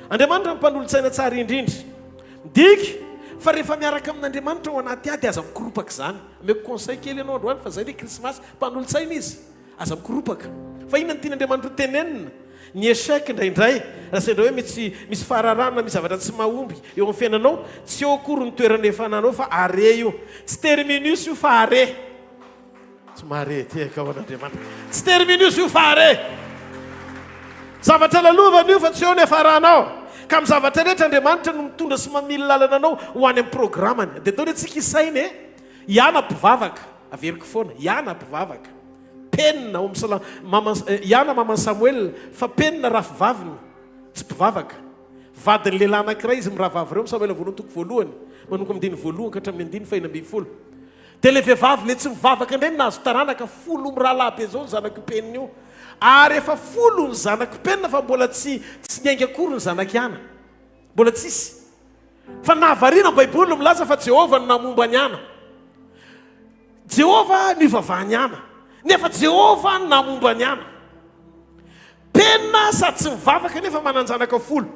Andriamanitra no mpanolotsaina tsara indrindra. Midika fa rehefa miaraka amin'Andriamanitra ao anaty ady, aza mikoropaka izany. Ameko conseil kely ianao androany fa izay ilay krismasy. Mpanolotsaina Izy. Aza mikoropaka. Fa inona no tian'Andriamanitra ho tenenina? Ny échec indraindray, raha sendra hoe misy misy fahararana, misy zavatra tsy mahomby eo amin'ny fiainanao, tsy eo akory ny toerana efa ananao fa arrêt io. Tsy terminus io fa arrêt. Tsy mahare tehaka ho an'Andriamanitra. Tsy terminus io fa arrêt. Zavatra lalovana io fa tsy eo ny hafaranao. Ka amin'ny zavatra rehetra Andriamanitra no mitondra sy mamily lalana anao ho any amin'ny programany. Dia atao hoe tsika hisaina e. Iana mpivavaka, averiko foana, Iana mpivavaka. Penina ao amin'ny mama, Iana maman'i Samoela, fa Penina rafivaviny, tsy mpivavaka. Vadin'ny lehilahy anankiray izy mirahavavy ireo, Samoela voalohany toko voalohany, manomboka amin'ny andininy voalohany ka hatramin'ny andininy faheno ambinifolo. Dia ilay vehivavy ilay tsy mivavaka indray no nahazo taranaka, folo mirahalahy be izao ny zanak'io Penina io. Ary efa folo ny zanak'i Penina fa mbola tsy tsy niainga akory ny zanak'i Ana. Mbola tsisy. Fa nahavariana ny Baiboly no milaza fa Jehovah no namomba an'i Ana. Jehovah no ivavahan'i Ana. Nefa Jehovah no namomba an'i Ana. Penina sady tsy mivavaka nefa manan-janaka folo.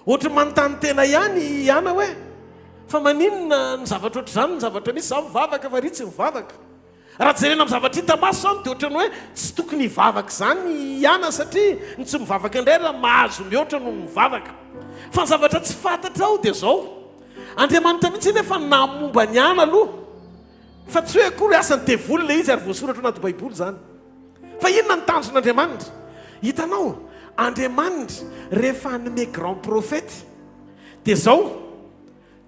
Ohatry ny manontany tena ihany i Ana hoe, fa maninona ny zavatra ohatr'izany ny zavatra misy? Izaho mivavaka fa ry tsy mivavaka. Raha jerena amin'ny zavatra hita maso izany dia ohatran'ny hoe tsy tokony hivavaka izany i Ana satria ny tsy mivavaka indray raha mahazo mihoatra noho ny mivavaka. Fa ny zavatra tsy fantatrao dia izao, Andriamanitra mihitsy anefa no nahamomba an'i Ana aloha fa tsy hoe akory asan'ny devoly ilay izy ary voasoratra anaty baiboly izany. Fa inona ny tanjon'Andriamanitra? Hitanao, Andriamanitra rehefa hanome grand prophète dia izao,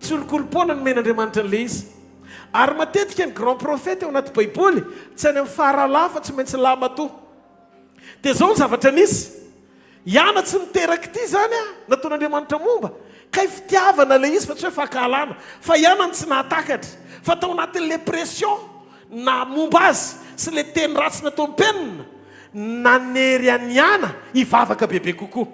Tsy olokolo-poana nomen'Andriamanitra an'ilay izy. Ary matetika ny grand prophète ao anaty baiboly tsy any amin'ny faralahy fa tsy maintsy lahy matoa. Dia izao ny zavatra nisy. I Ana tsy niteraka ity izany an, nataon'Andriamanitra momba. Kay fitiavana ilay izy fa tsy hoe fankahalana. Fa i Ana no tsy nahatakatra. Fa tao anatin'ilay pression na momba azy sy ilay teny ratsy nataon'i Penina, nanery an'i Ana hivavaka bebe kokoa.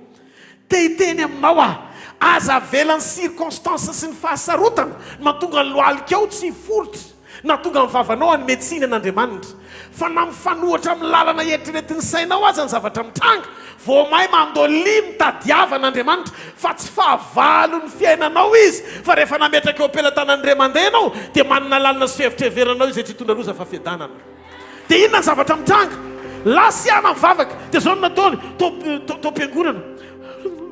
Te hiteny aminao aho, aza avela ny circonstances sy ny fahasarotana no mahatonga ny lohalikao tsy hiforitra, na tonga ny vavanao hanome tsiny an'Andriamanitra. Fa na mifanohitra amin'ny lalana eritreretin'ny sainao aza ny zavatra mitranga, vao may mandolia mitadiava an'Andriamanitra, fa tsy fahavalon'ny fiainanao Izy, fa rehefa nametraka eo am-pelatanan'ny ray aman-dreny ianao, dia manana lalana sy fihevitr'heveranao izay tsy hitondra loza fa fiadanana. Dia inona ny zavatra mitranga? Lasa i Ana mivavaka. Dia izao no nataony, tao tao am-piangonana.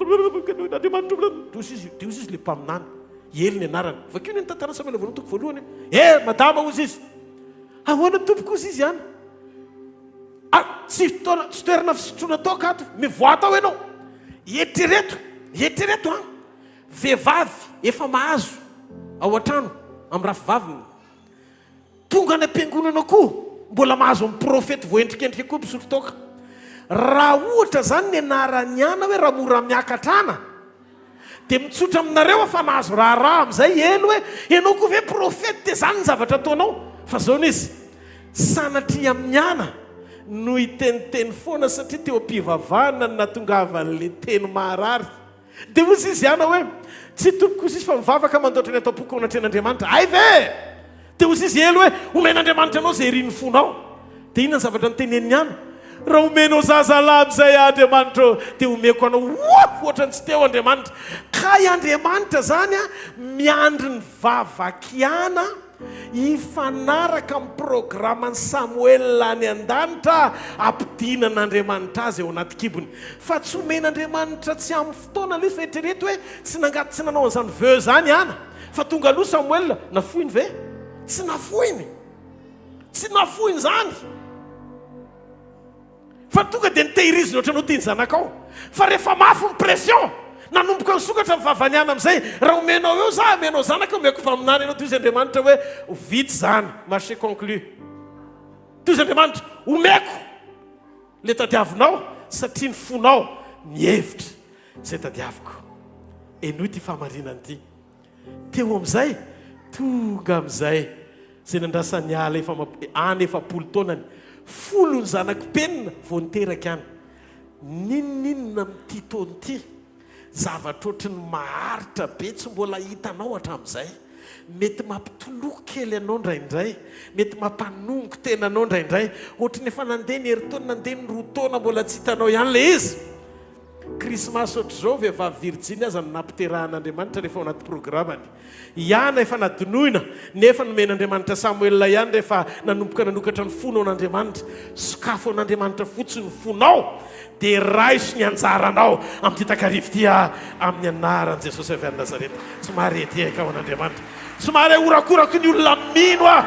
Andriamanitra, dia hoy izy, dia hoy izy ilay mpaminany, i Ely ny anarany. Vakio ny tantaran'i Samoela voalohany toko voalohany. Eh, madama, hoy izy. Ahoana tompoko, hoy izy Ana. Ah, tsy fotoana, tsy toerana fisotroana toaka ato. Mivoaha tao ianao. Eritrereto, eritrereto an. Vehivavy efa mahazo ao an-trano amin'ny rafivaviny. Tonga any am-piangonana koa mbola mahazo ny profety voaendrikendrika koa mpisotro toaka. Raha ohatra zany ny anaran'i Ana hoe Ramoramiakatra Ana dia mitsotra aminareo aho fa nahazo raharaha amin'izay elo hoe ianao koa ve profety dia zany ny zavatra ataonao? Fa zao no izy, sanatria amin'i Ana no hiteniteny foana satria teo am-pivavahana no nahatongavan'ilay teny maharary. Dia hoy izy Ana hoe, Tsy tompoko hoy izy fa mivavaka mandoatra ny ato am-poko ao anatrehan'Andriamanitra. Hay ve! Dia hoy izy Ely hoe, Omen'Andriamanitra anao izay irin'ny fonao. Dia inona ny zavatra notenenin'i Ana? Raha omenao zazalahy amin'izay aho Andriamanitra ô, dia omeko anao oa ohatran'ny tsy teo Andriamanitra. Kay Andriamanitra izany miandry ny vavak'i Ana. Hifanaraka amin'ny programan'i Samoela any an-danitra hampidinan'Andriamanitra azy ao anaty kibony. Fa tsy omen'Andriamanitra tsy amin'ny fotoana aloha izy fa eritrereto hoe tsy nangaty tsy nanao an'izany vœu izany Ana fa tonga aloha Samoela, nafoiny ve? Tsy nafoiny. Tsy nafoiny izany. Fa tonga dia nitehiriziny ohatran'ny ho tia ny zanakao. Fa rehefa mafy ny pression, nanomboka nisokatra ny vavany Ana amin'izay, raha omenao eo za, omenao zanaka, omeko mpaminany ianao, toy izy Andriamanitra hoe vita izany, marché conclu. Toy izy Andriamanitra, omeko le tadiavinao satria ny fonao mihevitra izay tadiaviko. Henoy ity fahamarinana ity. Teo amin'izay, tonga amin'izay izay nandrasan'i Ala efa any 40 taonany, folo ny zanak'i Penina vao niteraka any. N'inon'inona. maninona amin'ity taona ity? Zavatra ohatry ny maharitra be tsy mbola hitanao hatramin'izay. Mety mampitoloko kely anao indraindray, mety mampanongo tena anao indraindray. Ohatry ny efa nandeha ny herintaona, nandeha ny roa taona mbola tsy hitanao ihany ilay izy. Krismasy ohatr'izao, vehivavy virjiny aza no nampiterahan'Andriamanitra rehefa ao anaty programany. I Ana efa nadinoina, nefa nomen'Andriamanitra Samoela ihany rehefa nanomboka nanokatra ny fony ho an'Andriamanitra. Sokafo an'Andriamanitra fotsiny ny fonao, dia raiso ny anjaranao amin'ity takariva ity amin'ny anaran'i Jesosy avy any Nazareta. Tsy mahare tehaka ho an'Andriamanitra. Tsy mahare horakoraky ny olona mino aho.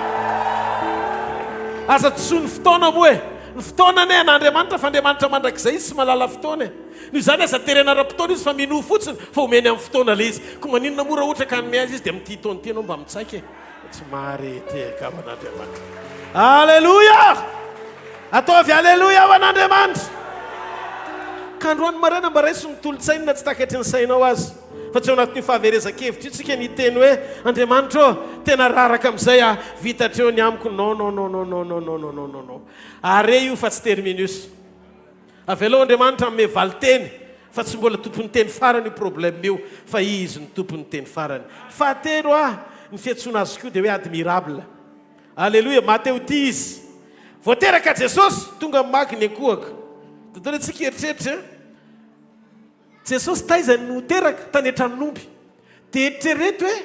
Aza disoin'ny fotoana moa e. Ny fotoana anie an'Andriamanitra fa Andriamanitra mandrakizay izy tsy mahalala fotoana e. Noho izany aza terena ara-potoana izy fa minoa fotsiny fa omeny amin'ny fotoana ilay izy. Koa maninona moa raha ohatra ka hanome azy izy dia amin'ity taona ity ianao mba mitsaika e. Tsy mahare tehaka ho an'Andriamanitra. Aleloia! Ataovy aleloia ho an'Andriamanitra. Ka androany maraina mba raiso ny tolo-tsainy na tsy takatry ny sainao aza. Fa tsy ao anatin'io fahaverezan-kevitra io tsika ny hiteny hoe, Andriamanitra ô, tena raraka amin'izay aho, vita hatreo ny amiko. Non, non, non, non, non, non, non, non, non, non, non. Arrêt io fa tsy terminus. Avelao Andriamanitra hanome valinteny fa tsy mbola tompon'ny teny farany io problème io fa Izy no tompon'ny teny farany. Fahatelo ah, ny fiantsoana azy koa dia hoe admirable. Aleloia, maha te ho tia Izy. Vao teraka Jesosy, tonga ny magy niankohoka. Dodona tsika hieritreritra eh. Jesosy taiza no teraka? Tany an-tranon'omby. Dia eritrereto hoe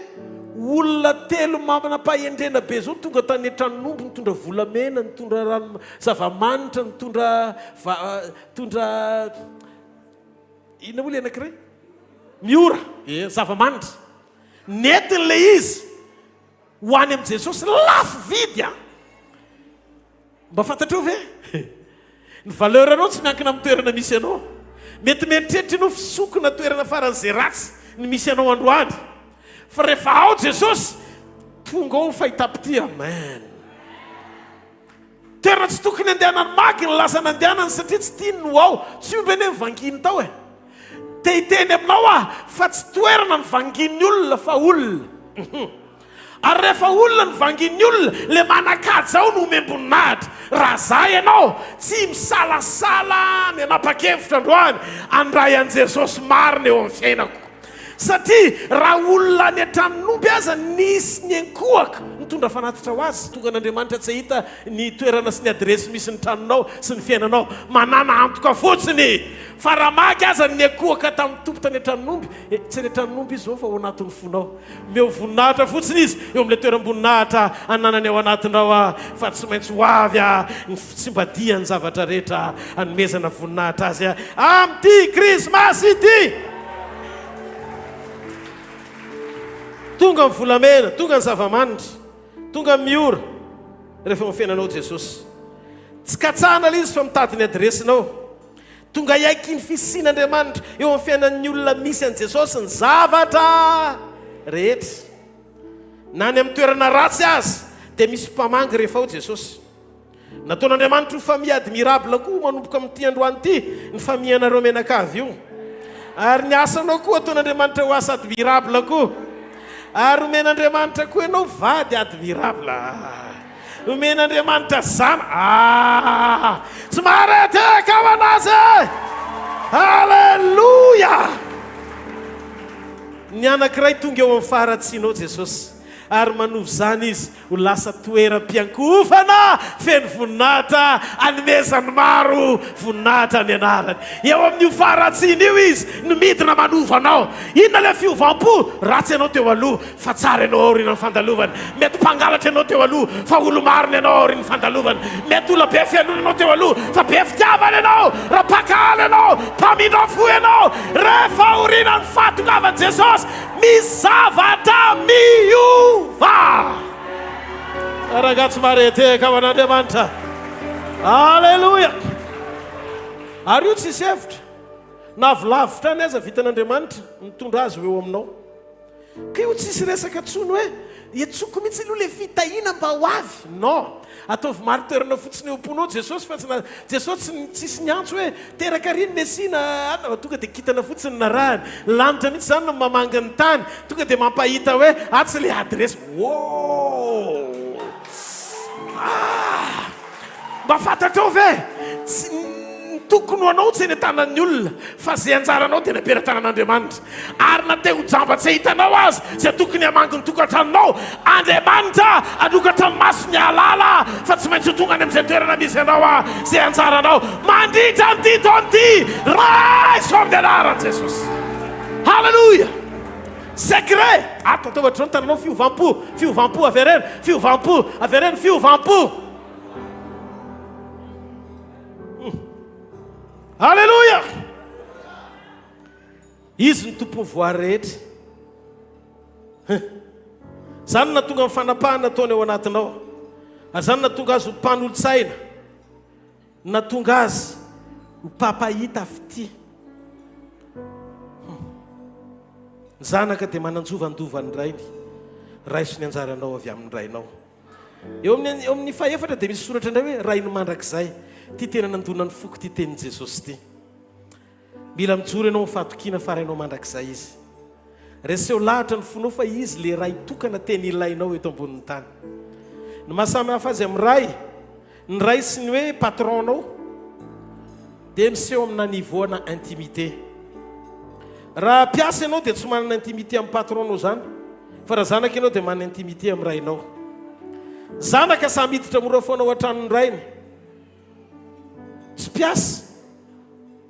olona telo manam-pahendrena be izao tonga tany an-tranon'omby nitondra volamena, nitondra rano zava-manitra, nitondra va, nitondra inona moa ilay anankiray? Miora, eh, zava-manitra. Nentiny ilay izy ho any amin'i Jesosy, lafo vidy an! Mba fantatrao ve? Ny valeur anao tsy miankina amin'ny toerana misy anao. Mety mieritreritra ianao fisokona toerana faran'izay ratsy ny misy anao androany. Fa rehefa ao Jesosy, tonga ao ny fahitam-pitia. Amen. Toerana tsy tokony andehanan'ny magy ny lasa nandehanany satria tsy tiany ny ho ao. Tsy omby anie ny vanginy tao e. Te hiteny aminao aho fa tsy toerana ny vangin'ny olona fa olona. Ary rehefa olona no vangin'ny olona, le manan-kaja ao no omem-boninahitra. Raha za ianao, tsy misalasala ny hanapa-kevitra androany handray an'i Jesosy marina eo amin'ny fiainako. Satria raha olona any an-tranon'omby aza nisy niankohoka nitondra fanatitra ho azy, tonga an'Andriamanitra tsy hahita ny toerana sy ny adiresy misy ny tranonao sy ny fiainanao. Manàna antoka fotsiny fa raha magy aza ny niankohoka tamin'ny Tompo tany an-tranon'omby, eh, tsy any an-tranon'omby izy izao fa ao anatin'ny fonao. Omeo voninahitra fotsiny izy eo amin'ilay toeram-boninahitra ananany ao anatinao aho, fa tsy maintsy ho avy ny fitsimbadihan'ny zavatra rehetra hanomezana voninahitra azy amin'ity Krismasy ity. Tonga ny volamena, tonga ny zava-manitra, tonga ny miora rehefa eo amin'ny fiainanao Jesosy. Tsy katsahana ilay izy fa mitady ny adiresinao. Tonga hiaiky ny fisian'Andriamanitra eo amin'ny fiainan'ny olona misy an'i Jesosy ny zavatra rehetra. Na any amin'ny toerana ratsy aza dia misy mpamangy rehefa ao Jesosy. Nataon'Andriamanitra ho famille admirable koa manomboka amin'ity androany ity ny famille-nareo mianakavy io. Ary ny asanao koa ataon'Andriamanitra ho asa admirable koa. Ary omen'Andriamanitra koa ianao vady admirable. Omen'Andriamanitra zana. Ah! Tsy mahareteka ao anazy e! Aleloia! Ny anankiray tonga eo amin'ny faharatsianao Jesosy, ary manova izany Izy ho lasa toeram-piankohofana feno voninahitra anomezan'ny maro voninahitra ny anarany. Eo amin'io faharatsiana io Izy no midina manova anao. Inona ilay fiovam-po? Ratsy ianao teo aloha, Fa tsara ianao aorian'ny fandalovana. Mety mpangalatra ianao teo aloha, fa olo-marina ianao aorian'ny fandalovana. Mety olona be fialonana ianao teo aloha, fa be fitiavana ianao. Raha mpankahala ianao, mpamindra fo ianao. Rehefa aorianan'ny fahatongavan'i Jesosy, misy zavatra miova. Rangahy tsy maharetehaka ho an'Andriamanitra. Aleloia! Ary io tsisy hevitra. Na avy lavitra any aza vitan'Andriamanitra mitondra azy ho eo aminao. Ka io tsisy resaka tsony hoe etsoko mihitsy aloha le fitahiana mba ho avy. Non. Ataovy maritoerana fotsiny eo am-ponao Jesosy fa tsy na Jesosy tsy tsisy niantso hoe teraka ary ny Mesia na anona fa tonga dia kintana fotsiny narahany. Ny lanitra mihitsy izany no mamangy ny tany. Tonga dia mampahita hoe atsy le adiresy. Woow! Ah! Mba fantatrao ve? Tsy. tokony ho anao tsy eny an-tanan'ny olona fa izay anjaranao dia eny am-pelatanan'Andriamanitra. Ary na te ho jamba tsy hahita anao aza izay tokony hamangy ny tokantranonao, Andriamanitra hanokatra ny masony hahalala fa tsy maintsy ho tonga any amin'izay toerana misy anao izay anjaranao mandritra an'ity taona ity. Raiso amin'ny anaran'i Jesosy. Haleloia! Secret! Ato ataovy hatreo ny tananao fiovam-po, fiovam-po avereno, fiovam-po avereno, fiovam-po. Haleloia! Izy no tompon'ny voary rehetra. Huh. Izany no nahatonga ny fanapahana nataony ao anatinao. Ary izany no nahatonga azy ho mpanolotsaina. Nahatonga azy ho mpampahita fitia. Hum. Ny zanaka dia manan-jo handova ny rainy. Raiso ny anjaranao avy amin'ny rainao. Eo amin'ny eo amin'ny fahefatra dia misy soratra indray hoe Rainy mandrakizay. Ity tena nandona ny foko ity tenin'i Jesosy ity. Mila mijoro ianao amin'ny fahatokiana fa Rainao mandrakizay Izy. Reseho lahatra ny fonao fa Izy le Ray tokana tena ilainao eto ambonin'ny tany. Ny maha samy hafa azy amin'ny Ray, ny Ray sy ny hoe patron-nao dia miseho amina niveau ana intimité. Raha mpiasa ianao dia tsy manana intimité amin'ny patron-nao izany, fa raha zanaka ianao dia manana intimité amin'ny rainao. Zanaka sahy miditra mora foana ao an-tranon'ny rainy. Tsy mpiasa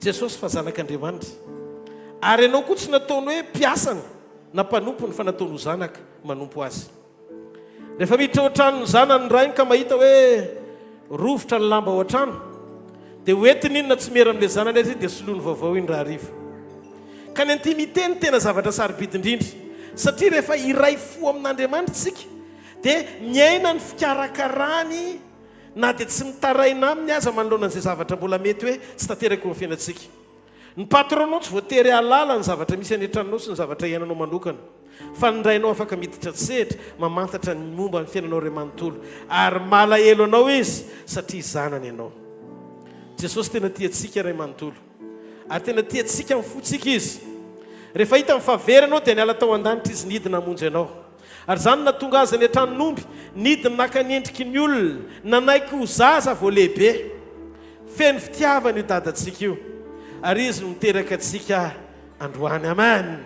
Jesosy fa zanak'Andriamanitra. Ary ianao koa tsy nataony hoe mpiasany na mpanompony fa nataony ho zanaka manompo azy. Rehefa miditra ao an-tranon'ny zanany ny rainy ka mahita hoe rovitra ny lamba ao an-trano, dia hoentiny iny na tsy miera amin'ilay zanany aza izy dia soloiny vaovao iny rahariva. Ka ny intimité no tena zavatra sarobidy indrindra satria rehefa iray fo amin'Andriamanitra isika dia miaina ny fikarakarany na dia tsy mitaraina aminy aza manoloana an'izay zavatra mbola mety hoe tsy tanteraka eo amin'ny fiainantsika. Ny patron-nao tsy voatery hahalala ny zavatra misy any an-tranonao sy ny zavatra iainanao manokana, fa ny rainao afaka miditra an-tsehatra mamantatra ny momba ny fiainanao iray manontolo, ary malahelo anao izy satria zanany ianao. Jesosy tena tia antsika iray manontolo, ary tena tia antsika amin'ny fontsika Izy. Rehefa hitany fa very ianao dia niala tao an-danitra Izy nidina hamonjy anao. Ary izany no nahatonga azy any an-tranon'omby, nidina naka ny endriky ny olona, nanaiky ho zaza vao lehibe. Feno fitiavana io dadantsika io, ary izy no niteraka antsika androany. Amen!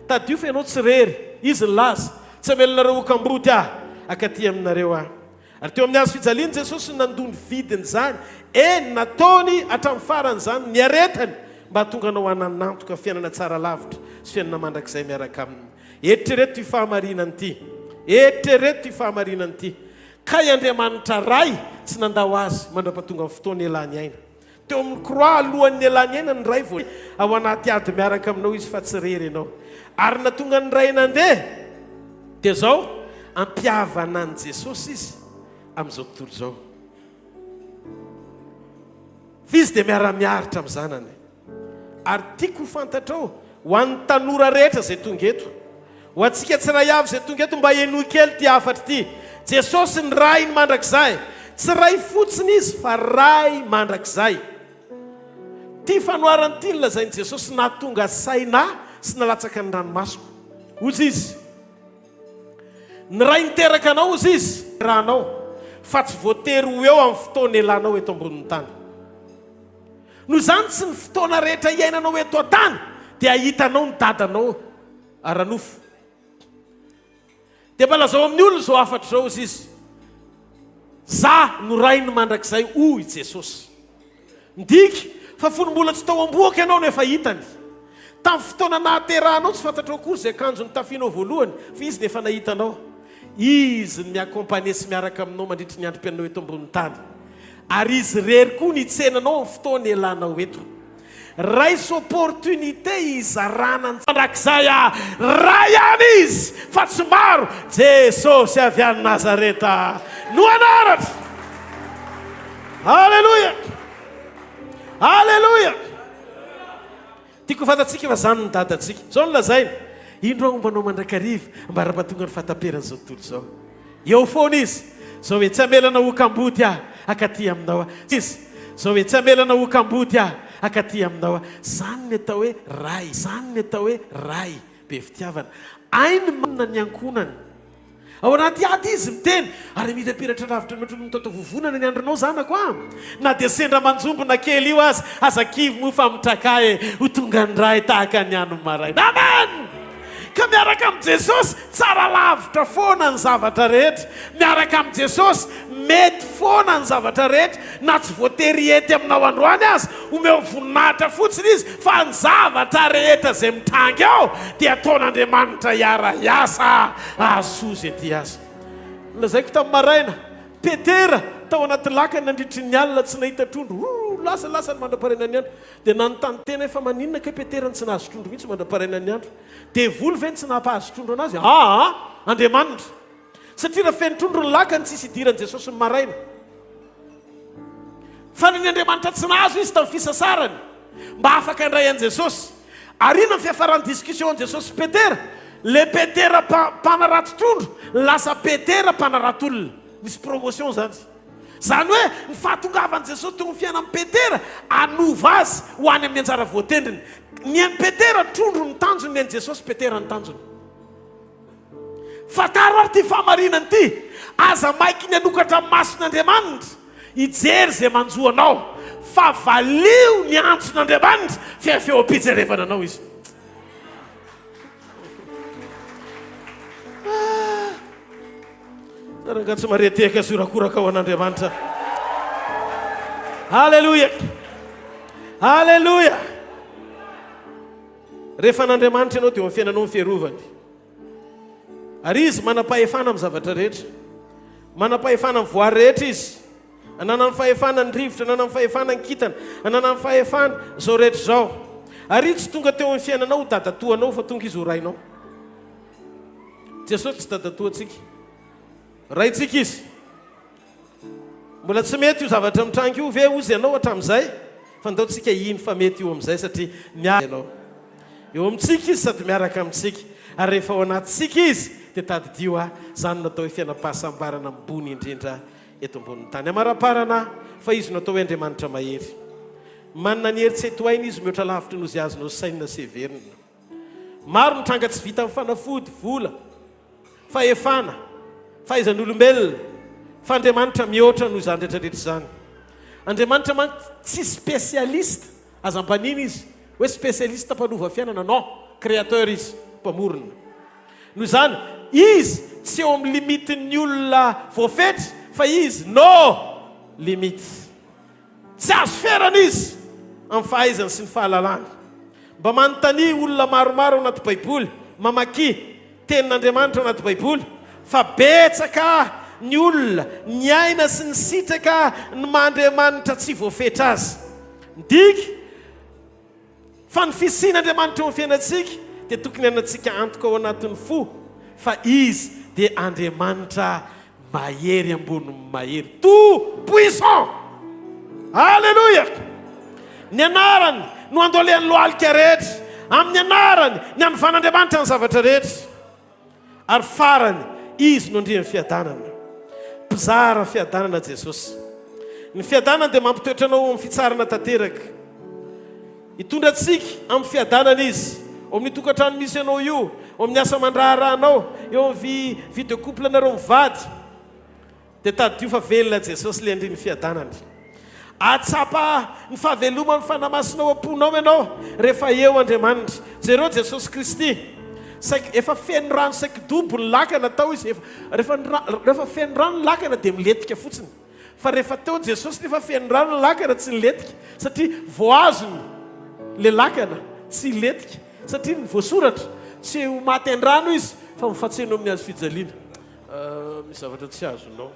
Tadidio fa ianao tsy irery. Izy nilaza, Tsy hamela anareo ho kamboty Aho, hankaty aminareo Aho. Ary teo amin'ny hazo fijaliana Jesosy no nandoa ny vidin'izany, eny, nataony hatramin'ny farany izany, niaretany, mba hahatonga anao hanan'antoka fiainana tsara lavitra sy fiainana mandrakizay miaraka Aminy. Eritrereto ity fahamarinana ity. Eritrereto ity fahamarinana ity. Kay Andriamanitra Ray tsy nandao azy mandra-pahatonga ny fotoana ialany aina. Teo amin'ny croix alohan'ny nialany aina ny Ray vao ao anaty ady miaraka aminao Izy fa tsy irery ianao. Ary nahatonga ny Ray nandeha dia izao, hampihavana an'i Jesosy Izy amin'izao tontolo izao. Fa Izy dia miara-miaritra amin'ny zanany. Ary tiako ho fantatrao, ho an'ny tanora rehetra izay tonga eto, ho antsika tsiray avy izay tonga eto, mba henoy kely ity hafatra ity. Jesosy ny Rainy mandrakizay. Tsy Ray fotsiny Izy fa Ray mandrakizay. Ity fanoharana ity no lazain'i Jesosy nahatonga saina ahy sy nalatsaka ny ranomasoko. Hoy Izy, Ny Ray niteraka anao, hoy Izy, ranao, fa tsy voatery ho eo amin'ny fotoana ialànao eto ambonin'ny tany. Noho izany tsy ny fotoana rehetra iainanao eto an-tany dia ahitanao ny dadanao ara-nofo. Dia mba lazao amin'ny olona izao hafatra izao hozy izy, Za no Rainy mandrakizay hoy Jesosy. Midika fa fony mbola tsy tao am-bohoka ianao no efa hitany. Tamin'ny fotoana nahaterahanao tsy fantatrao akory izay akanjo nitafianao voalohany fa izy no efa nahita anao. Izy no mi-accompagner sy miaraka aminao mandritry ny androm-piainanao eto ambonin'ny tany. Ary izy irery koa no hitsena anao amin'ny fotoana ialanao eto. Raiso opportunité hizarana ny mandrakizay ah! Ray ihany Izy fa tsy maro! Jesosy avy any Nazareta no anarany! Aleloia! Aleloia! Tiako ho fantatsika fa izany no dadantsika. Izao no lazainy, Indro aho homba anao mandrakariva, ambara-pahatonga ny fahataperan'izao tontolo izao. Eo foana izy. Izao hoe, Tsy hamela anao ho kamboty aho, hankaty aminao aho. Izy. Izao hoe, Tsy hamela anao ho kamboty aho, hankaty aminao aho. Izany ny atao hoe Ray. Izany ny atao hoe Ray be fitiavana. Hainy manana ny ankohonany. Ao anaty ady izy miteny, ary mirapiratra lavitra mihoatra noho ny taotavovonana ny andronao zanako a! Na dia sendra manjombona kely io aza, aza kivy moa fa mitrakà e! Ho tonga ny Ray tahaka ny andro maraina. Amen! Ka miaraka amin'i Jesosy, tsara lavitra foana ny zavatra rehetra. Miaraka amin'i Jesosy, mety foana ny zavatra rehetra, na tsy voatery hety aminao androany aza. Omeo voninahitra fotsiny Izy, fa ny zavatra rehetra izay mitranga eo dia ataon'Andriamanitra hiara-hiasa hahasoa izay tia Azy. Nolazaiko tamin'ny maraina, Petera tao anaty lakana nandritry ny alina tsy nahita trondro, rururu, lasa lasa ny mandra-parainan'ny andro. Dia nanontany tena aho fa maninona kay Petera no tsy nahazo trondro mihitsy mandra-parainan'ny andro? Devoly ve no tsy nampahazo trondro anazy? Aa! Andriamanitra! Satria raha feno trondro ny lakany tsisy idiran'i Jesosy ny maraina. Fa nony Andriamanitra tsy nahazo izy tamin'ny fisasarany mba afaka handray an'i Jesosy. Ary inona ny fiafaran'ny discussion an'i Jesosy sy Petera? Le Petera mpanarato trondro lasa Petera mpanarato olona. Misy promotion zany. Izany hoe ny fahatongavan'i Jesosy teo amin'ny fiainan'i Petera hanova azy ho any amin'ny anjara voatendriny. Ny an'i Petera trondro ny tanjony, ny an'i Jesosy Petera ny tanjony. Fantaro ary ity fahamarinana ity, aza maiky ny hanokatra ny mason'Andriamanitra hijery izay manjo anao, fa valio ny antson'Andriamanitra fa eo am-pijerevana anao Izy. Rangahy tsy mahare tehaka sy horakoraka ho an'Andriamanitra. Alléluia. Alléluia. Rehefa an'Andriamanitra ianao dia eo amin'ny fiainanao ny fiarovany. Ary izy manam-pahefana amin'ny zavatra rehetra. Manam-pahefana amin'ny voary rehetra izy. Ananany fahefana ny rivotra, ananany fahefana ny kintana, ananany fahefana izao rehetra izao. Ary izy tsy tonga teo amin'ny fiainanao ho dadatoanao fa tonga izy ho rainao. Jesosy tsy dadatoantsika. Raintsika izy. Mbola tsy mety io zavatra mitranga io ve hozy ianao hatramin'izay? Fa ndao tsika hino fa mety io amin'izay satria miaraka ianao. Eo amintsika izy sady miaraka amintsika. Ary rehefa ao anatintsika izy dia tadidio aho, izany no atao hoe fiainam-pahasambarana ambony indrindra eto ambonin'ny tany. Amaraparana fa izy no atao hoe Andriamanitra mahery. Manana ny hery tsy hay tohaina izy mihoatra lavitra noho izay azonao sainina sy heverina. Maro ny tranga tsy vita amin'ny fanafody, vola, fahefana, fahaizan'olombelona, fa Andriamanitra mihoatra noho izany rehetra rehetra izany. Andriamanitra manko tsy spécialiste, aza ambanina izy hoe spécialiste mpanova fiainana, non, créateur izy, mpamorona. Noho izany, izy tsy eo amin'ny limite-n'ny olona voafetra fa izy no limite. Tsy azo ferana izy amin'ny fahaizany sy ny fahalalany. Mba manontania olona maromaro ao anaty Baiboly, mamakia Tenin'Andriamanitra ao anaty Baiboly, fa betsaka ny olona niaina sy nisitraka ny maha Andriamanitra tsy voafetra azy. Midika fa ny fisian'Andriamanitra eo amin'ny fiainantsika dia tokony hanantsika antoka ao anatin'ny fo fa Izy dia Andriamanitra Mahery ambonin'ny mahery, tout puissant. Aleloia! Ny anarany no andoalehan'ny lohalika rehetra. Amin'ny anarany ny anovan'Andriamanitra ny zavatra rehetra. Ary farany, Izy no Andrian'ny fiadanana. Mpizara fiadanana Jesosy. Ny fiadanana dia mampitoetra anao ao amin'ny fitsarana tanteraka. Hitondra antsika amin'ny fiadanana Izy. Ao amin'ny tokantrano misy anao io, ao amin'ny asa aman-draharahanao, eo amin'ny vie vie de couple nareo mivady. Dia tadidio fa velona Jesosy ilay Andrian'ny fiadanana. Hahatsapa ny fahaveloman'ny Fanahy Masina ao am-ponao ianao rehefa eo Andriamanitra. Jereo Jesosy Kristy. Saiky efa feno rano saiky dobo ny lakana tao izy. Efa rehefa rehefa feno rano ny lakana dia milentika fotsiny. Fa rehefa teo Jesosy nefa feno rano ny lakana tsy nilentika satria voahazony le lakana tsy hilentika satria ny voasoratra tsy ho maty an-drano izy fa mifatseno amin'ny hazo fijaliana. Misy zavatra tsy azonao.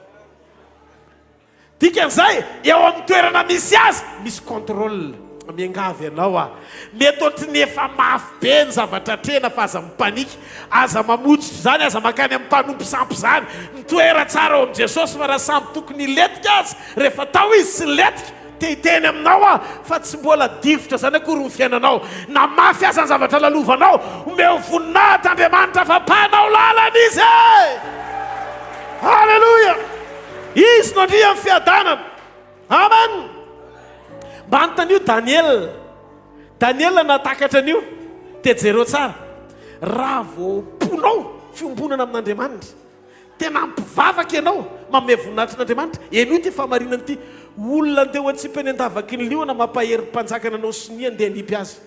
Dikan'izay eo amin'ny toerana misy azy misy contrôle. Miangavy anao aho. Mety ohatry ny efa mafy be ny zavatra atrehina fa aza mi-panique. Aza mamotsitra izany, aza mankany amin'ny mpanompo sampy izany. Mitoera tsara ao amin'i Jesosy fa raha samy tokony hilentika aza, rehefa tao Izy tsy nilentika. Te hiteny aminao aho fa tsy mbola difotra izany akory ny fiainanao. Na mafy aza ny zavatra lalovanao, omeo voninahitra Andriamanitra fa mpanao lalana Izy e! Aleloia! Izy no Andrian'ny fiadanana. Amen! Mba anontanio Daniela. Daniela nahatakatra an'io. Dia jereo tsara. Raha vao am-ponao fiombonana amin'Andriamanitra. Tena mpivavaka ianao, manome voninahitra an'Andriamanitra. Henoy ity fahamarinana ity, Olona andeha ho antsipy any an-davaky ny liona mampahery mpanjaka nanao sonia andeha hanipy azy.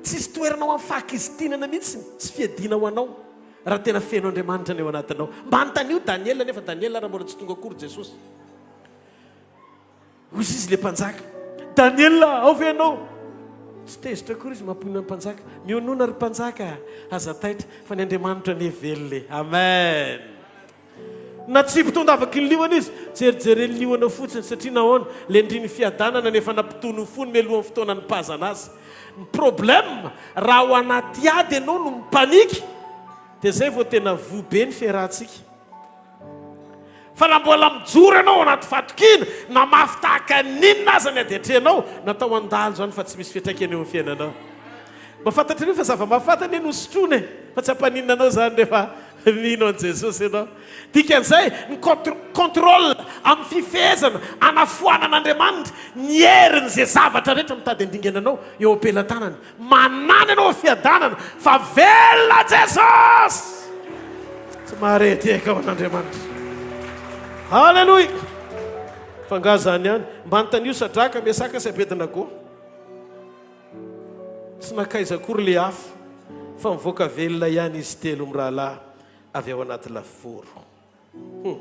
Tsisy toerana ho an'ny fahakizitinana mihitsy sy fiadiana ho anao raha tena feno Andriamanitra ny ao anatinao. Mba anontanio Daniela nefa Daniela raha mbola tsy tonga akory Jesosy. Hoy izy ilay mpanjaka, Daniela, ao ve ianao? Tsy tezitra akory izy mampionona ny mpanjaka. Mionona ry mpanjaka, aza taitra, fa ny Andriamanitro anie velona e. Amen. Natsipy tao an-davaky ny liona izy. Jerijeren'ny liona fotsiny, satria nahoana? Ilay ndrin'ny fiadanana no efa nampitony ny fony mialohan'ny fotoana nipazana azy. Ny problème, raha ao anaty ady ianao no mi-panique, dia izay vao tena voa be ny fiarahantsika. Fa raha mbola mijoro ianao ao anaty fahatokiana, na mafy tahaka ny inona aza ny ady atrehinao, natao handalo izany fa tsy misy fiantraikany eo amin'ny fiainanao. Mba fantatrareo fa zava-mahafaty anie no sotroina e! Fa tsy hampaninona anao izany rehefa mino an'i Jesosy ianao. Dikan'izay, ny contrôle amin'ny fifehezana anafoanan'Andriamanitra ny herin'izay zavatra rehetra mitady handringana anao eo am-pelatanany. Manana ianao fiadanana fa velona Jesosy! Tsy mahare tehaka ho an'Andriamanitra. Haleloia! Fa angaha izany ihany? Mba anontanio Sadraka, Mesaka sy Abednago. Tsy nankaiza akory ilay afo fa nivoaka velona ihany izy telo mirahalahy avy ao anaty lafaoro. Hum.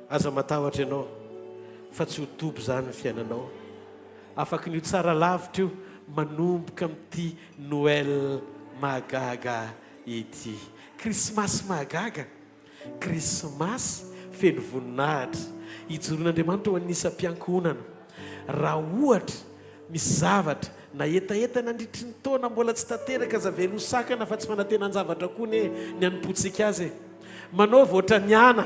Aza matahotra ianao fa tsy ho dobo izany ny fiainanao. Afaky ny ho tsara lavitra io manomboka amin'ity Noël mahagaga ity. Krismasy mahagaga, Krismasy feno voninahitra. Ijoroan'Andriamanitra ho an'ny isam-piankohonana. Raha ohatra Misy zavatra na hetaheta nandritry ny taona mbola tsy tanteraka aza avela ho sakana fa tsy fanantenan-javatra koa anie ny hanompoantsika azy e! Manaova ohatran'ny ana,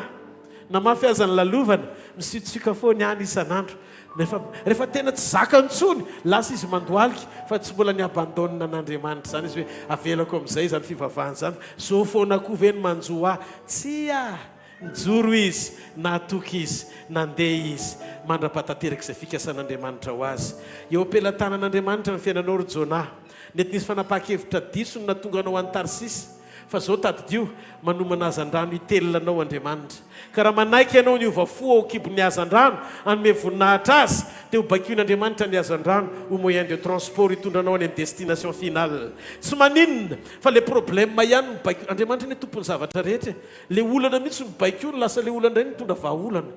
na mafy aza ny lalovana, misiotsioka foana ny ana isan'andro. Nefa rehefa tena tsy zakany intsony, lasa izy mandohalika fa tsy mbola ni-abandonne an'Andriamanitra izany izy hoe avelako amin'izay izany fivavahana izany, zao foana koa ve ny manjo ahy? Tsia! Nijoro izy, nahatoky izy, nandeha izy, mandra-pahatanteraka izay fikasan'Andriamanitra ho azy. Eo am-pelatanan'Andriamanitra ny fiainanao, ry Jonah. Nety nisy fanapahan-kevitra diso no nahatonga anao any Tarsisy, fa izao tadidio, manomana hazandrano hitelina anao Andriamanitra. Ka raha manaiky ianao ny hiova fo ao an-kibon'ny hazandrano, hanome voninahitra Azy, dia ho baikoin'Andriamanitra ny hazandrano ho moyen de transport hitondra anao any amin'ny destination finale. Tsy maninona fa ilay problème ihany no baiko, Andriamanitra anie tompon'ny zavatra rehetra e! Le olana mihitsy no baiko no lasa le olana indray no mitondra vahaolana.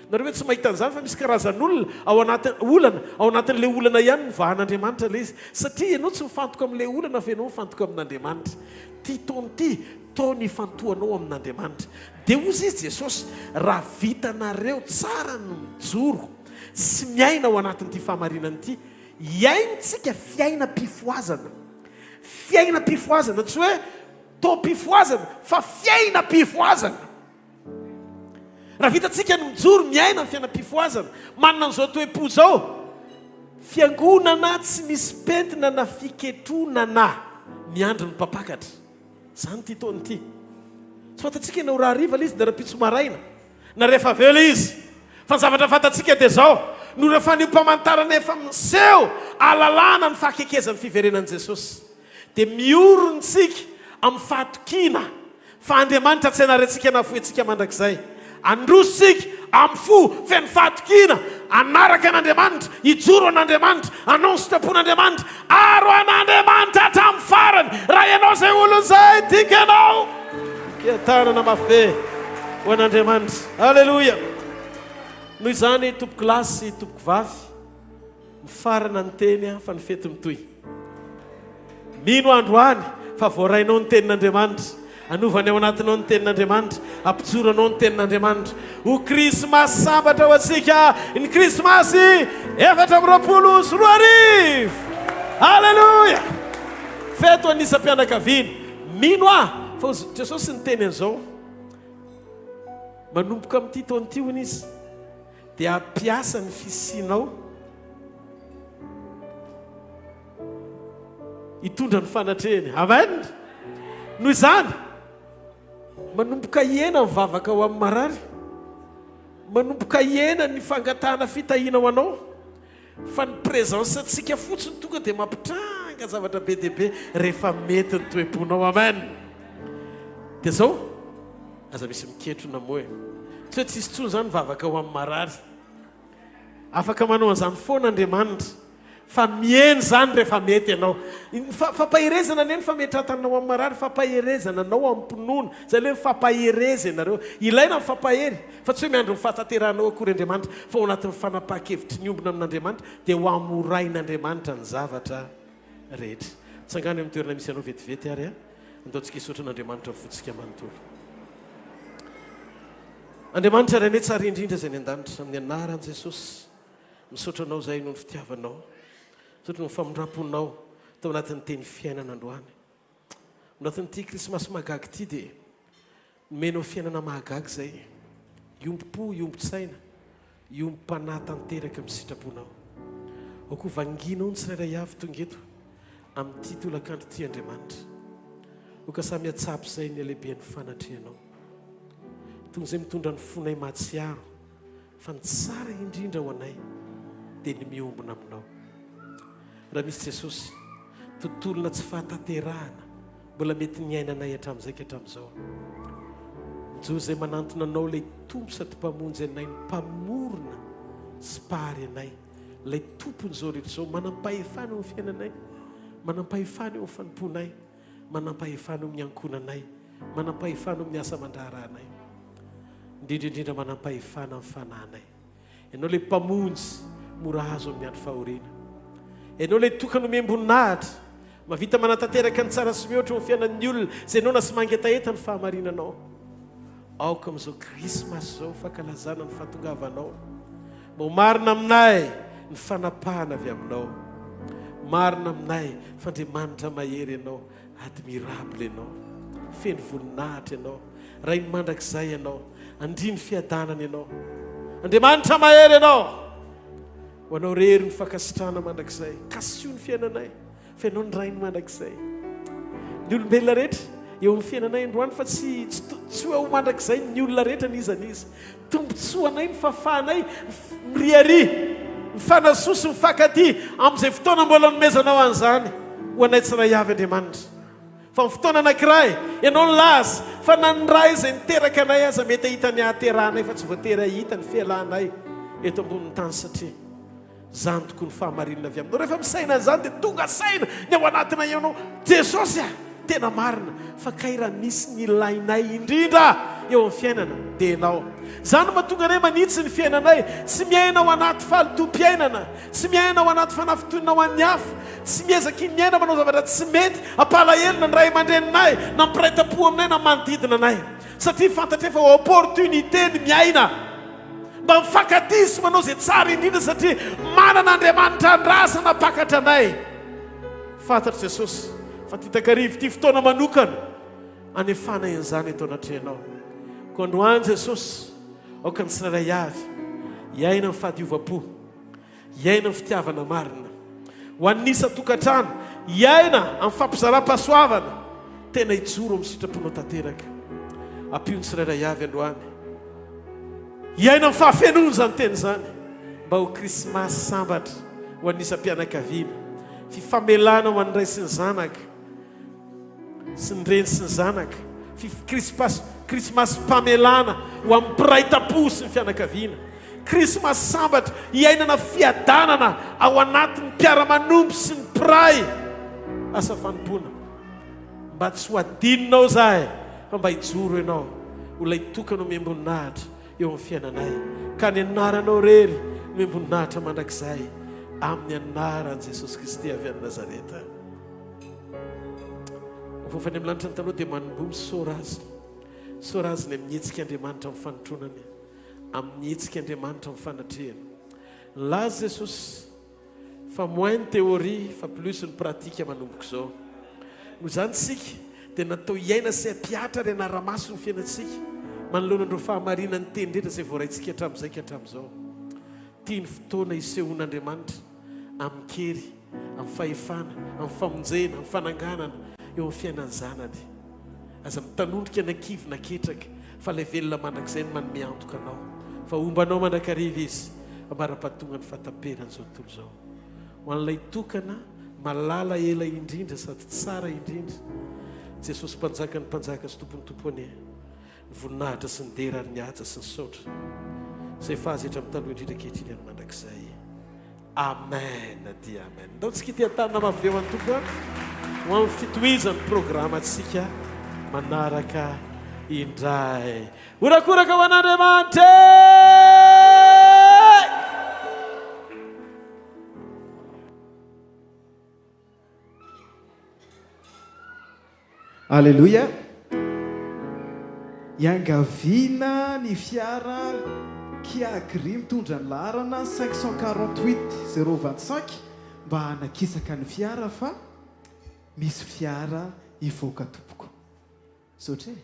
Nareo ve tsy mahita an'izany fa misy karazan'olona ao anaty olana, ao anatin'le olana ihany no vahan'Andriamanitra le izy. Satria ianao tsy mifantoka amin'le olana fa ianao mifantoka amin'Andriamanitra. Ty taona ity, taona ifantohanao amin'Andriamanitra. Dia hozy izy Jesosy, raha vitanareo tsara ny mijoro sy miaina ao anatin'ity fahamarinana ity, hiaintsika fiainam-pifohazana. Fiainam-pifohazana, tsy hoe Taom-pifohazana fa fiainam-pifohazana. Raha vitantsika ny mijoro miaina ny fiainam-pifohazana, manana an'izao toe-po izao, fiangonana tsy misy pentina na fiketronana miandry ny mpampakatra. Izany ity taona ity. Tsy fantatsika na ho rahariva ilay izy na rahampitso maraina na rehefa avy eo ilay izy. Fa ny zavatra fantatsika dia izao, noho ireo fanehoam-pamantarana efa miseho ahalalana ny fahakekezan'ny fiverenan'i Jesosy. Dia miorina isika amin'ny fahatokiana fa Andriamanitra tsy hanary antsika na hafoy antsika mandrakizay. Handroso isika amin'ny fo feno fahatokiana, hanaraka an'Andriamanitra, hijoro an'Andriamanitra, hanao ny sitrapon'Andriamanitra, ary ho an'Andriamanitra hatramin'ny farany. Raha ianao izay olona izay, tiako ianao. Fiadanana mafy be ho an'Andriamanitra. Aleloia! Noho izany, tompoko lahy sy tompoko vavy, Mifarana ny teny fa ny fety mitohy. Mino aho androany fa voarainao ny tenin'Andriamanitra. Hanova ny ao anatinao ny tenin'Andriamanitra. Hampijoro anao ny tenin'Andriamanitra. Ho Krismasy sambatra ho antsika ny Krismasy 2024. Aleloia! Fety ho an'ny isam-pianakaviana. Mino aho fa Jesosy niteny an'izao. Manomboka amin'ity taona ity hono izy. Dia hampiasa ny fisianao hitondra ny fanatrehany. Amen. Noho izany, manomboka hihena ny vavaka ho amin'ny marary, manomboka hihena ny fangatahana fitahiana ho anao, fa ny présence antsika fotsiny tonga dia mampitranga zavatra be dia be rehefa mety ny toe-ponao. Amen. Dia zao, aza misy miketrona moa e. Tsy hoe tsisy intsony izany vavaka ho amin'ny marary. Afaka manao an'izany foana Andriamanitra, fa mihena izany rehefa mety ianao. Ny fampaherezana anie ny fametratanao amin'ny marary, fampaherezana anao amim-pinoana. Izay ilay hoe mifampahereza ianareo. Ilaina ny mifampahery, fa tsy hoe miandry ny fahatanterahanao akory Andriamanitra, fa ao anatin'ny fanapahan-kevitry ny ombona amin'Andriamanitra dia ho hamorain'Andriamanitra ny zavatra rehetra. Tsangano eo amin'ny toerana misy anao vetivety ary andaontsika hisaotra an'Andriamanitra ny fontsika manontolo. Andriamanitra Rainay tsara indrindra izay any an-danitra, amin'ny anaran'i Jesosy, misaotra Anao izahay noho ny fitiavanao, misaotra noho ny famindram-ponao tao anatin'ny teny fiainana androany. Ao anatin'ity Krismasy mahagaga ity dia nomenao fiainana mahagaga izay, hiombom-po, hiombon-tsaina, hiombom-panahy tanteraka amin'ny sitraponao. Aoka ho vangianao ny tsirairay avy tonga eto amin'ity tolakandro ity Andriamanitra. Aoka samy hahatsapa izay ny halehiben'ny fanatrehanao. Tonga izay mitondra ny fonay mahatsiaro fa ny tsara indrindra ho anay dia ny miombona aminao. Raha misy Jesosy, tontolona tsy fahatanterahana mbola mety niainanay hatramin'izay ka hatramin'izao. Mijoro izay manantona anao ilay Tompo sady Mpamonjy anay, ny Mpamorona sy Mpahary anay, ilay Tompon'izao rehetra izao, manam-pahefana eo amin'ny fiainanay, manam-pahefana eo amin'ny fanompoanay. Manampahefana eo amin'ny ankohonanay, manampahefana eo amin'ny asa aman-draharahanay, indrindra indrindra manampahefana amin'ny fanahinay. Ianao ilay Mpamonjy mora azo amin'ny andro fahoriana. Ianao ilay tokana omem-boninahitra, mahavita manatanteraka ny tsara sy mihoatra eo amin'ny fiainan'ny olona izay noana sy mangetaheta ny fahamarinanao. Aoka amin'izao Krismasy izao fankalazana ny fahatongavanao. Mba ho marina aminay ny fanapahana avy aminao. Marina aminay fa Andriamanitra mahery Ianao, admirable Ianao, feno voninahitra Ianao, Rain'ny mandrakizay Ianao, Andrian'ny fiadanana Ianao. Andriamanitra mahery Ianao. Ho Anao irery ny fankasitrahana mandrakizay. Kasio ny fiainanay. Fa ianao ny Rainy mandrakizay. Ny olombelona rehetra eo amin'ny fiainanay androany fa tsy tsy hoe ho mandrakizay ny olona rehetra n'iza n'iza. Tombontsoanay ny fahafahanay miriaria, mifanasoa sy mifankatia amin'izay fotoana mbola anomezanao an'izany ho anay tsiray avy Andriamanitra. Fa amin'ny fotoana anankiray, ianao nilaza fa na ny Ray izay niteraka anay aza mety hahita ny hahaterahanay fa tsy voatery hahita ny fialanay eto ambonin'ny tany satria Izany tokoa ny fahamarinana avy aminao. Rehefa misaina an'izany dia tonga saina ny ao anatinay ianao. Jesosy a! Tena marina fa kay raha misy ny ilainay indrindra eo amin'ny fiainana dia ianao. Izany no mahatonga anay manitsy ny fiainanay. Tsy miaina ao anaty fahalotoam-piainana, tsy miaina ao anaty fanafintohinana ho an'ny hafa, tsy miezaka ny miaina manao zavatra tsy mety hampalahelo na ny ray aman-dreninay, na ny mpiray tampo aminay na ny manodidina anay. Satria fantatray fa opportunité ny miaina. Mba mifankatia sy manao izay tsara indrindra satria manana Andriamanitra andrasana mpakatra anay. Fantatro Jesosy fa ity takariva ity fotoana manokana anefanay an'izany eto anatrehanao. Koa androany Jesosy, aoka ny tsirairay avy hiaina ny fahadiovam-po. Hiaina ny fitiavana marina. Ho an'ny isan-tokantrano, hiaina amin'ny fampizaram-pahasoavana, tena hijoro amin'ny sitraponao tanteraka. Ampio ny tsirairay avy androany. Hiaina amin'ny fahafenoana izany teny izany, mba ho Krismasy sambatra ho an'ny isam-pianakaviana, fifamelana ho an'ny ray sy ny zanaka, sy ny reny sy ny zanaka, Krismasy, Krismasim-pamelana ho amin'ny mpiray tampo sy ny fianakaviana, Krismasy sambatra hiainana fiadanana ao anatin'ny mpiara-manompo sy ny mpiray asa fanompoana. Mba tsy ho adinonao izahay fa mba hijoro Ianao ho ilay tokana omem-boninahitra eo amin'ny fiainanay, ka ny anaranao irery nomem-boninahitra mandrakizay, amin'ny anaran'i Jesosy Kristy avy any Nazareta. Voafa any amin'ny lanitra ny taloha dia manomboha misaora Azy. Misaora Azy ny amin'ny hetsika Andriamanitra amin'ny fanotronany, amin'ny hetsika Andriamanitra amin'ny fanatrehany. Nilaza Jesosy fa moins ny théorie fa plus ny pratique manomboka izao. Noho izany isika dia natao hiaina sy hampihatra ary hanara-maso ny fiainantsika manoloana ireo fahamarinan'ny teny rehetra izay voaraintsika hatramin'izay ka hatramin'izao. Ity ny fotoana hisehoan'Andriamanitra amin-kery, amin'ny fahefana, amin'ny famonjena, amin'ny fananganana eo amin'ny fiainan'ny zanany. Aza mitanondrika na kivy na ketraka fa ilay velona mandrakizay no manome antoka anao fa homba anao mandrakariva Izy ambara-pahatonga ny fahataperan'izao tontolo izao. Ho an'ilay tokana, malala ela indrindra sady tsara indrindra. Jesosy Mpanjakan'ny mpanjaka sy Tompon'ny tompo anie ny voninahitra sy ny dera ary ny haja sy ny saotra izay efa azy hatramin'ny taloha indrindra ankehitriny ary mandrakizay. Amen dia amen. Ndao tsika ity an-tanana mafy be ho an'ny Tompo ho amin'ny fitohizan'ny programantsika manaraka indray. Horakoraka ho an'Andriamanitra e! Aleloia! Iangaviana ny fiara Kia gris mitondra ny laharana 548 025 mba hanakisaka ny fiara fa misy fiara hivoaka tompoko. Misaotra e!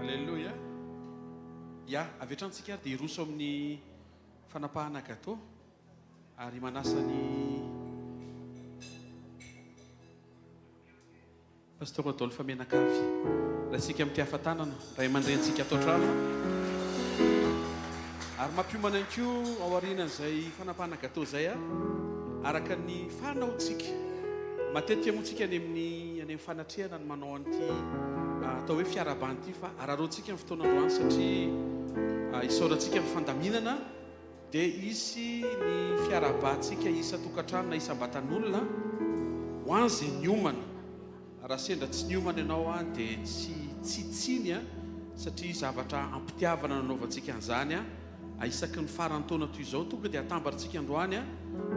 Alléluia. Ya, avy hatrany tsika ary dia hiroso amin'ny fanapahana gâteau ary manasa ny Pasteur Adolphe Menakavy. Raisika amin'ny hafa-tanana, ray aman-drenintsika ato an-trano. Ary mampiomana ihany koa ao aorianan'izay fanapahana gâteau izay, araka ny fanaontsika. Matetika moa tsika any amin'ny any amin'ny fanatrehana no manao an'ity atao hoe fiarahabana ity fa araraotsika ny fotoana androany satria isaorantsika ny fandaminana Dia hisy ny fiarahabantsika isan-tokantrano na isam-batan'olona ho an'izay niomana. Raha sendra tsy niomana ianao dia tsy tsy tsiny satria zavatra am-pitiavana no anaovantsika an'izany. Isaky ny faran'ny taona toy izao tonga dia atambarintsika androany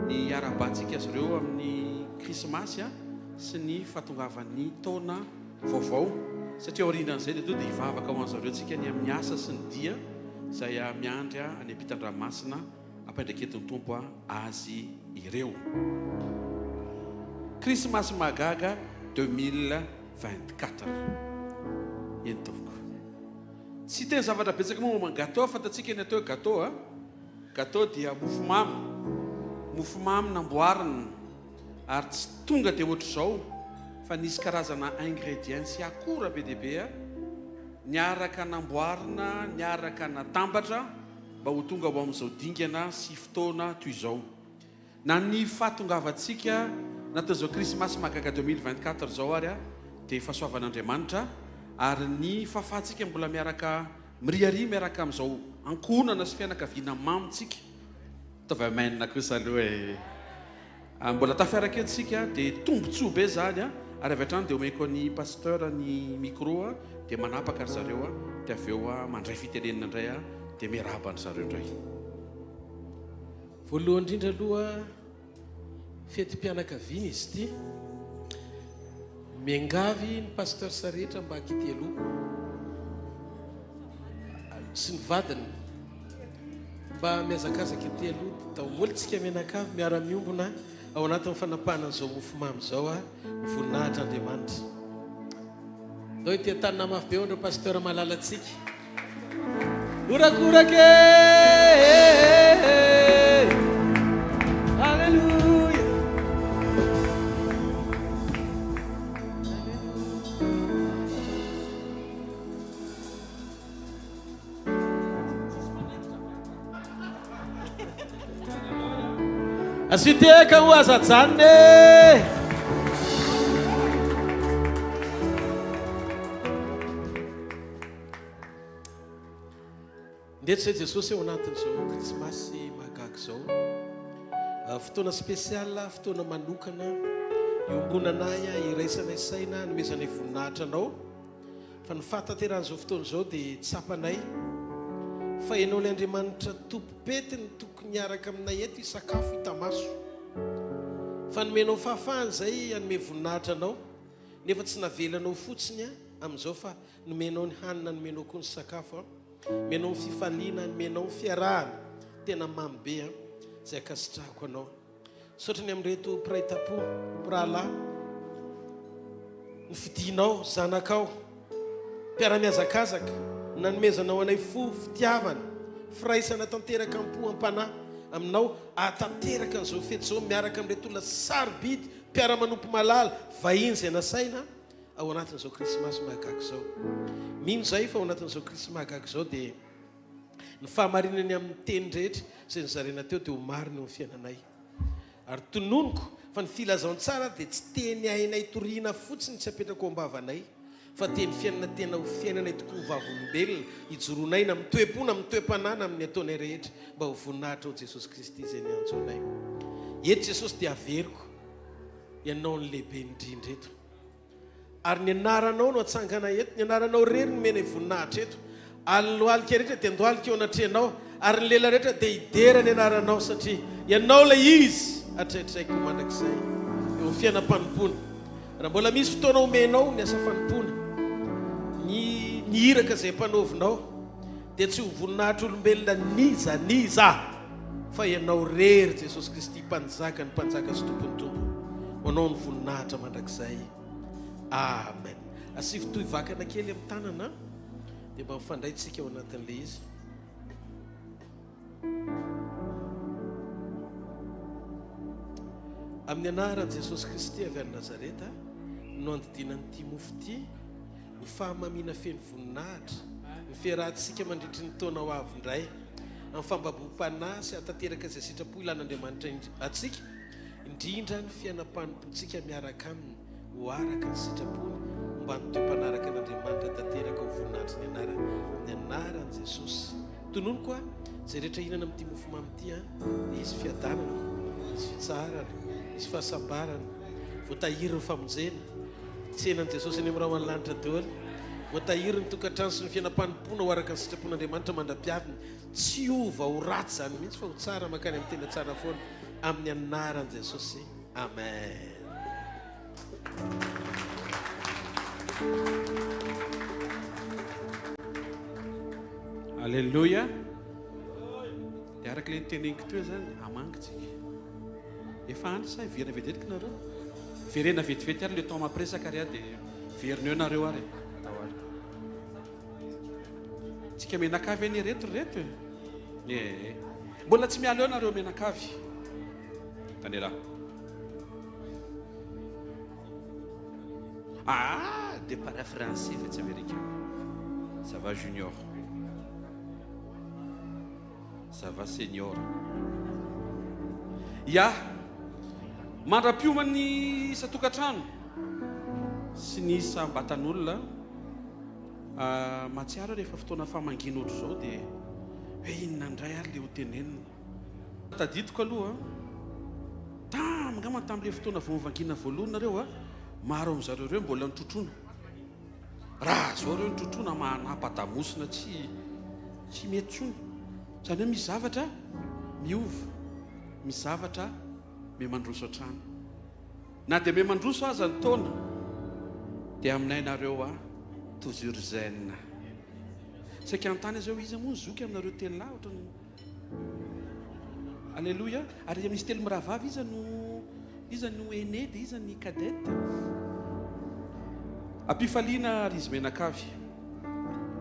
ny hiarahabantsika azy ireo amin'ny krismasy sy ny fahatongavan'ny taona vaovao satria aorianan'izay dia tonga dia hivavaka ho an'zareo tsika ny amin'ny asa sy ny dia izay miandry any ampitan-dranomasina ampiandraiketin'ny Tompo azy ireo. Krismasy mahagaga 2024. Eny tompoko. Tsy hiteny zavatra betsaka momba ny gâteau, fantatsika ny atao hoe gâteau a. Gâteau dia mofomamy, mofomamy namboarina. Ary tsy tonga dia ohatr'izao fa nisy karazana ingredients sy akora be dia be niaraka namboarina, niaraka natambatra mba ho tonga ho amin'izao dingana sy fotoana toy izao. Na ny fahatongavantsika anatin'izao Krismasy mahagaga 2024 izao ary dia fahasoavan'Andriamanitra ary ny fahafahantsika mbola miaraka miriaria miaraka amin'izao ankohonana sy fianakaviana mamintsika. Ataovy amen kosa aloha e! Mbola tafiaraka eto isika dia tombotsoa be izany ary avy hatrany dia omeko an'i Pasteur ny micro dia manapaka ry zareo dia avy eo mandray fitenenana indray dia miarahaba an-dry zareo indray. Voalohany indrindra aloha fetim-pianakaviana izy ity. Miangavy ny pasteurs rehetra mba hakitia aloha sy ny vadiny mba mihazakazaka ety aloha daholo tsika mianakavy miara-miombona ao anatin'ny fanapahana an'izao mofomamy izao a voninahitra Andriamanitra. Ndao ity an-tanana mafy be ho an'ireo pasteur malalantsika. Horakoraka e! Alléluia! Asio tehaka ho aza ajanona e! Ndeto izay Jesosy ao anatin'izao Krismasy mahagaga izao. Ah, fotoana spécial, fotoana manokana iombonanay, iraisanay saina, anomezanay voninahitra anao. Fa ny fahatanterahan'izao fotoana izao dia tsapanay fa ianao ilay Andriamanitra tompom-pety no tokony hiaraka aminay eto hisakafo hita maso. Fa nomenao fahafahana izay hanome voninahitra anao, nefa tsy navelanao fotsiny amin'izao fa Nomenao ny hanina, nomenao koa ny sakafo an. Nomenao ny fifaliana, nomenao ny fiarahana. Tena mamy be an. Izay ankasitrahako anao. Misaotra ny amin'ireto mpiray tampo, mpirahalahy, nofidinao, zanakao, mpiara-mihazakazaka, nanomezanao anay fo, fitiavana, firaisana tanteraka am-po, am-panahy aminao, ahatanteraka an'izao fety izao miaraka amin'ireto olona sarobidy, mpiara-manompo malala, vahiny izay nasaina. Ao anatin'izao Krismasy mahagaga izao. Mino izahay fa ao anatin'izao Krismasy mahagaga izao dia ny fahamarinany amin'ny teny rehetra izay nozaraina teo dia ho marina eo amin'ny fiainanay. Ary tononiko fa ny filazantsara dia tsy teny hainay toriana fotsiny tsy apetraka ao am-bavanay fa teny fiainana tena ho fiainanay tokoa ho vavolombelona ijoroanay na amin'ny toe-po na amin'ny toe-panahy na amin'ny ataonay rehetra mba ho voninahitra ho Jesosy Kristy izay niantso anay. Eto Jesosy dia averiko Ianao no lehibe indrindra eto. Ary ny anaranao no atsangana eto, ny anaranao irery no omenay voninahitra eto. Ary ny lohalika rehetra dia handohalika eo anatrehanao, ary ny lela rehetra dia hidera ny anaranao, satria Ianao ilay Izy hatraitray koa mandrakizay eo amin'ny fiainam-panompoana. Raha mbola misy fotoana omenao ny asa fanompoana, ny ny iraka izay ampanaovinao, dia tsy ho voninahitr'olombelona n'iza n'iza, fa Ianao irery, Jesosy Kristy, Mpanjaka ny mpanjaka sy Tompon'ny tompo. Ho Anao ny voninahitra mandrakizay. Amen. Asivo toy vakana kely amin'ny tanana, dia mba mifandray tsika ao anatin'ilay izy. Amin'ny anaran'i Jesosy Kristy avy any Nazareta no andidiana an'ity mofo ity ho fahamamiana feno voninahitra ny fiarahantsika mandritry ny taona ho avy indray amin'ny fambaboam-panahy sy hahatanteraka izay sitrapo ilan'Andriamanitra antsika, indrindra ny fiainam-panompoantsika miaraka Aminy ho araka ny sitrapony homban'ny toe-panaraka an'Andriamanitra tanteraka ho voninahitry ny anarany, amin'ny anaran'i Jesosy. Tononiko aho, izay rehetra hihinana amin'ity mofomamy ity an, dia hisy fiadanana, hisy fitsaharana, hisy fahasambarana, voatahiry ny famonjena, tsenan'i Jesosy any amin'ny rahona lanitra daholo, voatahiry ny tokantrano sy ny fiainam-panompoana ho araka ny sitrapon'Andriamanitra mandra-piaviny. Tsy hiova ho ratsy izany mihitsy fa ho tsara mankany amin'ny tena tsara foana, amin'ny anaran'i Jesosy. Amen. Alléluia. Dia araka ilay noteneniko teo izany, hamangy tsika. Efa any sa hiverina vetivety nareo? Verena vetivety ary le temps mampiresaka ary aho dia verina eo nareo ary. Tao ary. Tsika mianakavy anie reto ry reto e. Ee. Mbola tsy miala eo nareo mianakavy. Daniela. Ah, de para français fa tsy américain. Ça va junior. Ça va senior. Ya. Mandra-pioman'ny isan-tokantrano sy ny isam-batan'olona, mahatsiaro aho rehefa fotoana famangiana ohatr'izao dia hoe inona indray ary ilay hotenenina. Tadidiko aloha tam angamba tamin'ilay fotoana vao nivangiana voalohany nareo a, maro amin'zareo ireo mbola nitrotrona. Raha zao ireo nitrotrona manapa-damosina tsy tsy mety intsony. Izany hoe misy zavatra miova, misy zavatra miha-mandroso hatrany. Na dia miha-mandroso aza ny taona dia aminay nareo a toujours zen. Saika hanontany aza hoe iza moa ny zoky aminareo telolahy ohatran'ny Alléluia. Ary misy telo mirahavavy iza no iza no aîné dia iza ny cadette? Ampifaliana ry izy mianakavy.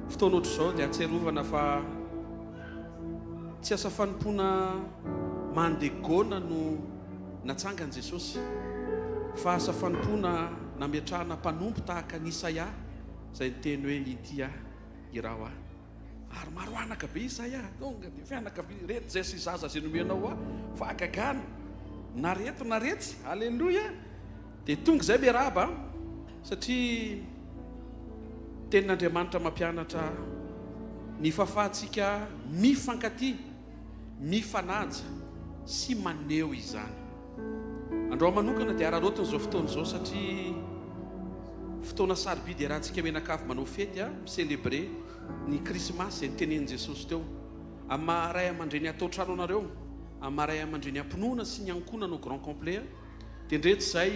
Fotoana ohatr'izao dia ahatsiarovana fa tsy asa fanompoana mandegona no natsangan'i Jesosy fa asa fanompoana nametrahana mpanompo tahaka an'i Isaia izay niteny hoe inty aho, iraho aho. Ary maro anaka be Isaia, tonga dia fianakaviana, ireto izay sy zaza izay nomenao ahy, fahagagana, na reto na retsy, aleloia. Dia tonga izay miarahaba, satria tenin'Andriamanitra mampianatra ny fahafahantsika mifankatia, mifanaja sy maneho izany. Androany manokana dia araraotina izao fotoana izao satria fotoana sarobidy iarahantsika mianakavy manao fety, mi-celebrer ny krismasy izay notenenin'i Jesosy teo. Amin'ny maha ray aman-dreny ato an-trano anareo, amin'ny maha ray aman-dreny am-pinoana sy ny ankohonana au grand complet, dia ndreto izay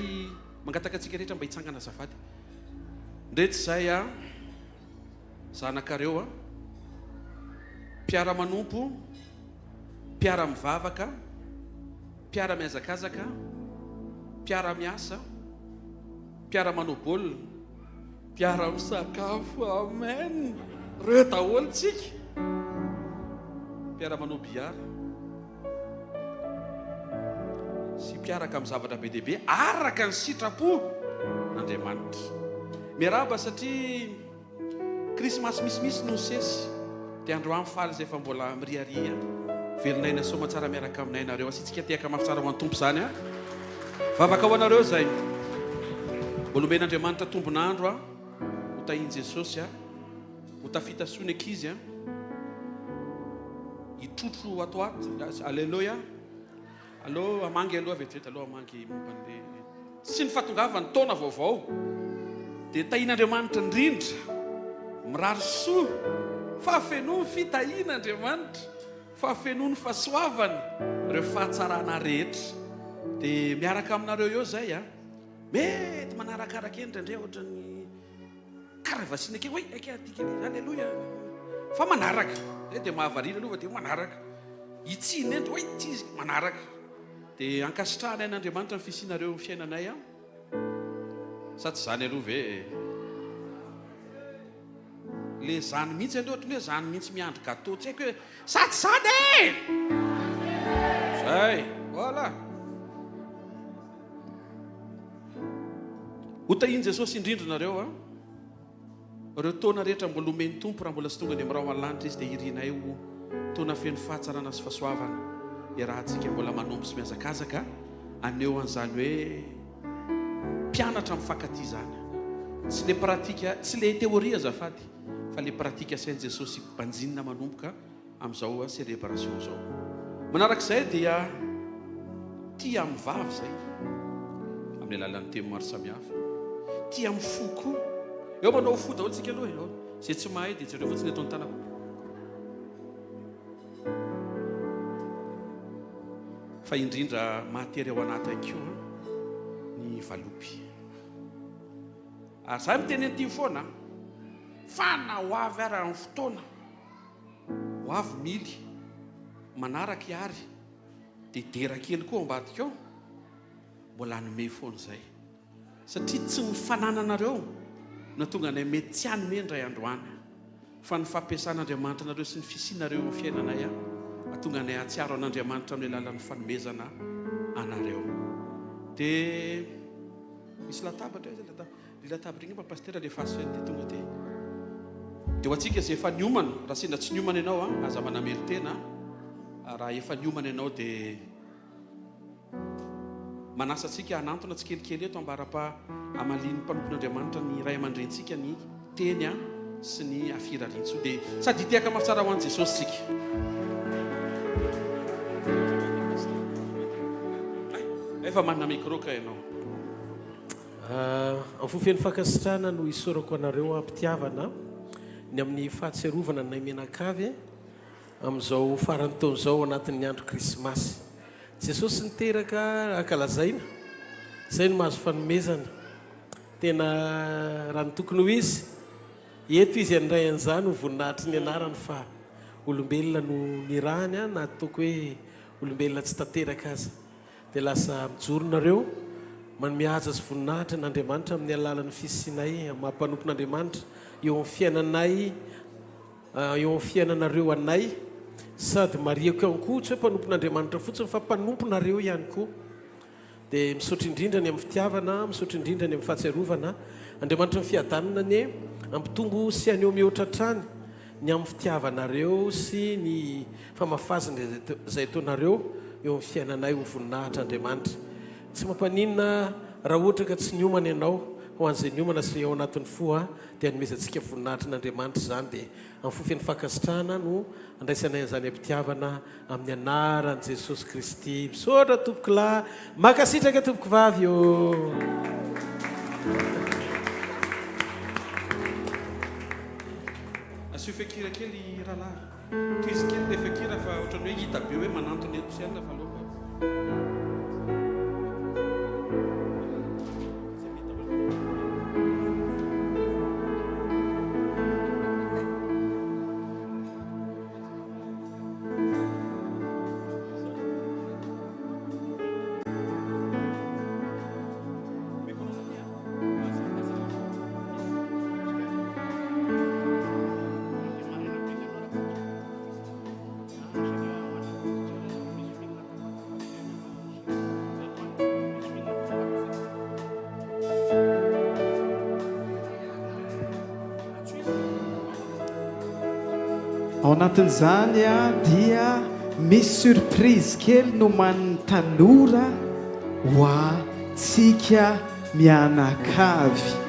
mangataka antsika rehetra mba hitsangana azafady. Ndreto izay a zanakareo a mpiara-manompo, mpiara-mivavaka, mpiara-mihazakazaka, mpiara-miasa, mpiara-manao baolina, mpiara-misakafo, amen, reo daholo tsika, mpiara-manao billard sy mpiaraka amin'ny zavatra be dia be araka ny sitrapo n'Andriamanitra. Miarahaba satria Krismasy misimisy no nisesy dia androany faly izay fa mbola miriaria velon'aina soamatsara miaraka aminay nareo. Asiantsika tehaka mafy tsara ho an'ny Tompo izany a. Vavaka ho anareo izay mbola omen'Andriamanitra tombon'andro a. Ho tahin'i Jesosy a. Ho tafita soa ny ankizy a. Hitrotro ato ato. Aleloia. Aleo hamangy aloha vetivety aloha hamangy momba an'le sy ny fahatongavan'ny taona vaovao dia tahian'Andriamanitra indrindra mirary soa fa feno ny fitahiana Andriamanitra fa feno ny fahasoavana ireo fahatsarana rehetra dia miaraka aminareo eo zay a mety manarakaraka eny indraindray ohatran'ny karavasina kely hoe aika aty kely aleloia fa manaraka zay dia mahavariana aloha fa dia manaraka Itsy nento oay ity izy manaraka. Dia ankasitrahanay an'Andriamanitra ny fisianareo eo fiainanay an. Sa tsy zany aloha ve e? Le zany mihitsy aloha ohatran'ny hoe zany mihitsy miandry gâteau tsy haiko hoe sa tsy zany e! Zay, voilà. Ho tahian'i Jesosy indrindra nareo an. Ireo taona rehetra mbola omen'ny Tompo raha mbola tsy tonga any amin'ny rahona lanitra Izy dia irinay ho taona feno fahatsarana sy fahasoavana iarahantsika mbola manompo sy mihazakazaka haneho an'izany hoe mpianatra mifankatia izany. Tsy le pratique, tsy le théorie azafady fa le pratique asain'i Jesosy banjinina manomboka amin'izao célébration izao. Manarak'izay dia tia amin'ny vava izay, amin'ny alalan'ny teny maro samihafa. Tia amin'ny fo koa. Eo manao fo daholo tsika aloha eo. Izay tsy mahay dia jereo fotsiny eto ny tanako. Fa indrindra mahatery ao anaty ahy koa ny valopy. Ary za miteny an'ity foana fa na ho avy ara ny fotoana Ho avy Mily, manaraka i Ary, dia Dera kely koa ao ambadika ao, mbola hanome foana izay. Satria tsy ny fanananareo no tonga anay mety tsy hanome indray andro any, fa ny fampiasan'Andriamanitra anareo sy ny fisianareo eo amin'ny fiainanay hahatonga anay hahatsiaro an'Andriamanitra amin'ny alalan'ny fanomezana anareo. Dia misy latabatra aiza latabatra? Ry latabatra iny mba pasitera alefaso eny dia tonga dia dia ho antsika izay efa niomana, raha sendra tsy niomana ianao a, aza manamelo-tena, raha efa niomana ianao dia manasa antsika hanantona tsikelikely eto ambara-pa hamalian'ny mpanompon'Andriamanitra ny ray aman-drenintsika ny teny a sy ny afirarintsoa dia sady hitehaka mafy tsara ho an'i Jesosy tsika. Efa manana micro ka ianao. Amin'ny fo feno fankasitrahana no isaorako anareo am-pitiavana ny amin'ny fahatsiarovana anay mianakavy amin'izao faran'ny taona izao ao anatin'ny andro Krismasy. Jesosy niteraka ankalazaina, izay no mahazo fanomezana. Tena raha ny tokony ho izy, eto izy handray an'izany ho voninahitry ny anarany fa olombelona no nirahany na ataoko hoe olombelona tsy tanteraka aza. Dia lasa mijoro nareo, manome haja sy voninahitra an'Andriamanitra amin'ny alalan'ny fisianay amin'ny maha mpanompon'Andriamanitra eo amin'ny fiainanay, eo amin'ny fiainanareo anay, sady marihako ihany koa, tsy hoe mpanompon'Andriamanitra fotsiny fa mpanomponareo ihany koa. Dia misaotra indrindra ny amin'ny fitiavana, misaotra indrindra ny amin'ny fahatsiarovana. Andriamanitry ny fiadanana anie hampitombo sy haneho mihoatra hatrany ny amin'ny fitiavanareo sy ny famafazana izay ataonareo eo amin'ny fiainanay ho voninahitr' Andriamanitra. Tsy mampaninona raha ohatra ka tsy niomana ianao, ho an'izay niomana sy ao anatin'ny fo dia hanomezantsika voninahitr' Andriamanitra izany dia amin'ny fo feno fankasitrahana no andraisanay an'izany am-pitiavana amin'ny anaran'i Jesosy Kristy. Misaotra tompokolahy, mankasitraka tompokovavy ô. Asio feon-kira kely rahalahy. Tohizo kely le feon-kira fa ohatran'ny hoe hita be hoe manantona eto sy alina fa aleo mba. Ao anatin'izany dia misy surprise kely nomanin'ny tanora ho antsika mianakavy.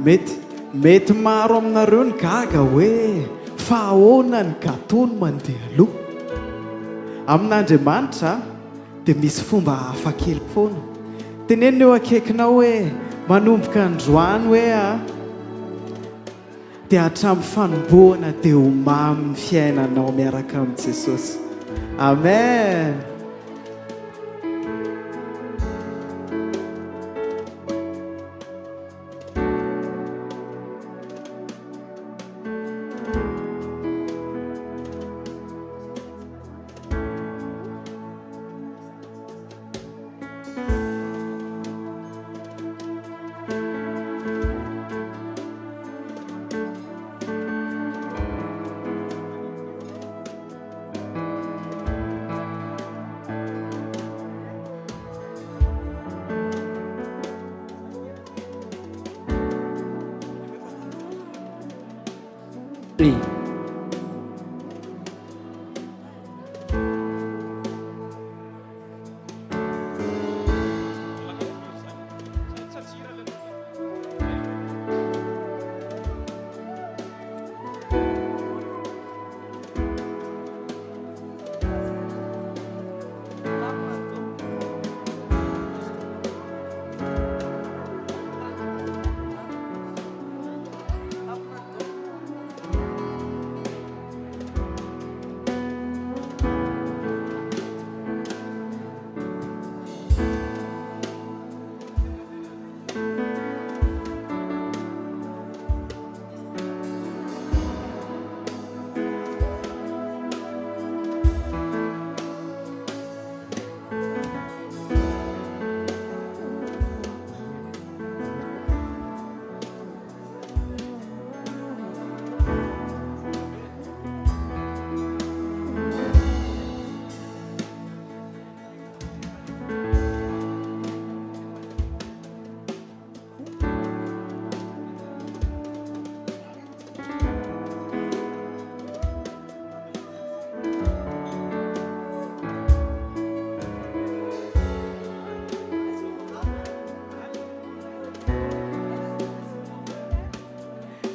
Mety, mety maro aminareo ny gaga hoe fa ahoana ny gâteau no mandeha aloha? Amin'Andriamanitra dia misy fomba hafa kely foana. Teneno eo akaikinao hoe manomboka androany hoe a dia hatramin'ny fanombohana dia ho mamy ny fiainanao miaraka amin'i Jesosy. Amen.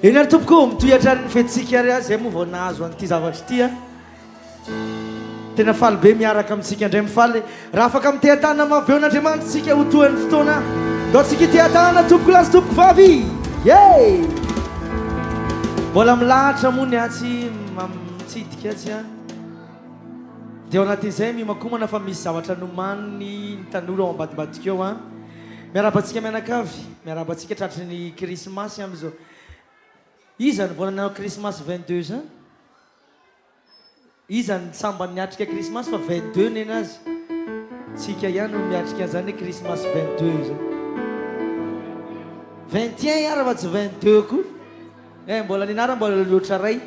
Eny ary tompoko, mitohy hatrany ny fetintsika ary aho izay moa vao nahazo an'ity zavatra ity an. Tena faly be miaraka amintsika indray mifaly raha afaka miteha-tanana mafy be ho an'Andriamanitra isika ho tohan'ny fotoana. Ndao tsika hiteha-tanana tompoko lahy sy tompoko vavy. Yay! Mbola milahatra moa ny atsy mitsidika atsy an. Dia ao anatin'izay mihomakomana fa misy zavatra nomaniny ny tanora ao ambadimbadika ao an. Miarahaba antsika mianakavy, miarahaba antsika tratry ny krismasy amin'izao. Iza no vao nanao krismasy 22 juin? Iza ny sambany niatrika krismasy fa 22 nenazy? Tsika ihany no miatrika an'izany hoe krismasy 22 zany. 21 ara fa tsy 22 koa. Eh mbola nenara mbola loatra ray.